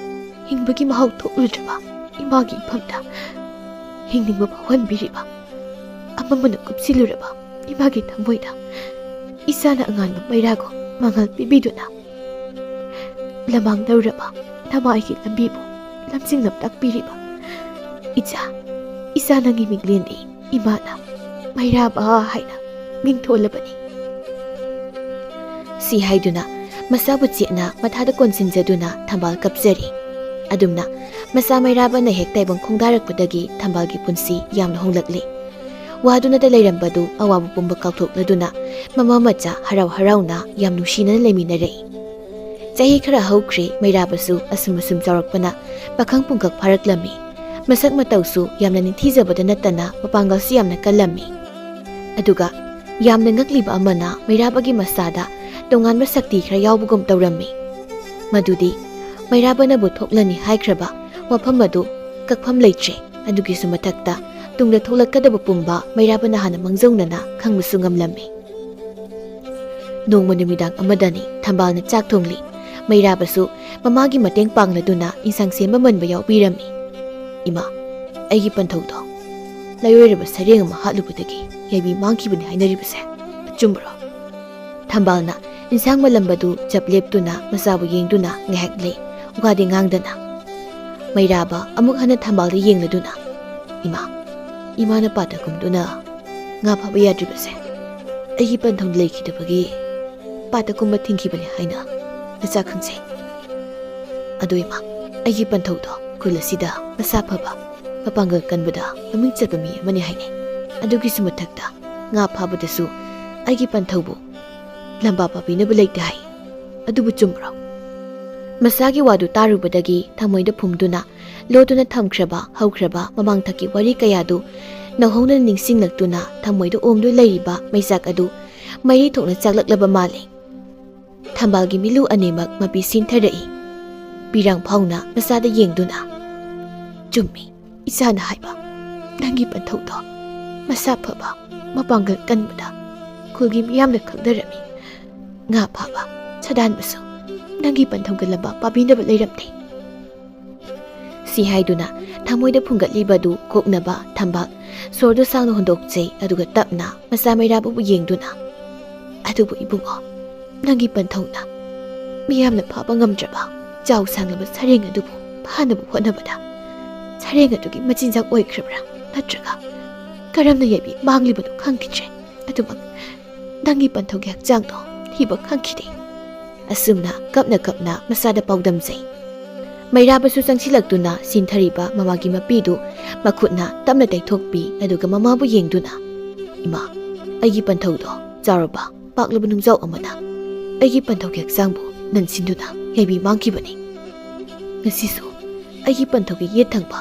ꯍꯤꯡꯕꯒꯤ ꯃꯍꯥꯎ ꯊꯣꯛꯂꯨꯗ꯭ꯔꯕ ꯏꯃꯥꯒꯤ ꯏꯐꯝꯗ ꯍꯤꯡꯅꯤꯡꯕ ꯐꯥꯎꯍꯟꯕꯤꯔꯤꯕ, ꯑꯃꯝꯕꯅ ꯀꯨꯞꯁꯤꯜꯂꯨꯔꯕ ꯏꯃꯥꯒꯤ ꯊꯃꯣꯏꯗ ꯏꯆꯥꯅ ꯑꯉꯥꯟꯕ ꯃꯩꯔꯥꯒꯨꯝ ꯃꯉꯥꯜ ꯄꯤꯕꯤꯗꯨꯅ ꯂꯃꯥꯡꯗꯧꯔꯕ ꯅꯃꯥꯏꯒꯤ ꯂꯝꯕꯤꯕꯨ ꯂꯝꯖꯤꯡ ꯂꯝꯇꯥꯛꯄꯤꯔꯤꯕ ꯏꯆꯥ, ꯏꯆꯥ ꯅꯪꯒꯤ ꯃꯤꯡꯂꯦꯟꯗꯤ ꯏꯃꯥꯅ ꯃꯩꯔꯥꯕ ꯍꯥꯏꯅ ꯃꯤꯡꯊꯣꯜꯂꯕꯅꯤ꯫ ꯁꯤ ꯍꯥꯏꯗꯨꯅ ꯃꯁꯥꯕꯨ ꯆꯦꯠꯅ ꯃꯊꯥꯗ ꯀꯣꯟꯁꯤꯟꯖꯗꯨꯅ ꯊꯝꯕꯥꯜ ꯀꯞꯆꯔꯤ꯫ ꯑꯗꯨꯝꯅ ꯃꯆꯥ ꯃꯩꯔꯥꯕꯅ ꯍꯦꯛ ꯇꯥꯏꯕꯪ ꯈꯣꯡꯗꯥꯔꯛꯄꯗꯒꯤ ꯊꯝꯕꯥꯜꯒꯤ ꯄꯨꯟꯁꯤ ꯌꯥꯝꯅ ꯍꯣꯡꯂꯛꯂꯤ꯫ ꯋꯥꯗꯨꯅꯇ ꯂꯩꯔꯝꯕꯗꯨ ꯑꯋꯥꯕ ꯄꯨꯝꯕ ꯀꯥꯎꯊꯣꯛꯂꯗꯨꯅ ꯃꯃꯥ ꯃꯆꯥ ꯍꯔꯥꯎ ꯍꯔꯥꯎꯅ ꯌꯥꯝ ꯅꯨꯡꯁꯤꯅꯅ ꯂꯩꯃꯤꯟꯅꯔꯛꯏ꯫ ꯆꯍꯤ ꯈꯔ ꯍꯧꯈ꯭ꯔꯦ, ꯃꯩꯔꯥꯕꯁꯨ ꯑꯁꯨꯝ ꯑꯁꯨꯝ ꯆꯥꯎꯔꯛꯄꯅ ꯄꯥꯈꯪ ꯄꯨꯡꯀꯛ ꯐꯥꯔꯛꯂꯝꯃꯤ꯫ ꯃꯁꯛ ꯃꯇꯧꯁꯨ ꯌꯥꯝꯅ ꯅꯤꯡꯊꯤꯖꯕꯗ ꯅꯠꯇꯅ ꯃꯄꯥꯡꯒꯜꯁꯨ ꯌꯥꯝꯅ ꯀꯜꯂꯝꯃꯤ꯫ ꯑꯗꯨꯒ ꯌꯥꯝꯅ ꯉꯛꯂꯤꯕ ꯑꯃꯅ ꯃꯩꯔꯥꯕꯒꯤ ꯃꯁꯥꯗ ꯇꯣꯉꯥꯟꯕ ꯁꯛꯇꯤ ꯈꯔ ꯌꯥꯎꯕꯒꯨꯝ ꯇꯧꯔꯝꯃꯤ꯫ ꯃꯗꯨꯗꯤ ꯃꯩꯔꯥꯕꯅꯕꯨ ꯊꯣꯛꯂꯅꯤ ꯍꯥꯏꯈ꯭ꯔꯕ ꯋꯥꯐꯝ ꯑꯗꯨ ꯀꯛꯐꯝ ꯂꯩꯇ꯭ꯔꯦ꯫ ꯑꯗꯨꯒꯤꯁꯨ ꯃꯊꯛꯇ ꯇꯨꯡꯗ ꯊꯣꯛꯂꯛꯀꯗꯕ ꯄꯨꯝꯕ ꯃꯩꯔꯥꯕꯅ ꯍꯥꯟꯅ ꯃꯥꯡꯖꯧꯅꯅ ꯈꯪꯕꯁꯨ ꯉꯝꯂꯝꯃꯤ꯫ ꯅꯣꯡꯃ ꯅꯨꯃꯤꯗꯥꯡ ꯑꯃꯗꯅꯤ ꯊꯝꯕꯥꯜꯅ ꯆꯥꯛ ꯊꯣꯡꯂꯤ꯫ ꯃꯩꯔꯥꯕꯁꯨ ꯃꯃꯥꯒꯤ ꯃꯇꯦꯡ ꯄꯥꯡꯂꯗꯨꯅ ꯏꯟꯁꯥꯡ ꯁꯦꯝꯕ ꯃꯟꯕ ꯌꯥꯎꯕꯤꯔꯝꯃꯤ꯫ "ꯏꯃꯥ, ꯑꯩꯒꯤ ꯄꯟꯊꯧꯗꯣ ꯂꯩꯔꯣꯏꯔꯕ ꯁꯔꯦꯡ ꯑꯃ ꯍꯥꯠꯂꯨꯕꯗꯒꯤ ꯌꯥꯏꯕꯤ ꯃꯥꯡꯈꯤꯕꯅꯤ ꯍꯥꯏꯅꯔꯤꯕꯁꯦ ꯑꯆꯨꯝꯕꯔꯣ?" ꯊꯝꯕꯥꯜꯅ ꯏꯟꯁꯥꯡ ꯃꯜꯂꯝꯕꯗꯨ ꯆꯞ ꯂꯦꯞꯇꯨꯅ ꯃꯆꯥꯕꯨ ꯌꯦꯡꯗꯨꯅ ꯉꯥꯏꯍꯥꯛ ꯂꯩ꯫ ꯋꯥꯗꯤ ꯉꯥꯡꯗꯅ꯫ ꯃꯩꯔꯥꯕ ꯑꯃꯨꯛ ꯍꯟꯅ ꯊꯝꯕꯥꯜꯗ ꯌꯦꯡꯂꯗꯨꯅ, "ꯏꯃꯥ, ꯏꯃꯥꯅ ꯄꯥꯠꯇ ꯀꯨꯝꯗꯨꯅ ꯉꯥ ꯐꯥꯕ ꯌꯥꯗ꯭ꯔꯤꯕꯁꯦ ꯑꯩꯒꯤ ꯄꯟꯊꯧ ꯂꯩꯈꯤꯗꯕꯒꯤ ꯄꯥꯠꯇ ꯀꯨꯝꯕ ꯊꯤꯡꯈꯤꯕꯅꯤ ꯍꯥꯏꯅ ꯅꯆꯥ ꯈꯪꯖꯩ꯫ ꯑꯗꯣ ꯏꯃꯥ, ꯑꯩꯒꯤ ꯄꯟꯊꯧꯗꯣ ꯈꯨꯜ ꯑꯁꯤꯗ ꯃꯁꯥ ꯐꯕ, ꯃꯄꯥꯡꯒꯜ ꯀꯟꯕꯗ ꯃꯃꯤꯡ ꯆꯠꯄ ꯃꯤ ꯑꯃꯅꯤ ꯍꯥꯏꯅꯩ꯫ ꯑꯗꯨꯒꯤꯁꯨ ꯃꯊꯛꯇ ꯉꯥ ꯐꯥꯕꯗꯁꯨ ꯑꯩꯒꯤ ꯄꯟꯊꯧꯕꯨ ꯂꯝꯕꯥ ꯄꯥꯕꯤꯅꯕ ꯂꯩꯇꯦ ꯍꯥꯏ꯫ ꯑꯗꯨꯕꯨ ꯆꯨꯝꯕ꯭ꯔꯣ?" ꯃꯆꯥꯒꯤ ꯋꯥꯗꯨ ꯇꯥꯔꯨꯕꯗꯒꯤ ꯊꯃꯣꯏꯗ ꯐꯨꯝꯗꯨꯅ ꯂꯣꯠꯇꯨꯅ ꯊꯝꯈ꯭ꯔꯕ ꯍꯧꯈ꯭ꯔꯕ ꯃꯃꯥꯡꯊꯛꯀꯤ ꯋꯥꯔꯤ ꯀꯌꯥꯗꯨ ꯅꯧꯍꯧꯅ ꯅꯤꯡꯁꯤꯡꯂꯛꯇꯨꯅ ꯊꯃꯣꯏꯗ ꯑꯣꯝꯗꯨ ꯂꯩꯔꯤꯕ ꯃꯩꯆꯥꯛ ꯑꯗꯨ ꯃꯩꯔꯤ ꯊꯣꯛꯅ ꯆꯥꯛꯂꯛꯂꯕ ꯃꯥꯜꯂꯤ꯫ ꯊꯝꯕꯥꯜꯒꯤ ꯃꯤꯠꯂꯨ ꯑꯅꯤꯃꯛ ꯃꯄꯤ ꯁꯤꯟꯊꯔꯛꯏ꯫ ꯄꯤꯔꯥꯡ ꯐꯥꯎꯅ ꯃꯆꯥꯗ ꯌꯦꯡꯗꯨꯅ, "ꯆꯨꯝꯃꯤ ꯏꯆꯥꯅ ꯍꯥꯏꯕ꯫ ꯅꯪꯒꯤ ꯄꯟꯊꯧꯗꯣ ꯃꯁꯥ ꯐꯕ, ꯃꯄꯥꯡꯒꯜ ꯀꯟꯕꯗ ꯈꯨꯜꯒꯤ ꯃꯤꯌꯥꯝꯅ ꯈꯪꯅꯔꯝꯃꯤ꯫ ꯉꯥ ꯐꯥꯕ, ꯁꯥꯗꯥꯟꯕꯁꯨ ꯅꯪꯒꯤ ꯄꯟꯊꯧꯒ ꯂꯝꯕꯥ ꯄꯥꯕꯤꯅꯕ ꯂꯩꯔꯝꯗꯦ꯫" ꯁꯤ ꯍꯥꯏꯗꯨꯅ ꯊꯃꯣꯏꯗ ꯐꯨꯡꯒꯠꯂꯤꯕꯗꯨ ꯀꯣꯛꯅꯕ ꯊꯝꯕꯥꯜ ꯁꯣꯔꯗꯨ ꯁꯥꯡꯅ ꯍꯣꯟꯗꯣꯛꯆꯩ, ꯑꯗꯨꯒ ꯇꯞꯅ ꯃꯆꯥ ꯃꯩꯔꯥꯕꯕꯨ ꯌꯦꯡꯗꯨꯅ, "ꯑꯗꯨꯕꯨ ꯏꯕꯨꯡꯉꯣ, ꯅꯪꯒꯤ ꯄꯟꯊꯧꯅ ꯃꯤꯌꯥꯝꯅ ꯐꯥꯕ ꯉꯝꯗ꯭ꯔꯕ ꯆꯥꯎ ꯁꯥꯡꯂꯕ ꯁꯔꯦꯡ ꯑꯗꯨꯕꯨ ꯐꯥꯅꯕ ꯍꯣꯠꯅꯕꯗ ꯁꯔꯦꯡ ꯑꯗꯨꯒꯤ ꯃꯆꯤꯟꯖꯥꯛ ꯑꯣꯏꯈ꯭ꯔꯕ꯭ꯔꯥ, ꯅꯠꯇ꯭ꯔꯒ ꯀꯔꯝꯅ ꯌꯥꯏꯕꯤ ꯃꯥꯡꯂꯤꯕꯅꯣ ꯈꯪꯈꯤꯗ꯭ꯔꯦ꯫ ꯑꯗꯨꯃꯛ ꯅꯪꯒꯤ ꯄꯟꯊꯧꯒꯤ ꯍꯛꯆꯥꯡꯗꯣ ꯊꯤꯕ ꯈꯪꯈꯤꯗꯦ꯫" ꯑꯁꯨꯝꯅ ꯀꯞꯅ ꯀꯞꯅ ꯃꯆꯥꯗ ꯄꯥꯎꯗꯝꯖꯩ꯫ ꯃꯩꯔꯥꯕꯁꯨ ꯆꯪꯁꯤꯜꯂꯛꯇꯨꯅ ꯁꯤꯟꯊꯔꯤꯕ ꯃꯃꯥꯒꯤ ꯃꯄꯤꯗꯨ ꯃꯈꯨꯠꯅ ꯇꯞꯅ ꯇꯩꯊꯣꯛꯄꯤ, ꯑꯗꯨꯒ ꯃꯃꯥꯕꯨ ꯌꯦꯡꯗꯨꯅ, "ꯏꯃꯥ, ꯑꯩꯒꯤ ꯄꯟꯊꯧꯗꯣ ꯆꯥꯎꯔꯕ ꯄꯥꯛꯂꯕ ꯅꯨꯡꯖꯥꯎ ꯑꯃꯅ ꯑꯩꯒꯤ ꯄꯟꯊꯧꯒꯤ ꯍꯛꯆꯥꯡꯕꯨ ꯅꯟꯁꯤꯟꯗꯨꯅ ꯌꯥꯏꯕꯤ ꯃꯥꯡꯈꯤꯕꯅꯤ꯫ ꯉꯁꯤꯁꯨ ꯑꯩꯒꯤ ꯄꯟꯊꯧꯒꯤ ꯌꯦꯠ ꯊꯪꯕ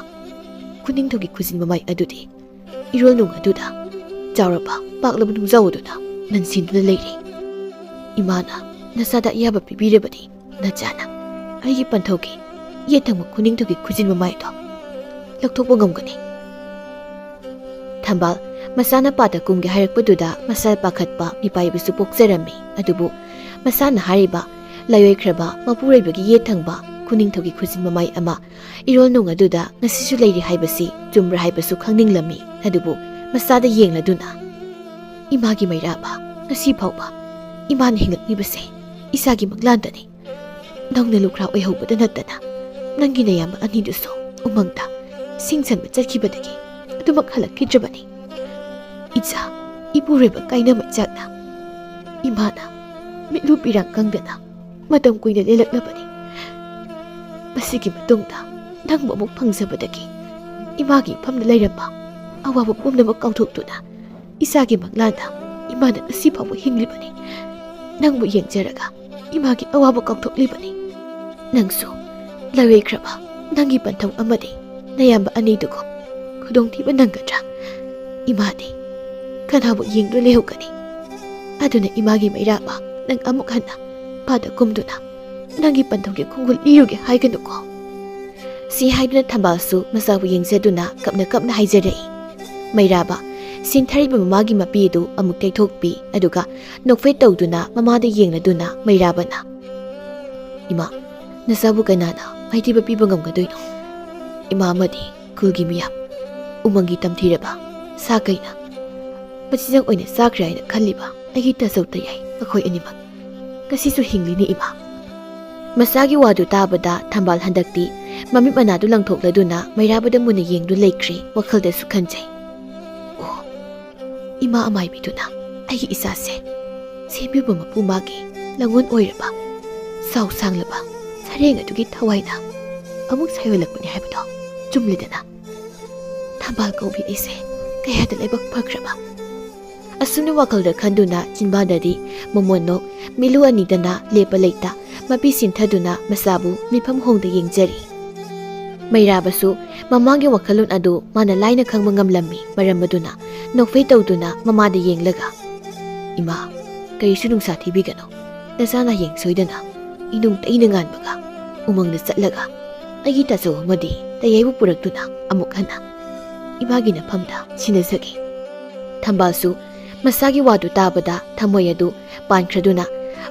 ꯈꯨꯅꯤꯡꯊꯧꯒꯤ ꯈꯨꯖꯤꯟ ꯃꯃꯥꯏ ꯑꯗꯨꯗꯤ ꯏꯔꯣꯜ ꯅꯨꯡ ꯑꯗꯨꯗ ꯆꯥꯎꯔꯕ ꯄꯥꯛꯂꯕ ꯅꯨꯡꯖꯥꯎ ꯑꯗꯨꯅ ꯅꯟꯁꯤꯟꯗꯨꯅ ꯂꯩꯔꯤ꯫ ꯏꯃꯥꯅ ꯅꯆꯥꯗ ꯑꯌꯥꯕ ꯄꯤꯕꯤꯔꯕꯗꯤ ꯅꯆꯥꯅ ꯑꯩꯒꯤ ꯄꯟꯊꯧꯒꯤ ꯌꯦꯠ ꯊꯪꯕ ꯈꯨꯅꯤꯡꯊꯧꯒꯤ ꯈꯨꯖꯤꯟ ꯃꯃꯥꯏꯗꯣ ꯂꯧꯊꯣꯛꯄ ꯉꯝꯒꯅꯤ꯫" ꯊꯝꯕꯥꯜ ꯃꯆꯥꯅ ꯄꯥꯠꯇ ꯀꯨꯝꯒꯦ ꯍꯥꯏꯔꯛꯄꯗꯨꯗ ꯃꯁꯥ ꯄꯥꯈꯠꯄ ꯃꯤꯄꯥꯏꯕꯁꯨ ꯄꯣꯛꯆꯔꯝꯃꯤ꯫ ꯑꯗꯨꯕꯨ ꯃꯁꯥꯅ ꯍꯥꯏꯔꯤꯕ ꯂꯥꯏꯑꯣꯏꯈ꯭ꯔꯕ ꯃꯄꯨꯔꯣꯏꯕꯒꯤ ꯌꯦꯠ ꯊꯪꯕ ꯈꯨꯅꯤꯡꯊꯧꯒꯤ ꯈꯨꯖꯤꯟ ꯃꯃꯥꯏ ꯑꯃ ꯏꯔꯣꯜ ꯅꯨꯡ ꯑꯗꯨꯗ ꯉꯁꯤꯁꯨ ꯂꯩꯔꯤ ꯍꯥꯏꯕꯁꯤ ꯆꯨꯝꯕ꯭ꯔꯥ ꯍꯥꯏꯕꯁꯨ ꯈꯪꯅꯤꯡꯂꯝꯃꯤ꯫ ꯑꯗꯨꯕꯨ ꯃꯆꯥꯗ ꯌꯦꯡꯂꯗꯨꯅ, "ꯏꯃꯥꯒꯤ ꯃꯩꯔꯥꯕ, ꯉꯁꯤ ꯐꯥꯎꯕ ꯏꯃꯥꯅ ꯍꯤꯡꯂꯛꯂꯤꯕꯁꯦ ꯏꯆꯥꯒꯤ ꯃꯪꯂꯥꯟꯗꯅꯤ꯫ ꯅꯪꯅ ꯂꯨꯈ꯭ꯔꯥ ꯑꯣꯏꯍꯧꯕꯗ ꯅꯠꯇꯅ ꯅꯪꯒꯤ ꯅꯌꯥꯝꯕ ꯑꯅꯤꯗꯨꯁꯨ ꯎꯃꯪꯗ ꯁꯤꯡ ꯁꯟꯕ ꯆꯠꯈꯤꯕꯗꯒꯤ ꯑꯗꯨꯃꯛ ꯍꯜꯂꯛꯈꯤꯗ꯭ꯔꯕꯅꯤ꯫ ꯏꯆꯥ, ꯏꯄꯨꯔꯣꯏꯕ ꯀꯥꯏꯅ ꯃꯩꯆꯥꯛꯅ ꯏꯃꯥꯅ ꯃꯤꯠꯂꯨ ꯄꯤꯔꯥꯡ ꯀꯪꯗꯅ ꯃꯇꯝ ꯀꯨꯏꯅ ꯂꯦꯜꯂꯛꯂꯕꯅꯤ꯫ ꯃꯁꯤꯒꯤ ꯃꯇꯨꯡꯗ ꯅꯪꯕꯨ ꯑꯃꯨꯛ ꯐꯪꯖꯕꯗꯒꯤ ꯏꯃꯥꯒꯤ ꯏꯐꯝꯗ ꯂꯩꯔꯝꯕ ꯑꯋꯥꯕ ꯄꯨꯝꯅꯃꯛ ꯀꯥꯎꯊꯣꯛꯇꯨꯅ ꯏꯆꯥꯒꯤ ꯃꯪꯂꯥꯟꯗ ꯏꯃꯥꯅ ꯉꯁꯤ ꯐꯥꯎꯕ ꯍꯤꯡꯂꯤꯕꯅꯤ꯫ ꯅꯪꯕꯨ ꯌꯦꯡꯖꯔꯒ ꯏꯃꯥꯒꯤ ꯑꯋꯥꯕ ꯀꯥꯎꯊꯣꯛꯂꯤꯕꯅꯤ꯫ ꯅꯪꯁꯨ ꯂꯥꯏꯋꯩꯈ꯭ꯔꯕ ꯅꯪꯒꯤ ꯄꯟꯊꯧ ꯑꯃꯗꯤ ꯅꯌꯥꯝꯕ ꯑꯅꯤꯗꯨꯒꯨꯝ ꯈꯨꯗꯣꯡꯊꯤꯕ ꯅꯪꯒꯗ꯭ꯔꯥ? ꯏꯃꯥꯗꯤ ꯀꯅꯥꯕꯨ ꯌꯦꯡꯗꯨꯅ ꯂꯩꯍꯧꯒꯅꯤ? ꯑꯗꯨꯅ ꯏꯃꯥꯒꯤ ꯃꯩꯔꯥꯕ, ꯅꯪ ꯑꯃꯨꯛ ꯍꯟꯅ ꯄꯥꯗ ꯀꯨꯝꯗꯨꯅ ꯅꯪꯒꯤ ꯄꯟꯊꯧꯒꯤ ꯈꯣꯡꯒꯨꯜ ꯂꯤꯔꯨꯒꯦ ꯍꯥꯏꯒꯅꯨꯀꯣ꯫ ꯁꯤ ꯍꯥꯏꯗꯨꯅ ꯊꯝꯕꯥꯜꯁꯨ ꯃꯆꯥꯕꯨ ꯌꯦꯡꯖꯗꯨꯅ ꯀꯞꯅ ꯀꯞꯅ ꯍꯥꯏꯖꯔꯛꯏ꯫ ꯃꯩꯔꯥꯕ, ꯁꯤꯟꯊꯔꯤꯕ ꯃꯃꯥꯒꯤ ꯃꯄꯤ ꯑꯗꯨ ꯑꯃꯨꯛ ꯇꯩꯊꯣꯛꯄꯤ, ꯑꯗꯨꯒ ꯅꯣꯛꯐꯦꯠ ꯇꯧꯗꯨꯅ ꯃꯃꯥꯗ ꯌꯦꯡꯂꯗꯨꯅ ꯃꯩꯔꯥꯕꯅ, "ꯏꯃꯥ, ꯅꯆꯥꯕꯨ ꯀꯅꯥꯅ ꯃꯥꯏꯊꯤꯕ ꯄꯤꯕ ꯉꯝꯒꯗꯣꯏꯅꯣ? ꯏꯃꯥ ꯑꯃꯗꯤ ꯈꯨꯜꯒꯤ ꯃꯤꯌꯥꯝ, ꯎꯃꯪꯒꯤ ꯇꯝꯊꯤꯔꯕ ꯁꯥ ꯀꯩꯅ ꯃꯆꯤꯟꯖꯥꯛ ꯑꯣꯏꯅ ꯆꯥꯈ꯭ꯔꯦ ꯍꯥꯏꯅ ꯈꯜꯂꯤꯕ ꯑꯩꯒꯤ ꯇꯥꯖꯧ ꯇꯌꯥꯏ ꯃꯈꯣꯏ ꯑꯅꯤꯃꯛ ꯉꯁꯤꯁꯨ ꯍꯤꯡꯂꯤꯅꯤ ꯏꯃꯥ"꯫ ꯃꯆꯥꯒꯤ ꯋꯥꯗꯨ ꯇꯥꯕꯗ ꯊꯝꯕꯥꯜ ꯍꯟꯗꯛꯇꯤ ꯃꯃꯤꯠ ꯃꯅꯥꯗꯨ ꯂꯪꯊꯣꯛꯂꯗꯨꯅ ꯃꯩꯔꯥꯕꯗ ꯃꯨꯟꯅ ꯌꯦꯡꯗꯨꯅ ꯂꯩꯈ꯭ꯔꯦ, ꯋꯥꯈꯜꯗꯁꯨ ꯈꯟꯖꯩ꯫ ꯑꯣ, ꯏꯃꯥ ꯑꯃꯥꯏꯕꯤꯗꯨꯅ ꯑꯩꯒꯤ ꯏꯆꯥꯁꯦ ꯁꯦꯝꯕꯤꯕ ꯃꯄꯨ ꯃꯥꯒꯤ ꯂꯥꯡꯒꯣꯜ ꯑꯣꯏꯔꯕ ꯆꯥꯎ ꯁꯥꯡꯂꯕ ꯁꯔꯦꯡ ꯑꯗꯨꯒꯤ ꯊꯋꯥꯏꯅ ꯑꯃꯨꯛ ꯁꯥꯏꯌꯣꯜꯂꯛꯄꯅꯤ ꯍꯥꯏꯕꯗꯣ ꯆꯨꯝꯂꯦꯗꯅ꯫ ꯊꯝꯕꯥꯜ ꯀꯧꯕꯤ ꯑꯩꯁꯦ ꯀꯌꯥꯗ ꯂꯥꯏꯕꯛ ꯐꯈ꯭ꯔꯕ꯫ ꯑꯁꯨꯝꯅ ꯋꯥꯈꯜꯗ ꯈꯟꯗꯨꯅ ꯆꯤꯟꯕꯥꯟꯗꯗꯤ ꯃꯣꯃꯣꯟꯅꯣꯛ ꯃꯤꯂꯨ ꯑꯅꯤꯗꯅ ꯂꯦꯞꯄ ꯂꯩꯇ ꯃꯄꯤ ꯁꯤꯟꯊꯗꯨꯅ ꯃꯆꯥꯕꯨ ꯃꯤꯐꯝ ꯍꯣꯡꯗ ꯌꯦꯡꯖꯔꯤ꯫ ꯃꯩꯔꯥꯕꯁꯨ ꯃꯃꯥꯒꯤ ꯋꯥꯈꯜꯂꯣꯟ ꯑꯗꯨ ꯃꯥꯅ ꯂꯥꯏꯅ ꯈꯪꯕ ꯉꯝꯂꯝꯃꯤ꯫ ꯃꯔꯝ ꯑꯗꯨꯅ ꯅꯣꯛꯐꯦ ꯇꯧꯗꯨꯅ ꯃꯃꯥꯗ ꯌꯦꯡꯂꯒ, "ꯏꯃꯥ, ꯀꯔꯤꯁꯨ ꯅꯨꯡꯁꯥ ꯊꯤꯕꯤꯒꯅꯨ꯫ ꯅꯆꯥꯅ ꯍꯌꯦꯡ ꯁꯣꯏꯗꯅ ꯏꯅꯨꯡ ꯇꯩꯅ ꯉꯥꯟꯕꯒ ꯎꯃꯪꯗ ꯆꯠꯂꯒ ꯑꯩꯒꯤ ꯇꯥꯆꯧ ꯑꯃꯗꯤ ꯇꯌꯥꯏꯕꯨ ꯄꯨꯔꯛꯇꯨꯅ ꯑꯃꯨꯛ ꯍꯟꯅ ꯏꯃꯥꯒꯤ ꯅꯐꯝꯗ ꯁꯤꯟꯅꯖꯒꯦ"꯫ ꯊꯝꯕꯥꯜꯁꯨ ꯃꯆꯥꯒꯤ ꯋꯥꯗꯨ ꯇꯥꯕꯗ ꯊꯃꯣꯏ ꯑꯗꯨ ꯄꯥꯟꯈ꯭ꯔꯗꯨꯅ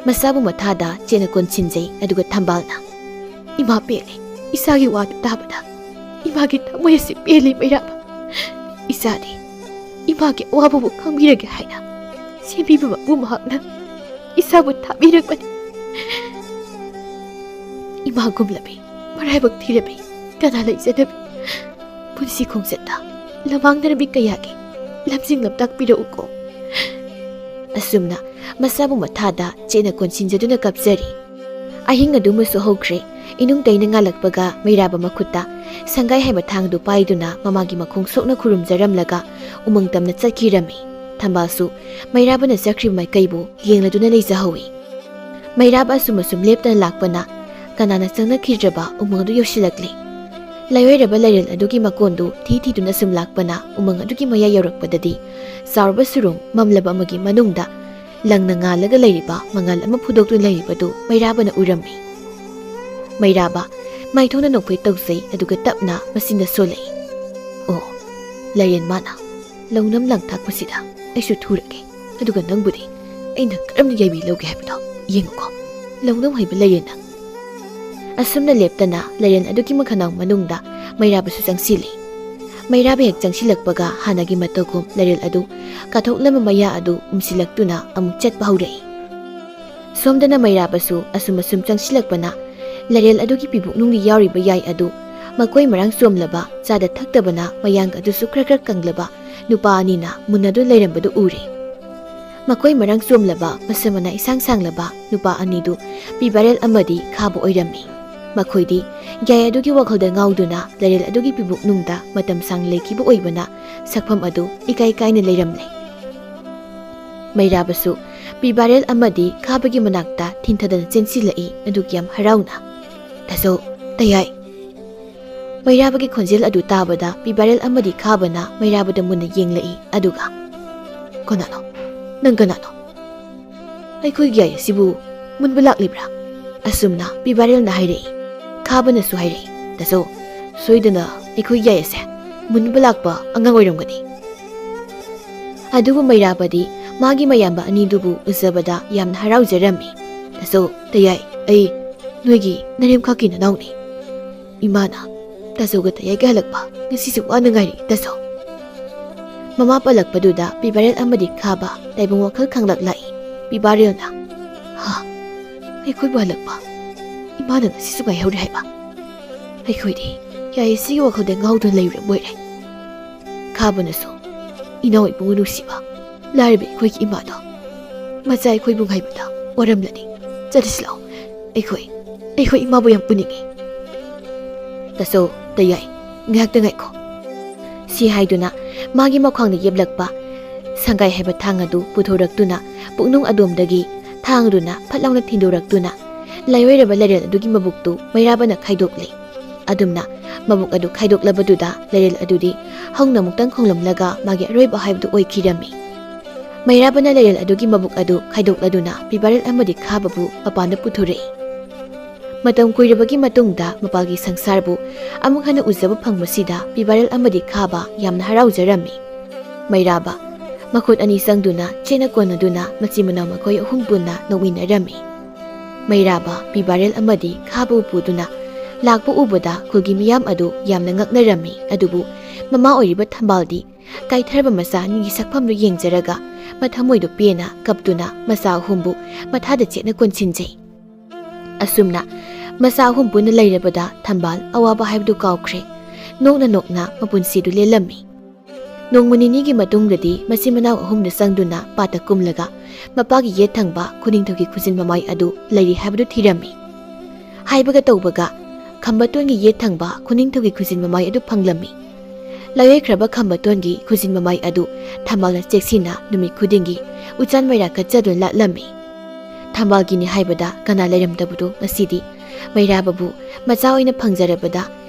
ꯃꯆꯥꯕꯨ ꯃꯊꯥꯗ ꯆꯦꯠꯅ ꯀꯣꯟꯁꯤꯟꯖꯩ꯫ ꯑꯗꯨꯒ ꯊꯝꯕꯥꯜꯅ, "ꯏꯃꯥ ꯄꯦꯜꯂꯦ, ꯏꯆꯥꯒꯤ ꯋꯥꯗꯨ ꯇꯥꯕꯗ ꯏꯃꯥꯒꯤ ꯊꯃꯣꯏ ꯑꯁꯤ ꯄꯦꯜꯂꯤ ꯃꯩꯔꯥꯕ꯫ ꯏꯆꯥꯗꯤ ꯏꯃꯥꯒꯤ ꯑꯋꯥꯕꯕꯨ ꯈꯪꯕꯤꯔꯒꯦ ꯍꯥꯏꯅ ꯁꯦꯝꯕꯤꯕ ꯃꯄꯨ ꯃꯍꯥꯛꯅ ꯏꯁꯥꯕꯨ ꯊꯥꯕꯤꯔꯛꯄꯅꯤ꯫ ꯏꯃꯥꯒꯨꯝꯂꯕꯤ, ꯃꯔꯥꯏꯕꯛ ꯊꯤꯔꯕꯤ, ꯀꯅꯥ ꯂꯩꯖꯗꯕꯤ, ꯄꯨꯟꯁꯤ ꯈꯣꯡꯆꯠꯇ ꯂꯃꯥꯡꯅꯔꯕꯤ ꯀꯌꯥꯒꯤ ꯂꯝꯖꯤꯡ ꯂꯝꯇꯥꯛꯄꯤꯔꯛꯎꯀꯣ꯫ ꯑꯁꯨꯝꯅ ꯃꯁꯥꯕꯨ ꯃꯊꯥꯗ ꯆꯦꯠꯅ ꯀꯣꯟꯁꯤꯟꯖꯗꯨꯅ ꯀꯞꯆꯔꯤ꯫ ꯑꯍꯤꯡ ꯑꯗꯨꯃꯁꯨ ꯍꯧꯈ꯭ꯔꯦ꯫ ꯏꯅꯨꯡ ꯇꯩꯅ ꯉꯥꯜꯂꯛꯄꯒ ꯃꯩꯔꯥꯕ ꯃꯈꯨꯠꯇ ꯁꯪꯒꯥꯏ ꯍꯥꯏꯕ ꯊꯥꯡꯗꯨ ꯄꯥꯏꯗꯨꯅ ꯃꯃꯥꯒꯤ ꯃꯈꯣꯡ ꯁꯣꯛꯅ ꯈꯨꯔꯨꯝꯖꯔꯝꯂꯒ ꯎꯃꯪ ꯇꯝꯅ ꯆꯠꯈꯤꯔꯝꯃꯤ꯫ ꯊꯝꯕꯥꯜꯁꯨ ꯃꯩꯔꯥꯕꯅ ꯆꯠꯈ꯭ꯔꯤꯕ ꯃꯥꯏꯀꯩꯕꯨ ꯌꯦꯡꯂꯗꯨꯅ ꯂꯩꯖꯍꯧꯏ꯫ ꯃꯩꯔꯥꯕ ꯑꯁꯨꯝ ꯑꯁꯨꯝ ꯂꯦꯞꯇꯅ ꯂꯥꯛꯄꯅ ꯀꯅꯥꯅ ꯆꯪꯅꯈꯤꯗ꯭ꯔꯕ ꯎꯃꯪ ꯑꯗꯨ ꯌꯧꯁꯤꯜꯂꯛꯂꯤ꯫ ꯂꯥꯏꯑꯣꯏꯔꯕ ꯂꯥꯏꯔꯦꯜ ꯑꯗꯨꯒꯤ ꯃꯀꯣꯟꯗꯨ ꯊꯤ ꯊꯤꯗꯨꯅ ꯁꯨꯝ ꯂꯥꯛꯄꯅ ꯎꯃꯪ ꯑꯗꯨꯒꯤ ꯃꯌꯥꯏ ꯌꯧꯔꯛꯄꯗꯗꯤ ꯆꯥꯎꯔꯕ ꯁꯨꯔꯨꯡ ꯃꯝꯂꯕ ꯑꯃꯒꯤ ꯃꯅꯨꯡꯗ ꯂꯪꯅ ꯉꯥꯜꯂꯒ ꯂꯩꯔꯤꯕ ꯃꯉꯥꯜ ꯑꯃ ꯐꯨꯗꯣꯛꯇꯨꯅ ꯂꯩꯔꯤꯕꯗꯨ ꯃꯩꯔꯥꯕꯅ ꯎꯔꯝꯃꯤ꯫ ꯃꯩꯔꯥꯕ ꯃꯥꯏꯊꯣꯡꯗ ꯅꯣꯛꯐꯦꯠ ꯇꯧꯖꯩ, ꯑꯗꯨꯒ ꯇꯞꯅ ꯃꯆꯤꯟꯗ ꯁꯣꯜꯂꯛꯏ꯫ "ꯑꯣ, ꯂꯥꯏꯔꯦꯟ ꯃꯥꯅ ꯂꯧꯅꯝ ꯂꯪ ꯊꯥꯛꯄꯁꯤꯗ ꯑꯩꯁꯨ ꯊꯨꯔꯒꯦ, ꯑꯗꯨꯒ ꯅꯪꯕꯨꯗꯤ ꯑꯩꯅ ꯀꯔꯝꯅ ꯌꯥꯏꯕꯤ ꯂꯧꯒꯦ ꯍꯥꯏꯕꯗꯣ ꯌꯦꯡꯉꯨꯀꯣ, ꯂꯧꯅꯝ ꯍꯩꯕ ꯂꯥꯏꯔꯦꯟꯅ!" ꯑꯁꯨꯝꯅ ꯂꯦꯞꯇꯅ ꯂꯥꯏꯔꯦꯟ ꯑꯗꯨꯒꯤ ꯃꯈꯅꯥꯎ ꯃꯅꯨꯡꯗ ꯃꯩꯔꯥꯕꯁꯨ ꯆꯪꯁꯤꯜꯂꯤ꯫ ꯃꯩꯔꯥꯕ ꯍꯦꯛ ꯆꯪꯁꯤꯜꯂꯛꯄꯒ ꯍꯥꯟꯅꯒꯤ ꯃꯇꯧꯒꯨꯝ ꯂꯥꯏꯔꯦꯜ ꯑꯗꯨ ꯀꯥꯊꯣꯛꯂꯝꯕ ꯃꯌꯥ ꯑꯗꯨ ꯎꯝꯁꯤꯜꯂꯛꯇꯨꯅ ꯑꯃꯨꯛ ꯆꯠꯄ ꯍꯧꯔꯛꯏ꯫ ꯁꯣꯝꯗꯅ ꯃꯩꯔꯥꯕꯁꯨ ꯑꯁꯨꯝ ꯑꯁꯨꯝ ꯆꯪꯁꯤꯜꯂꯛꯄꯅ ꯂꯥꯏꯔꯦꯜ ꯑꯗꯨꯒꯤ ꯄꯤꯕꯨꯛꯅꯨꯡꯗ ꯌꯥꯎꯔꯤꯕ ꯌꯥꯏ ꯑꯗꯨ ꯃꯀꯣꯏ ꯃꯔꯥꯡ ꯆꯣꯝꯂꯕ, ꯆꯥꯗ ꯊꯛꯇꯕꯅ ꯃꯌꯥꯡ ꯑꯗꯨꯁꯨ ꯈꯔ ꯈꯔ ꯀꯪꯂꯕ ꯅꯨꯄꯥ ꯑꯅꯤꯅ ꯃꯨꯟꯅꯗꯨꯅ ꯂꯩꯔꯝꯕꯗꯨ ꯎꯔꯦ꯫ ꯃꯀꯣꯏ ꯃꯔꯥꯡ ꯆꯣꯝꯂꯕ, ꯃꯁꯝ ꯃꯅꯥ ꯏꯁꯥꯡ ꯁꯥꯡꯂꯕ ꯅꯨꯄꯥ ꯑꯅꯤꯗꯨ ꯄꯤꯕꯥꯔꯦꯜ ꯑꯃꯗꯤ ꯈꯥꯕ ꯑꯣꯏꯔꯝꯃꯤ꯫ ꯃꯈꯣꯏꯗꯤ ꯌꯥꯏ ꯑꯗꯨꯒꯤ ꯋꯥꯈꯜꯗ ꯉꯥꯎꯗꯨꯅ ꯂꯥꯏꯔꯦꯜ ꯑꯗꯨꯒꯤ ꯄꯤꯕꯨꯛꯅꯨꯡꯗ ꯃꯇꯝ ꯁꯥꯡꯅ ꯂꯩꯈꯤꯕ ꯑꯣꯏꯕꯅ ꯁꯛꯐꯝ ꯑꯗꯨ ꯏꯀꯥꯏ ꯀꯥꯏꯅ ꯂꯩꯔꯝꯂꯦ꯫ ꯃꯩꯔꯥꯕꯁꯨ ꯄꯤꯕꯥꯔꯦꯜ ꯑꯃꯗꯤ ꯈꯥꯕꯒꯤ ꯃꯅꯥꯛꯇ ꯊꯤꯟꯊꯗꯅ ꯆꯦꯟꯁꯤꯜꯂꯛꯏ, ꯑꯗꯨꯒ ꯌꯥꯝ ꯍꯔꯥꯎꯅ, "ꯇꯥꯆꯧ, ꯇꯌꯥꯏ!" ꯃꯩꯔꯥꯕꯒꯤ ꯈꯣꯟꯖꯦꯜ ꯑꯗꯨ ꯇꯥꯕꯗ ꯄꯤꯕꯥꯔꯦꯜ ꯑꯃꯗꯤ ꯈꯥꯕꯅ ꯃꯩꯔꯥꯕꯗ ꯃꯨꯟꯅ ꯌꯦꯡꯂꯛꯏ, ꯑꯗꯨꯒ, "ꯀꯅꯥꯅꯣ? ꯅꯪ ꯀꯅꯥꯅꯣ? ꯑꯩꯈꯣꯏꯒꯤ ꯌꯥꯏ ꯑꯁꯤꯕꯨ ꯃꯨꯟꯕ ꯂꯥꯛꯂꯤꯕ꯭ꯔꯥ?" ꯑꯁꯨꯝꯅ ꯄꯤꯕꯥꯔꯦꯜꯅ ꯍꯥꯏꯔꯛꯏ꯫ ꯈꯥꯕꯅꯁꯨ ꯍꯥꯏꯔꯛꯏ, "ꯇꯥꯆꯧ, ꯁꯣꯏꯗꯅ ꯑꯩꯈꯣꯏꯒꯤ ꯌꯥꯏ ꯑꯁꯦ ꯃꯨꯟꯕ ꯂꯥꯛꯄ ꯑꯉꯥꯡ ꯑꯣꯏꯔꯝꯒꯅꯤ"꯫ ꯑꯗꯨꯕꯨ ꯃꯩꯔꯥꯕꯗꯤ ꯃꯥꯒꯤ ꯃꯌꯥꯝꯕ ꯑꯅꯤꯗꯨꯕꯨ ꯎꯖꯕꯗ ꯌꯥꯝꯅ ꯍꯔꯥꯎꯖꯔꯝꯃꯤ꯫ "ꯇꯥꯆꯧ, ꯇꯌꯥꯏ, ꯑꯩ ꯅꯣꯏꯒꯤ ꯅꯔꯦꯝꯈꯥꯛꯀꯤ ꯅꯅꯥꯎꯅꯤ꯫ ꯏꯃꯥꯅ ꯇꯥꯆꯧꯒ ꯇꯌꯥꯏꯒ ꯍꯜꯂꯛꯄ ꯉꯁꯤꯁꯨ ꯋꯥꯅ ꯉꯥꯏꯔꯤ, ꯇꯥꯆꯧ"꯫ ꯃꯃꯥ ꯄꯜꯂꯛꯄꯗꯨꯗ ꯄꯤꯕꯥꯔꯦꯜ ꯑꯃꯗꯤ ꯈꯥꯕ ꯇꯥꯏꯕꯪ ꯋꯥꯈꯜ ꯈꯪꯂꯛ ꯂꯥꯛꯏ꯫ ꯄꯤꯕꯥꯔꯦꯜꯅ, ꯑꯩꯈꯣꯏꯕꯨ ꯍꯜꯂꯛꯄ ꯏꯃꯥꯅ ꯉꯁꯤꯁꯨ ꯉꯥꯏꯍꯧꯔꯦ ꯍꯥꯏꯕ꯫ ꯑꯩꯈꯣꯏꯗꯤ ꯌꯥꯏꯁꯤꯒꯤ ꯋꯥꯈꯜꯗ ꯉꯥꯎꯗꯨꯅ ꯂꯩꯔꯕ ꯑꯣꯏꯔꯦ꯫ ꯈꯥꯕꯅꯁꯨ, "ꯏꯅꯥꯎ ꯏꯕꯨꯡꯉꯣ ꯅꯨꯡꯁꯤꯕ, ꯂꯥꯏꯔꯕ ꯑꯩꯈꯣꯏꯒꯤ ꯏꯃꯥꯗꯣ ꯃꯆꯥ ꯑꯩꯈꯣꯏꯕꯨ ꯉꯥꯏꯕꯗ ꯋꯥꯔꯝꯂꯅꯤ꯫ ꯆꯠꯂꯁꯤ ꯂꯥꯛꯑꯣ, ꯑꯩꯈꯣꯏ, ꯑꯩꯈꯣꯏ ꯏꯃꯥꯕꯨ ꯌꯥꯝ ꯎꯅꯤꯡꯉꯤ"꯫ ꯇꯥꯆꯧ, ꯇꯌꯥꯏ, ꯉꯥꯏꯍꯥꯛꯇ ꯉꯥꯏꯈꯣ꯫ ꯁꯤ ꯍꯥꯏꯗꯨꯅ ꯃꯥꯒꯤ ꯃꯈ꯭ꯋꯥꯡꯗ ꯌꯦꯞꯂꯛꯄ ꯁꯪꯒꯥꯏ ꯍꯥꯏꯕ ꯊꯥꯡ ꯑꯗꯨ ꯄꯨꯊꯣꯔꯛꯇꯨꯅ ꯄꯨꯛꯅꯨꯡ ꯑꯗꯣꯝꯗꯒꯤ ꯊꯥꯡꯗꯨꯅ ꯐꯠ ꯂꯥꯎꯅ ꯊꯤꯟꯗꯣꯔꯛꯇꯨꯅ ꯂꯥꯏꯑꯣꯏꯔꯕ ꯂꯩꯔꯦꯜ ꯑꯗꯨꯒꯤ ꯃꯕꯨꯛꯇꯨ ꯃꯩꯔꯥꯕꯅ ꯈꯥꯏꯗꯣꯛꯂꯦ꯫ ꯑꯗꯨꯝꯅ ꯃꯕꯨꯛ ꯑꯗꯨ ꯈꯥꯏꯗꯣꯛꯂꯕꯗꯨꯗ ꯂꯩꯔꯦꯜ ꯑꯗꯨꯗꯤ ꯍꯧꯅ ꯑꯃꯨꯛꯇꯪ ꯈꯣꯡꯂꯝꯂꯒ ꯃꯥꯒꯤ ꯑꯔꯣꯏꯕ ꯍꯥꯏꯕꯗꯨ ꯑꯣꯏꯈꯤꯔꯝꯃꯤ꯫ ꯃꯩꯔꯥꯕꯅ ꯂꯩꯔꯦꯜ ꯑꯗꯨꯒꯤ ꯃꯕꯨꯛ ꯑꯗꯨ ꯈꯥꯏꯗꯣꯛꯂꯗꯨꯅ ꯄꯤꯕꯥꯔꯦꯜ ꯑꯃꯗꯤ ꯈꯥꯕꯕꯨ ꯃꯄꯥꯟꯗ ꯄꯨꯊꯣꯔꯛꯏ꯫ ꯃꯇꯝ ꯀꯨꯏꯔꯕꯒꯤ ꯃꯇꯨꯡꯗ ꯃꯄꯥꯒꯤ ꯁꯪꯁꯥꯔꯕꯨ ꯑꯃꯨꯛ ꯍꯟꯅ ꯎꯖꯕ ꯐꯪꯕꯁꯤꯗ ꯄꯤꯕꯥꯔꯦꯜ ꯑꯃꯗꯤ ꯈꯥꯕ ꯌꯥꯝꯅ ꯍꯔꯥꯎꯖꯔꯝꯃꯤ꯫ ꯃꯩꯔꯥꯕ ꯃꯈꯨꯠ ꯑꯅꯤ ꯆꯪꯗꯨꯅ ꯆꯦꯠꯅ ꯀꯣꯟꯅꯗꯨꯅ ꯃꯆꯤꯟ ꯃꯅꯥꯎ ꯃꯈꯣꯏ ꯑꯍꯨꯝ ꯄꯨꯟꯅ ꯅꯣꯛꯃꯤꯟꯅꯔꯝꯃꯤ꯫ ꯃꯩꯔꯥꯕ ꯄꯤꯕꯥꯔꯦꯜ ꯑꯃꯗꯤ ꯈꯥꯕꯕꯨ ꯄꯨꯗꯨꯅ ꯂꯥꯛꯄ ꯎꯕꯗ ꯈꯨꯜꯒꯤ ꯃꯤꯌꯥꯝ ꯑꯗꯨ ꯌꯥꯝꯅ ꯉꯛꯅꯔꯝꯃꯤ꯫ ꯑꯗꯨꯕꯨ ꯃꯃꯥ ꯑꯣꯏꯔꯤꯕ ꯊꯝꯕꯥꯜꯗꯤ ꯀꯥꯏꯊꯔꯕ ꯃꯆꯥ ꯑꯅꯤꯒꯤ ꯁꯛꯐꯝꯗꯨ ꯌꯦꯡꯖꯔꯒ ꯃꯊꯃꯣꯏꯗꯣ ꯄꯦꯟꯅ ꯀꯞꯇꯨꯅ ꯃꯆꯥ ꯑꯍꯨꯝꯕꯨ ꯃꯊꯥꯗ ꯆꯦꯠꯅ ꯀꯣꯟꯁꯤꯟꯖꯩ꯫ ꯑꯁꯨꯝꯅ ꯃꯆꯥ ꯑꯍꯨꯝ ꯄꯨꯟꯅ ꯂꯩꯔꯕꯗ ꯊꯝꯕꯥꯜ ꯑꯋꯥꯕ ꯍꯥꯏꯕꯗꯨ ꯀꯥꯎꯈ꯭ꯔꯦ꯫ ꯅꯣꯛꯅ ꯅꯣꯛꯅ ꯃꯄꯨꯟꯁꯤꯗꯨ ꯂꯦꯜꯂꯝꯃꯤ꯫ ꯅꯣꯡꯃ ꯅꯤꯅꯤꯒꯤ ꯃꯇꯨꯡꯗꯗꯤ ꯃꯆꯤꯟ ꯃꯅꯥꯎ ꯑꯍꯨꯝꯗꯨ ꯆꯪꯗꯨꯅ ꯄꯥꯠꯇ ꯀꯨꯝꯂꯒ ꯃꯄꯥꯒꯤ ꯌꯦꯠ ꯊꯪꯕ ꯈꯨꯅꯤꯡꯊꯧꯒꯤ ꯈꯨꯖꯤꯟ ꯃꯃꯥꯏ ꯑꯗꯨ ꯂꯩꯔꯤ ꯍꯥꯏꯕꯗꯨ ꯊꯤꯔꯝꯃꯤ꯫ ꯍꯥꯏꯕꯒ ꯇꯧꯕꯒ ꯈꯝꯕꯇꯣꯟꯒꯤ ꯌꯦꯠ ꯊꯪꯕ ꯈꯨꯅꯤꯡꯊꯧꯒꯤ ꯈꯨꯖꯤꯟ ꯃꯃꯥꯏ ꯑꯗꯨ ꯐꯪꯂꯝꯃꯤ꯫ ꯂꯥꯏꯑꯣꯏꯈ꯭ꯔꯕ ꯈꯝꯕꯇꯣꯟꯒꯤ ꯈꯨꯖꯤꯟ ꯃꯃꯥꯏ ꯑꯗꯨ ꯊꯝꯕꯥꯜꯅ ꯆꯦꯛꯁꯤꯟꯅ ꯅꯨꯃꯤꯠ ꯈꯨꯗꯤꯡꯒꯤ ꯎꯆꯥꯟ ꯃꯩꯔꯥ ꯀꯠꯆꯗꯨꯅ ꯂꯥꯠꯂꯝꯃꯤ꯫ ꯊꯝꯕꯥꯜꯒꯤꯅꯤ ꯍꯥꯏꯕꯗ ꯀꯅꯥ ꯂꯩꯔꯝꯗꯕꯗꯣ ꯉꯁꯤꯗꯤ ꯃꯩꯔꯥꯕꯕꯨ ꯃꯆꯥ ꯑꯣꯏꯅ ꯐꯪꯖꯔꯕꯗ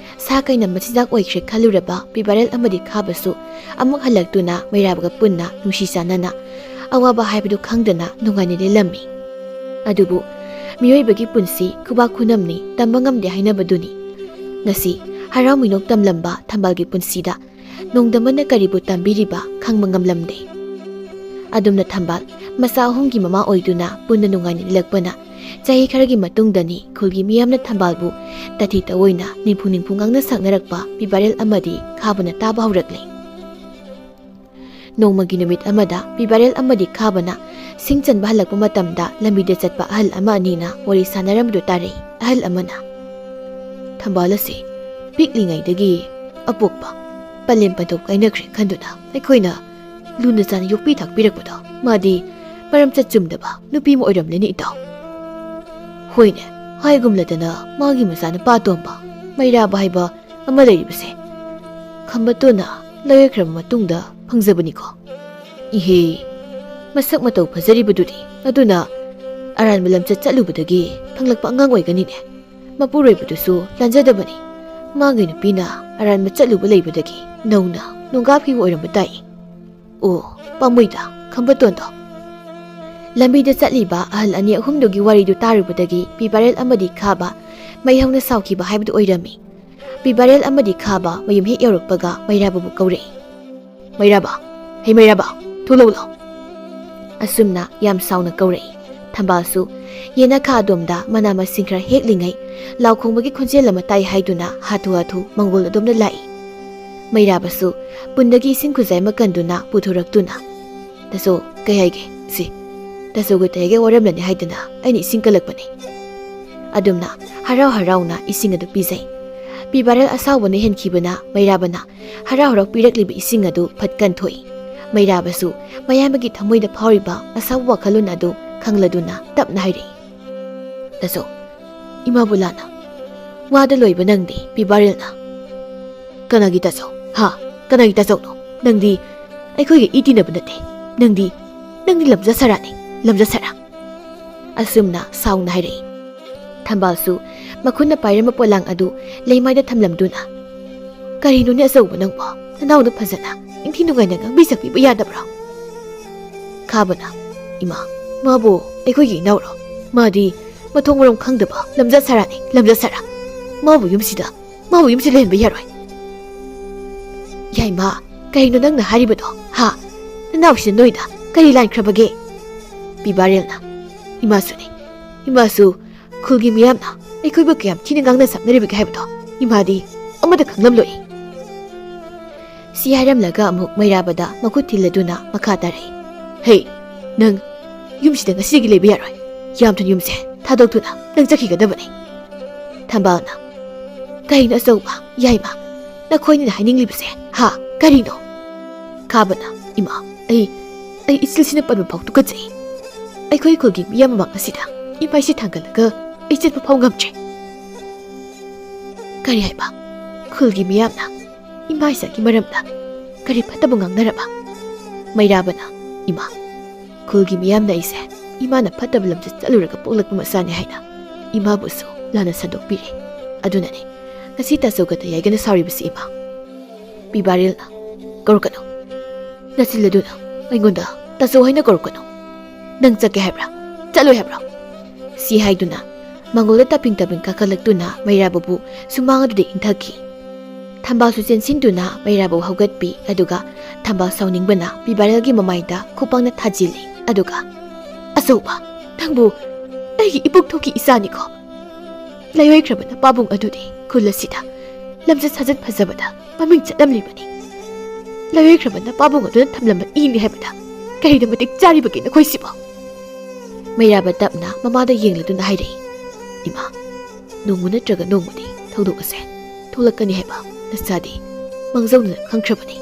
ꯁꯥ ꯀꯩꯅ ꯃꯆꯤꯟꯖꯥꯛ ꯑꯣꯏꯈ꯭ꯔꯦ ꯈꯜꯂꯨꯔꯕ ꯄꯤꯕꯥꯔꯦꯜ ꯑꯃꯗꯤ ꯈꯥꯕꯁꯨ ꯑꯃꯨꯛ ꯍꯜꯂꯛꯇꯨꯅ ꯃꯩꯔꯥꯕꯒ ꯄꯨꯟꯅ ꯅꯨꯡꯁꯤ ꯆꯥꯟꯅꯅ ꯑꯋꯥꯕ ꯍꯥꯏꯕꯗꯨ ꯈꯪꯗꯅ ꯅꯨꯡꯉꯥꯏꯅ ꯂꯦꯜꯂꯝꯃꯤ꯫ ꯑꯗꯨꯕꯨ ꯃꯤꯑꯣꯏꯕꯒꯤ ꯄꯨꯟꯁꯤ ꯈꯨꯕꯥꯛ ꯈꯨꯅꯝꯅꯤ, ꯇꯝꯕ ꯉꯝꯗꯦ ꯍꯥꯏꯅꯕꯗꯨꯅꯤ꯫ ꯉꯁꯤ ꯍꯔꯥꯎ ꯃꯤꯅꯣꯛ ꯇꯝꯂꯝꯕ ꯊꯝꯕꯥꯜꯒꯤ ꯄꯨꯟꯁꯤꯗ ꯅꯣꯡꯗꯝꯕꯅ ꯀꯔꯤꯕꯨ ꯇꯝꯕꯤꯔꯤꯕ ꯈꯪꯕ ꯉꯝꯂꯝꯗꯦ꯫ ꯑꯗꯨꯝꯅ ꯊꯝꯕꯥꯜ ꯃꯆꯥ ꯑꯍꯨꯝꯒꯤ ꯃꯃꯥ ꯑꯣꯏꯗꯨꯅ ꯄꯨꯟꯅ ꯅꯨꯡꯉꯥꯏꯅ ꯂꯦꯜꯂꯛꯄꯅ ꯆꯍꯤ ꯈꯔꯒꯤ ꯃꯇꯨꯡꯗꯅꯤ ꯈꯨꯜꯒꯤ ꯃꯤꯌꯥꯝꯅ ꯊꯝꯕꯥꯜꯕꯨ ꯇꯊꯤ ꯇꯑꯣꯏꯅ ꯅꯤꯡꯐꯨ ꯅꯤꯡꯐꯨ ꯉꯥꯡꯅ ꯁꯛꯅꯔꯛꯄ ꯄꯤꯕꯥꯔꯦꯜ ꯑꯃꯗꯤ ꯈꯥꯕꯅ ꯇꯥꯕ ꯍꯧꯔꯛꯂꯦ꯫ ꯅꯣꯡꯃꯒꯤ ꯅꯨꯃꯤꯠ ꯑꯃꯗ ꯄꯤꯕꯥꯔꯦꯜ ꯑꯃꯗꯤ ꯈꯥꯕꯅ ꯁꯤꯡ ꯆꯟꯕ ꯍꯜꯂꯛꯄ ꯃꯇꯝꯗ ꯂꯝꯕꯤꯗ ꯆꯠꯄ ꯑꯍꯜ ꯑꯃ ꯑꯅꯤꯅ ꯋꯥꯔꯤ ꯁꯥꯟꯅꯔꯝꯕꯗꯨ ꯇꯥꯔꯛꯏ꯫ ꯑꯍꯜ ꯑꯃꯅ, "ꯊꯝꯕꯥꯜ ꯑꯁꯤ ꯄꯤꯛꯂꯤꯉꯩꯗꯒꯤ ꯑꯄꯣꯛꯄ ꯄꯂꯦꯝ ꯄꯟꯊꯧ ꯀꯥꯏꯅꯈ꯭ꯔꯦ ꯈꯟꯗꯨꯅ ꯑꯩꯈꯣꯏꯅ ꯂꯨꯅ ꯆꯥꯟꯅ ꯌꯣꯛꯄꯤ ꯊꯥꯛꯄꯤꯔꯛꯄꯗꯣ, ꯃꯥꯗꯤ ꯃꯔꯝꯆꯠ ꯆꯨꯝꯗꯕ ꯅꯨꯄꯤ ꯑꯃ ꯑꯣꯏꯔꯝꯂꯅꯤ ꯏꯇꯥꯎ꯫ ꯍꯣꯏꯅꯦ, ꯍꯥꯏꯒꯨꯝꯂꯗꯅ ꯃꯥꯒꯤ ꯃꯆꯥꯅꯨꯄꯥ ꯑꯇꯣꯝꯕ ꯃꯩꯔꯥꯕ ꯍꯥꯏꯕ ꯑꯃ ꯂꯩꯔꯤꯕꯁꯦ ꯈꯝꯕꯇꯣꯟꯅ ꯂꯧꯌꯣꯏꯈ꯭ꯔꯕ ꯃꯇꯨꯡꯗ ꯐꯪꯖꯕꯅꯤꯀꯣ꯫ ꯏꯍꯦ, ꯃꯁꯛ ꯃꯇꯧ ꯐꯖꯔꯤꯕꯗꯨꯗꯤ, ꯑꯗꯨꯅ ꯑꯔꯥꯟꯕ ꯂꯝꯆꯠ ꯆꯠꯂꯨꯕꯗꯒꯤ ꯐꯪꯂꯛꯄ ꯑꯉꯥꯡ ꯑꯣꯏꯒꯅꯤꯅꯦ꯫ ꯃꯄꯨꯔꯣꯏꯕꯗꯨꯁꯨ ꯂꯥꯟꯖꯗꯕꯅꯤ꯫ ꯃꯥꯒꯤ ꯅꯨꯄꯤꯅ ꯑꯔꯥꯟꯕ ꯆꯠꯂꯨꯕ ꯂꯩꯕꯗꯒꯤ ꯅꯧꯅ ꯅꯣꯡꯒꯥꯞꯈꯤꯕ ꯑꯣꯏꯔꯝꯕ ꯇꯥꯏ꯫ ꯑꯣ, ꯄꯥꯝꯃꯨꯏꯗ, ꯈꯝꯕꯇꯣꯟꯗꯣ꯫ ꯂꯝꯕꯤꯗ ꯆꯠꯂꯤꯕ ꯑꯍꯜ ꯑꯅꯤ ꯑꯍꯨꯝꯗꯨꯒꯤ ꯋꯥꯔꯤꯗꯨ ꯇꯥꯔꯨꯕꯗꯒꯤ ꯄꯤꯕꯥꯔꯦꯜ ꯑꯃꯗꯤ ꯈꯥꯕ ꯃꯩ ꯍꯧꯅ ꯁꯥꯎꯈꯤꯕ ꯍꯥꯏꯕꯗꯨ ꯑꯣꯏꯔꯝꯃꯤ꯫ ꯄꯤꯕꯥꯔꯦꯜ ꯑꯃꯗꯤ ꯈꯥꯕ ꯃꯌꯨꯝ ꯍꯦꯛ ꯌꯧꯔꯛꯄꯒ ꯃꯩꯔꯥꯕꯕꯨ ꯀꯧꯔꯛꯏ꯫ "ꯃꯩꯔꯥꯕ, ꯍꯩ ꯃꯩꯔꯥꯕ, ꯊꯣꯛꯂꯛꯎ ꯂꯥꯎ꯫" ꯑꯁꯨꯝꯅ ꯌꯥꯝ ꯁꯥꯎꯅ ꯀꯧꯔꯛꯏ꯫ ꯊꯝꯕꯥꯜꯁꯨ ꯌꯦꯅꯈꯥ ꯑꯗꯣꯝꯗ ꯃꯅꯥ ꯃꯁꯤꯡ ꯈꯔ ꯍꯦꯛꯂꯤꯉꯩ ꯂꯥꯎ ꯈꯣꯡꯕꯒꯤ ꯈꯣꯟꯖꯦꯜ ꯑꯃ ꯇꯥꯏ ꯍꯥꯏꯗꯨꯅ ꯍꯥꯊꯨ ꯍꯥꯊꯨ ꯃꯪꯒꯣꯜ ꯑꯗꯣꯝꯗ ꯂꯥꯛꯏ꯫ ꯃꯩꯔꯥꯕꯁꯨ ꯄꯨꯟꯗꯒꯤ ꯏꯁꯤꯡ ꯈꯨꯖꯥꯏ ꯑꯃ ꯀꯟꯗꯨꯅ ꯄꯨꯊꯣꯔꯛꯇꯨꯅ, "ꯇꯥꯆꯧ, ꯀꯩ ꯍꯥꯏꯒꯦ? ꯁꯤ, ꯇꯥꯆꯧꯒ ꯇꯌꯥꯏꯒ ꯋꯥꯔꯝꯂꯅꯤ ꯍꯥꯏꯗꯅ ꯑꯩꯅ ꯏꯁꯤꯡ ꯀꯜꯂꯛꯄꯅꯤ꯫" ꯑꯗꯨꯝꯅ ꯍꯔꯥꯎ ꯍꯔꯥꯎꯅ ꯏꯁꯤꯡ ꯑꯗꯨ ꯄꯤꯖꯩ꯫ ꯄꯤꯕꯥꯔꯦꯜ ꯑꯁꯥꯎꯕꯅ ꯍꯦꯟꯈꯤꯕꯅ ꯃꯩꯔꯥꯕꯅ ꯍꯔꯥꯎ ꯍꯔꯥꯎ ꯄꯤꯔꯛꯂꯤꯕ ꯏꯁꯤꯡ ꯑꯗꯨ ꯐꯠ ꯀꯟꯊꯣꯛꯏ꯫ ꯃꯩꯔꯥꯕꯁꯨ ꯃꯌꯥꯝꯕꯒꯤ ꯊꯃꯣꯏꯗ ꯐꯥꯎꯔꯤꯕ ꯑꯁꯥꯎꯕ ꯋꯥꯈꯜꯂꯣꯟ ꯑꯗꯨ ꯈꯪꯂꯗꯨꯅ ꯇꯞꯅ ꯍꯥꯏꯔꯛꯏ, "ꯇꯥꯆꯧ, ꯏꯃꯥꯕꯨ ꯂꯥꯟꯅ ꯋꯥꯗ ꯂꯣꯏꯕ ꯅꯪꯗꯤ ꯄꯤꯕꯥꯔꯦꯜꯅ꯫" "ꯀꯅꯥꯒꯤ ꯇꯥꯆꯧ? ꯍꯥ? ꯀꯅꯥꯒꯤ ꯇꯥꯆꯧꯅꯣ? ꯅꯪꯗꯤ ꯑꯩꯈꯣꯏꯒ ꯏ ꯇꯤꯟꯅꯕ ꯅꯠꯇꯦ꯫ ꯅꯪꯗꯤ, ꯅꯪꯗꯤ ꯂꯝꯖꯥ ꯁꯔꯥꯅꯤ, ꯂꯝꯖꯥ ꯁꯔꯥ꯫" ꯑꯁꯨꯝꯅ ꯁꯥꯎꯅ ꯍꯥꯏꯔꯛꯏ꯫ ꯊꯝꯕꯥꯜꯁꯨ ꯃꯈꯨꯠꯅ ꯄꯥꯏꯔꯝꯕ ꯄꯣꯂꯥꯡ ꯑꯗꯨ ꯂꯩꯃꯥꯏꯗ ꯊꯝꯂꯝꯗꯨꯅ, "ꯀꯔꯤꯅꯣꯅꯦ ꯑꯆꯧꯕ ꯅꯪꯕꯣ? ꯅꯅꯥꯎꯅ ꯐꯖꯅ ꯏꯪꯊꯤ ꯅꯨꯡꯉꯥꯏꯅ ꯉꯥꯡꯕꯤ ꯁꯛꯄꯤꯕ ꯌꯥꯗꯕ꯭ꯔꯣ?" ꯈꯥꯕꯅ, "ꯏꯃꯥ, ꯃꯥꯕꯨ ꯑꯩꯈꯣꯏꯒꯤ ꯏꯅꯥꯎꯔꯣ? ꯃꯥꯗꯤ ꯃꯊꯣꯡ ꯃꯔꯝ ꯈꯪꯗꯕ ꯂꯝꯖꯥ ꯁꯔꯥꯅꯤ, ꯂꯝꯖꯥ ꯁꯔꯥ꯫ ꯃꯥꯕꯨ ꯌꯨꯝꯁꯤꯗ, ꯃꯥꯕꯨ ꯌꯨꯝꯁꯤꯗ ꯂꯩꯍꯟꯕ ꯌꯥꯔꯣꯏ꯫" "ꯌꯥꯏꯃ, ꯀꯔꯤꯅꯣ ꯅꯪꯅ ꯍꯥꯏꯔꯤꯕꯗꯣ, ꯍꯥ? ꯅꯅꯥꯎꯁꯤꯅ ꯅꯣꯏꯗ ꯀꯔꯤ ꯂꯥꯟꯈ꯭ꯔꯕꯒꯦ?" ꯄꯤꯕꯥꯔꯦꯜꯅ, "ꯏꯃꯥꯁꯨꯅꯤ, ꯏꯃꯥꯁꯨ ꯈꯨꯜꯒꯤ ꯃꯤꯌꯥꯝꯅ ꯑꯩꯈꯣꯏꯕꯨ ꯀꯌꯥꯝ ꯊꯤꯅ ꯉꯥꯡꯅ ꯁꯛꯅꯔꯤꯕꯒꯦ ꯍꯥꯏꯕꯗꯣ ꯏꯃꯥꯗꯤ ꯑꯃꯠꯇ ꯈꯪꯂꯝꯂꯣꯏ꯫" ꯁꯤ ꯍꯥꯏꯔꯝꯂꯒ ꯑꯃꯨꯛ ꯃꯩꯔꯥꯕꯗ ꯃꯈꯨꯠ ꯊꯤꯜꯂꯗꯨꯅ ꯃꯈꯥ ꯇꯥꯔꯛꯏ, "ꯍꯦ, ꯅꯪ ꯌꯨꯝꯁꯤꯗ ꯉꯁꯤꯗꯒꯤ ꯂꯩꯕ ꯌꯥꯔꯣꯏ꯫ ꯌꯥꯝ ꯊꯨꯅ ꯌꯨꯝꯁꯦ ꯊꯥꯗꯣꯛꯇꯨꯅ ꯅꯪ ꯆꯠꯈꯤꯒꯗꯕꯅꯤ꯫ ꯊꯝꯕꯥꯜꯅ, "ꯀꯩꯅꯣ ꯑꯆꯧꯕ, ꯌꯥꯏꯃ, ꯅꯈꯣꯏꯅꯤꯅ ꯍꯥꯏꯅꯤꯡꯂꯤꯕꯁꯦ? ꯍꯥ? ꯀꯔꯤꯅꯣ?" ꯈꯥꯕꯅ, "ꯏꯃꯥ, ꯑꯩ, ꯑꯩ ꯏꯆꯤꯜꯁꯤꯅ ꯄꯟꯕ ꯐꯥꯎ ꯇꯨꯀꯠꯆꯩ꯫ ꯑꯩꯈꯣꯏ ꯈꯨꯜꯒꯤ ꯃꯤꯌꯥꯝ ꯃꯃꯥꯡ ꯑꯁꯤꯗ ꯏꯃꯥꯏꯁꯦ ꯊꯥꯡꯒꯠꯂꯒ ꯑꯩ ꯆꯠꯄ ꯐꯥꯎ ꯉꯝꯗ꯭ꯔꯦ꯫" "ꯀꯔꯤ ꯍꯥꯏꯕ? ꯈꯨꯜꯒꯤ ꯃꯤꯌꯥꯝꯅ ꯏꯃꯥ ꯏꯆꯥꯒꯤ ꯃꯔꯝꯗ ꯀꯔꯤ ꯐꯠꯇꯕ ꯉꯥꯡꯅꯔꯕ?" ꯃꯩꯔꯥꯕꯅ, "ꯏꯃꯥ, ꯈꯨꯜꯒꯤ ꯃꯤꯌꯥꯝꯅ ꯑꯩꯁꯦ ꯏꯃꯥꯅ ꯐꯠꯇꯕ ꯂꯝꯆꯠ ꯆꯠꯂꯨꯔꯒ ꯄꯣꯛꯂꯛꯄ ꯃꯆꯥꯅꯤ ꯍꯥꯏꯅ ꯏꯃꯥꯕꯨꯁꯨ ꯂꯥꯟꯅ ꯁꯟꯗꯣꯛꯄꯤꯔꯦ꯫ ꯑꯗꯨꯅꯅꯦ ꯉꯁꯤ ꯇꯥꯆꯧꯒꯗ ꯌꯥꯏꯒꯅ ꯁꯥꯎꯔꯤꯕꯁꯤ, ꯏꯃꯥ꯫" ꯄꯤꯕꯥꯔꯦꯜꯅ, "ꯀꯧꯔꯛꯀꯅꯨ꯫ ꯅꯆꯤꯜ ꯑꯗꯨꯅ ꯑꯩꯉꯣꯟꯗ ꯇꯥꯆꯧ ꯍꯥꯏꯅ ꯀꯧꯔꯛꯀꯅꯨ꯫ ꯅꯪ ꯆꯠꯀꯦ ꯍꯥꯏꯕ꯭ꯔꯥ? ꯆꯠꯂꯣꯏ ꯍꯥꯏꯕ꯭ꯔꯥ?" ꯁꯤ ꯍꯥꯏꯗꯨꯅ ꯃꯉꯣꯟꯗ ꯇꯞꯄꯤꯡ ꯇꯞꯄꯤꯡ ꯀꯥꯈꯠꯂꯛꯇꯨꯅ ꯃꯩꯔꯥꯕꯕꯨ ꯁꯨꯃꯥꯡ ꯑꯗꯨꯗ ꯏꯟꯊꯈꯤ꯫ ꯊꯝꯕꯥꯜꯁꯨ ꯆꯦꯟꯁꯤꯟꯗꯨꯅ ꯃꯩꯔꯥꯕꯕꯨ ꯍꯧꯒꯠꯄꯤ, ꯑꯗꯨꯒ ꯊꯝꯕꯥꯜ ꯁꯥꯎꯅꯤꯡꯕꯅ ꯄꯤꯕꯥꯔꯦꯜꯒꯤ ꯃꯃꯥꯏꯗ ꯈꯨꯄꯥꯛꯅ ꯊꯥꯖꯤꯜꯂꯤ, ꯑꯗꯨꯒ, "ꯑꯆꯧꯕ, ꯅꯪꯕꯨ ꯑꯩꯒꯤ ꯏꯄꯨꯛꯊꯧꯒꯤ ꯏꯆꯥꯅꯤꯀꯣ꯫ ꯂꯥꯏꯑꯣꯏꯈ꯭ꯔꯕ ꯅꯄꯥꯕꯨꯡ ꯑꯗꯨꯗꯤ ꯈꯨꯜ ꯑꯁꯤꯗ ꯂꯝꯆꯠ ꯁꯥꯖꯠ ꯐꯖꯕꯗ ꯃꯃꯤꯡ ꯆꯠꯂꯝꯂꯤꯕꯅꯤ꯫ ꯂꯥꯏꯑꯣꯏꯈ꯭ꯔꯕ ꯅꯄꯥꯕꯨꯡ ꯑꯗꯨꯅ ꯊꯝꯂꯝꯕ ꯏꯅꯤ ꯍꯥꯏꯕꯗ ꯀꯔꯤꯗ ꯃꯇꯤꯛ ꯆꯥꯔꯤꯕꯒꯦ ꯅꯈꯣꯏꯁꯤꯕꯣ?" ꯃꯩꯔꯥꯕ ꯇꯞꯅ ꯃꯃꯥꯗ ꯌꯦꯡꯂꯗꯨꯅ ꯍꯥꯏꯔꯛꯏ, "ꯏꯃꯥ, ꯅꯣꯡꯃ ꯅꯠꯇ꯭ꯔꯒ ꯅꯣꯡꯃꯗꯤ ꯊꯧꯗꯣꯛ ꯑꯁꯦ ꯊꯣꯛꯂꯛꯀꯅꯤ ꯍꯥꯏꯕ ꯅꯆꯥꯗꯤ ꯃꯥꯡꯖꯧꯅꯅ ꯈꯪꯈ꯭ꯔꯕꯅꯤ꯫"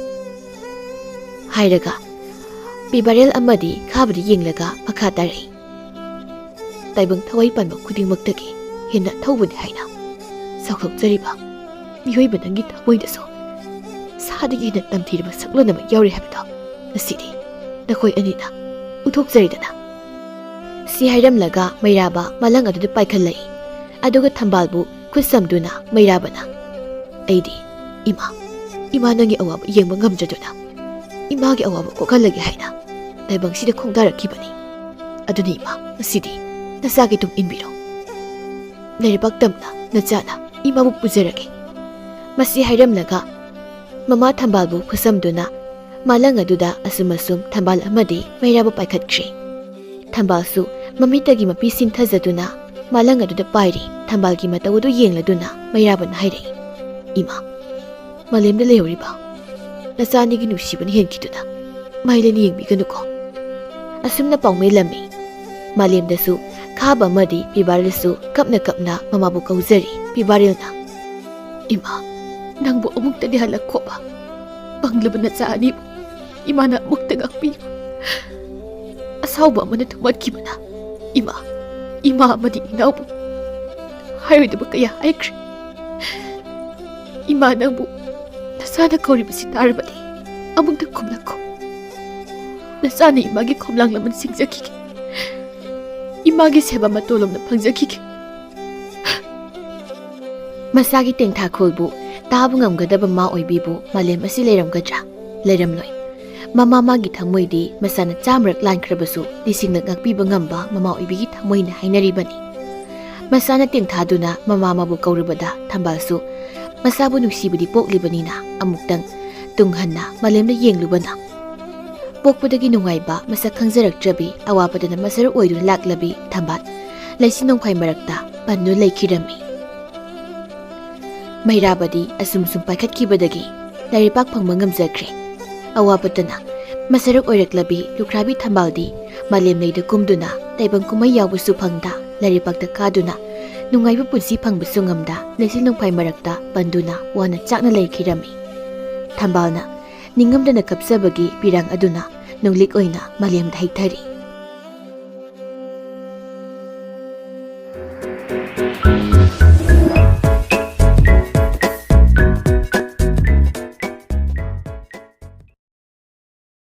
ꯍꯥꯏꯔꯒ ꯄꯤꯕꯥꯔꯦꯜ ꯑꯃꯗꯤ ꯈꯥꯕꯗ ꯌꯦꯡꯂꯒ ꯃꯈꯥ ꯇꯥꯔꯛꯏ, "ꯇꯥꯏꯕꯪ ꯊꯋꯥꯏ ꯄꯥꯟꯕ ꯈꯨꯗꯤꯡꯃꯛꯇꯒꯤ ꯍꯦꯟꯅ ꯑꯊꯧꯕꯅꯤ ꯍꯥꯏꯅ ꯆꯥꯎꯊꯣꯛꯆꯔꯤꯕ ꯃꯤꯑꯣꯏꯕ ꯅꯪꯒꯤ ꯊꯃꯣꯏꯗꯁꯨ ꯁꯥꯗꯒꯤ ꯍꯦꯟꯅ ꯇꯝꯊꯤꯔꯕ ꯁꯛꯂꯣꯟ ꯑꯃ ꯌꯥꯎꯔꯤ ꯍꯥꯏꯕꯗꯣ ꯉꯁꯤꯗꯤ ꯅꯈꯣꯏ ꯑꯅꯤꯅ ꯎꯊꯣꯛꯆꯔꯤꯗꯅ꯫" ꯁꯤ ꯍꯥꯏꯔꯝꯂꯒ ꯃꯩꯔꯥꯕ ꯃꯂꯪ ꯑꯗꯨꯗ ꯄꯥꯏꯈꯠꯂꯛꯏ, ꯑꯗꯨꯒ ꯊꯝꯕꯥꯜꯕꯨ ꯈꯨꯠ ꯁꯝꯗꯨꯅ ꯃꯩꯔꯥꯕꯅ, "ꯑꯩꯗꯤ ꯏꯃꯥ, ꯏꯃꯥ ꯅꯪꯒꯤ ꯑꯋꯥꯕ ꯌꯦꯡꯕ ꯉꯝꯖꯗꯨꯅ ꯏꯃꯥꯒꯤ ꯑꯋꯥꯕ ꯀꯣꯛꯍꯜꯂꯒꯦ ꯍꯥꯏꯅ ꯇꯥꯏꯕꯪꯁꯤꯗ ꯈꯣꯡꯗꯥꯔꯛꯈꯤꯕꯅꯤ꯫ ꯑꯗꯨꯅ ꯏꯃꯥ, ꯉꯁꯤꯗꯤ ꯅꯆꯥꯒꯤ ꯇꯨꯡ ꯏꯟꯕꯤꯔꯣ꯫ ꯂꯥꯏꯔꯤꯛ ꯄꯥꯛ ꯇꯝꯅ ꯅꯆꯥꯅ ꯏꯃꯥꯕꯨ ꯄꯨꯖꯔꯒꯦ꯫" ꯃꯁꯤ ꯍꯥꯏꯔꯝꯂꯒ ꯃꯃꯥ ꯊꯝꯕꯥꯜꯕꯨ ꯈꯨꯠꯁꯝꯗꯨꯅ ꯃꯥꯂꯪ ꯑꯗꯨꯗ ꯑꯁꯨꯝ ꯑꯁꯨꯝ ꯊꯝꯕꯥꯜ ꯑꯃꯗꯤ ꯃꯩꯔꯥꯕ ꯄꯥꯏꯈꯠꯈ꯭ꯔꯦ꯫ ꯊꯝꯕꯥꯜꯁꯨ ꯃꯃꯤꯠꯇꯒꯤ ꯃꯄꯤ ꯁꯤꯟꯊꯖꯗꯨꯅ ꯃꯥꯂꯪ ꯑꯗꯨꯗ ꯄꯥꯏꯔꯤ꯫ ꯊꯝꯕꯥꯜꯒꯤ ꯃꯇꯧ ꯑꯗꯨ ꯌꯦꯡꯂꯗꯨꯅ ꯃꯩꯔꯥꯕꯅ ꯍꯥꯏꯔꯛꯏ, "ꯏꯃꯥ, ꯃꯥꯂꯦꯝꯗ ꯂꯩꯍꯧꯔꯤꯕ ꯅꯆꯥ ꯑꯅꯤꯒꯤ ꯅꯨꯡꯁꯤꯕꯅ ꯍꯦꯟꯈꯤꯗꯨꯅ ꯃꯥꯏ ꯂꯩꯅ ꯌꯦꯡꯕꯤꯒꯅꯨꯀꯣ꯫ ꯑꯁꯨꯝꯅ ꯄꯥꯎꯃꯩꯂꯝꯃꯤ꯫ ꯃꯥꯂꯦꯝꯗꯁꯨ ꯈꯥꯕ ꯑꯃꯗꯤ ꯄꯤꯕꯥꯔꯤꯜꯁꯨ ꯀꯞꯅ ꯀꯞꯅ ꯃꯃꯥꯕꯨ ꯀꯧꯖꯔꯤ꯫ ꯄꯤꯕꯥꯔꯤꯜꯅ, "ꯏꯃꯥ, ꯅꯪꯕꯨ ꯑꯃꯨꯛꯇꯗꯤ ꯍꯜꯂꯛꯈꯣꯕ꯫ ꯄꯪꯂꯕ ꯅꯆꯥ ꯑꯅꯤꯕꯨ ꯏꯃꯥꯅ ꯑꯃꯨꯛꯇ ꯉꯥꯛꯄꯤꯌꯨ꯫ ꯑꯁꯥꯎꯕ ꯑꯃꯅ ꯊꯨꯝꯃꯠꯈꯤꯕꯅ ꯏꯃꯥ, ꯏꯃꯥ ꯑꯃꯗꯤ ꯏꯅꯥꯎꯕꯨ ꯍꯥꯏꯔꯣꯏꯗꯕ ꯀꯌꯥ ꯍꯥꯏꯈ꯭ꯔꯦ꯫ ꯏꯃꯥ, ꯅꯪꯕꯨ ꯅꯆꯥꯅ ꯀꯧꯔꯤꯕꯁꯤ ꯇꯥꯔꯕꯗꯤ ꯑꯃꯨꯛꯇ ꯈꯨꯝꯂꯛꯈꯣ꯫ ꯅꯆꯥꯅ ꯏꯃꯥꯒꯤ ꯈꯣꯝꯂꯥꯡ ꯂꯃꯟ ꯁꯤꯡꯖꯈꯤꯒꯦ꯫ ꯏꯃꯥꯒꯤ ꯁꯦꯕꯥ ꯃꯇꯣꯂꯣꯝꯅ ꯐꯪꯖꯈꯤꯒꯦ꯫" ꯃꯁꯥꯒꯤ ꯇꯦꯡꯊꯥꯈꯣꯜꯕꯨ ꯇꯥꯕ ꯉꯝꯒꯗꯕ ꯃꯥ ꯑꯣꯏꯕꯤꯕꯨ ꯃꯥꯂꯦꯝ ꯑꯁꯤ ꯂꯩꯔꯝꯒꯗ꯭ꯔꯥ? ꯂꯩꯔꯝꯂꯣꯏ꯫ ꯃꯃꯥ ꯃꯥꯒꯤ ꯊꯃꯣꯏꯗꯤ ꯃꯁꯥꯅ ꯆꯥꯝꯃꯔꯛ ꯂꯥꯟꯈ꯭ꯔꯕꯁꯨ ꯂꯤꯁꯤꯡꯂꯛ ꯉꯥꯛꯄꯤꯕ ꯉꯝꯕ ꯃꯃꯥ ꯑꯣꯏꯕꯤꯒꯤ ꯊꯃꯣꯏꯅ ꯍꯥꯏꯅꯔꯤꯕꯅꯤ꯫ ꯃꯁꯥꯅ ꯇꯦꯡꯊꯥꯗꯨꯅ ꯃꯃꯥ ꯃꯥꯕꯨ ꯀꯧꯔꯨꯕꯗ ꯊꯝꯕꯥꯜꯁꯨ ꯃꯁꯥꯕꯨ ꯅꯨꯡꯁꯤꯕꯗꯤ ꯄꯣꯛꯂꯤꯕꯅꯤꯅ ꯑꯃꯨꯛꯇꯪ ꯇꯨꯡꯍꯟꯅ ꯃꯥꯂꯦꯝꯗ ꯌꯦꯡꯂꯨꯕꯅ ꯄꯣꯛꯄꯗꯒꯤ ꯅꯨꯡꯉꯥꯏꯕ ꯃꯁꯛ ꯈꯪꯖꯔꯛꯇ꯭ꯔꯕꯤ, ꯑꯋꯥꯕꯗꯅ ꯃꯁꯔꯨꯛ ꯑꯣꯏꯗꯨꯅ ꯂꯥꯛꯂꯕꯤ ꯊꯝꯕꯥꯜ ꯂꯩꯆꯤꯜ ꯅꯣꯡꯐꯥꯏ ꯃꯔꯛꯇ ꯄꯟꯗꯨꯅ ꯂꯩꯈꯤꯔꯝꯃꯤ꯫ ꯃꯩꯔꯥꯕꯗꯤ ꯑꯁꯨꯝ ꯁꯨꯝ ꯄꯥꯏꯈꯠꯈꯤꯕꯗꯒꯤ ꯂꯥꯏꯔꯩꯄꯥꯛ ꯐꯪꯕ ꯉꯝꯖꯈ꯭ꯔꯦ꯫ ꯑꯋꯥꯕꯗꯅ ꯃꯁꯔꯨꯛ ꯑꯣꯏꯔꯛꯂꯕꯤ ꯂꯨꯈ꯭ꯔꯥꯕꯤ ꯊꯝꯕꯥꯜꯗꯤ ꯃꯥꯂꯦꯝ ꯂꯩꯗ ꯀꯨꯝꯗꯨꯅ ꯇꯥꯏꯕꯪ ꯀꯨꯝꯍꯩ ꯌꯥꯎꯕꯁꯨ ꯐꯪꯗ ꯂꯥꯏꯔꯩꯄꯥꯛꯇ ꯀꯥꯗꯨꯅ ꯅꯨꯡꯉꯥꯏꯕ ꯄꯨꯟꯁꯤ ꯐꯪꯕꯁꯨ ꯉꯝꯗ ꯂꯩꯆꯤꯜ ꯅꯣꯡꯐꯥꯏ ꯃꯔꯛꯇ ꯄꯟꯗꯨꯅ ꯋꯥꯅ ꯆꯥꯛꯅ ꯂꯩꯈꯤꯔꯝꯃꯤ꯫ ꯊꯝꯕꯥꯜꯅ ꯅꯤꯡꯉꯝꯗꯅ ꯀꯞꯆꯕꯒꯤ ꯄꯤꯔꯥꯡ ꯑꯗꯨꯅ ꯅꯨꯡꯂꯤꯛ ꯑꯣꯏꯅ ꯃꯥꯂꯦꯝꯗ ꯍꯩꯊꯔꯤ꯫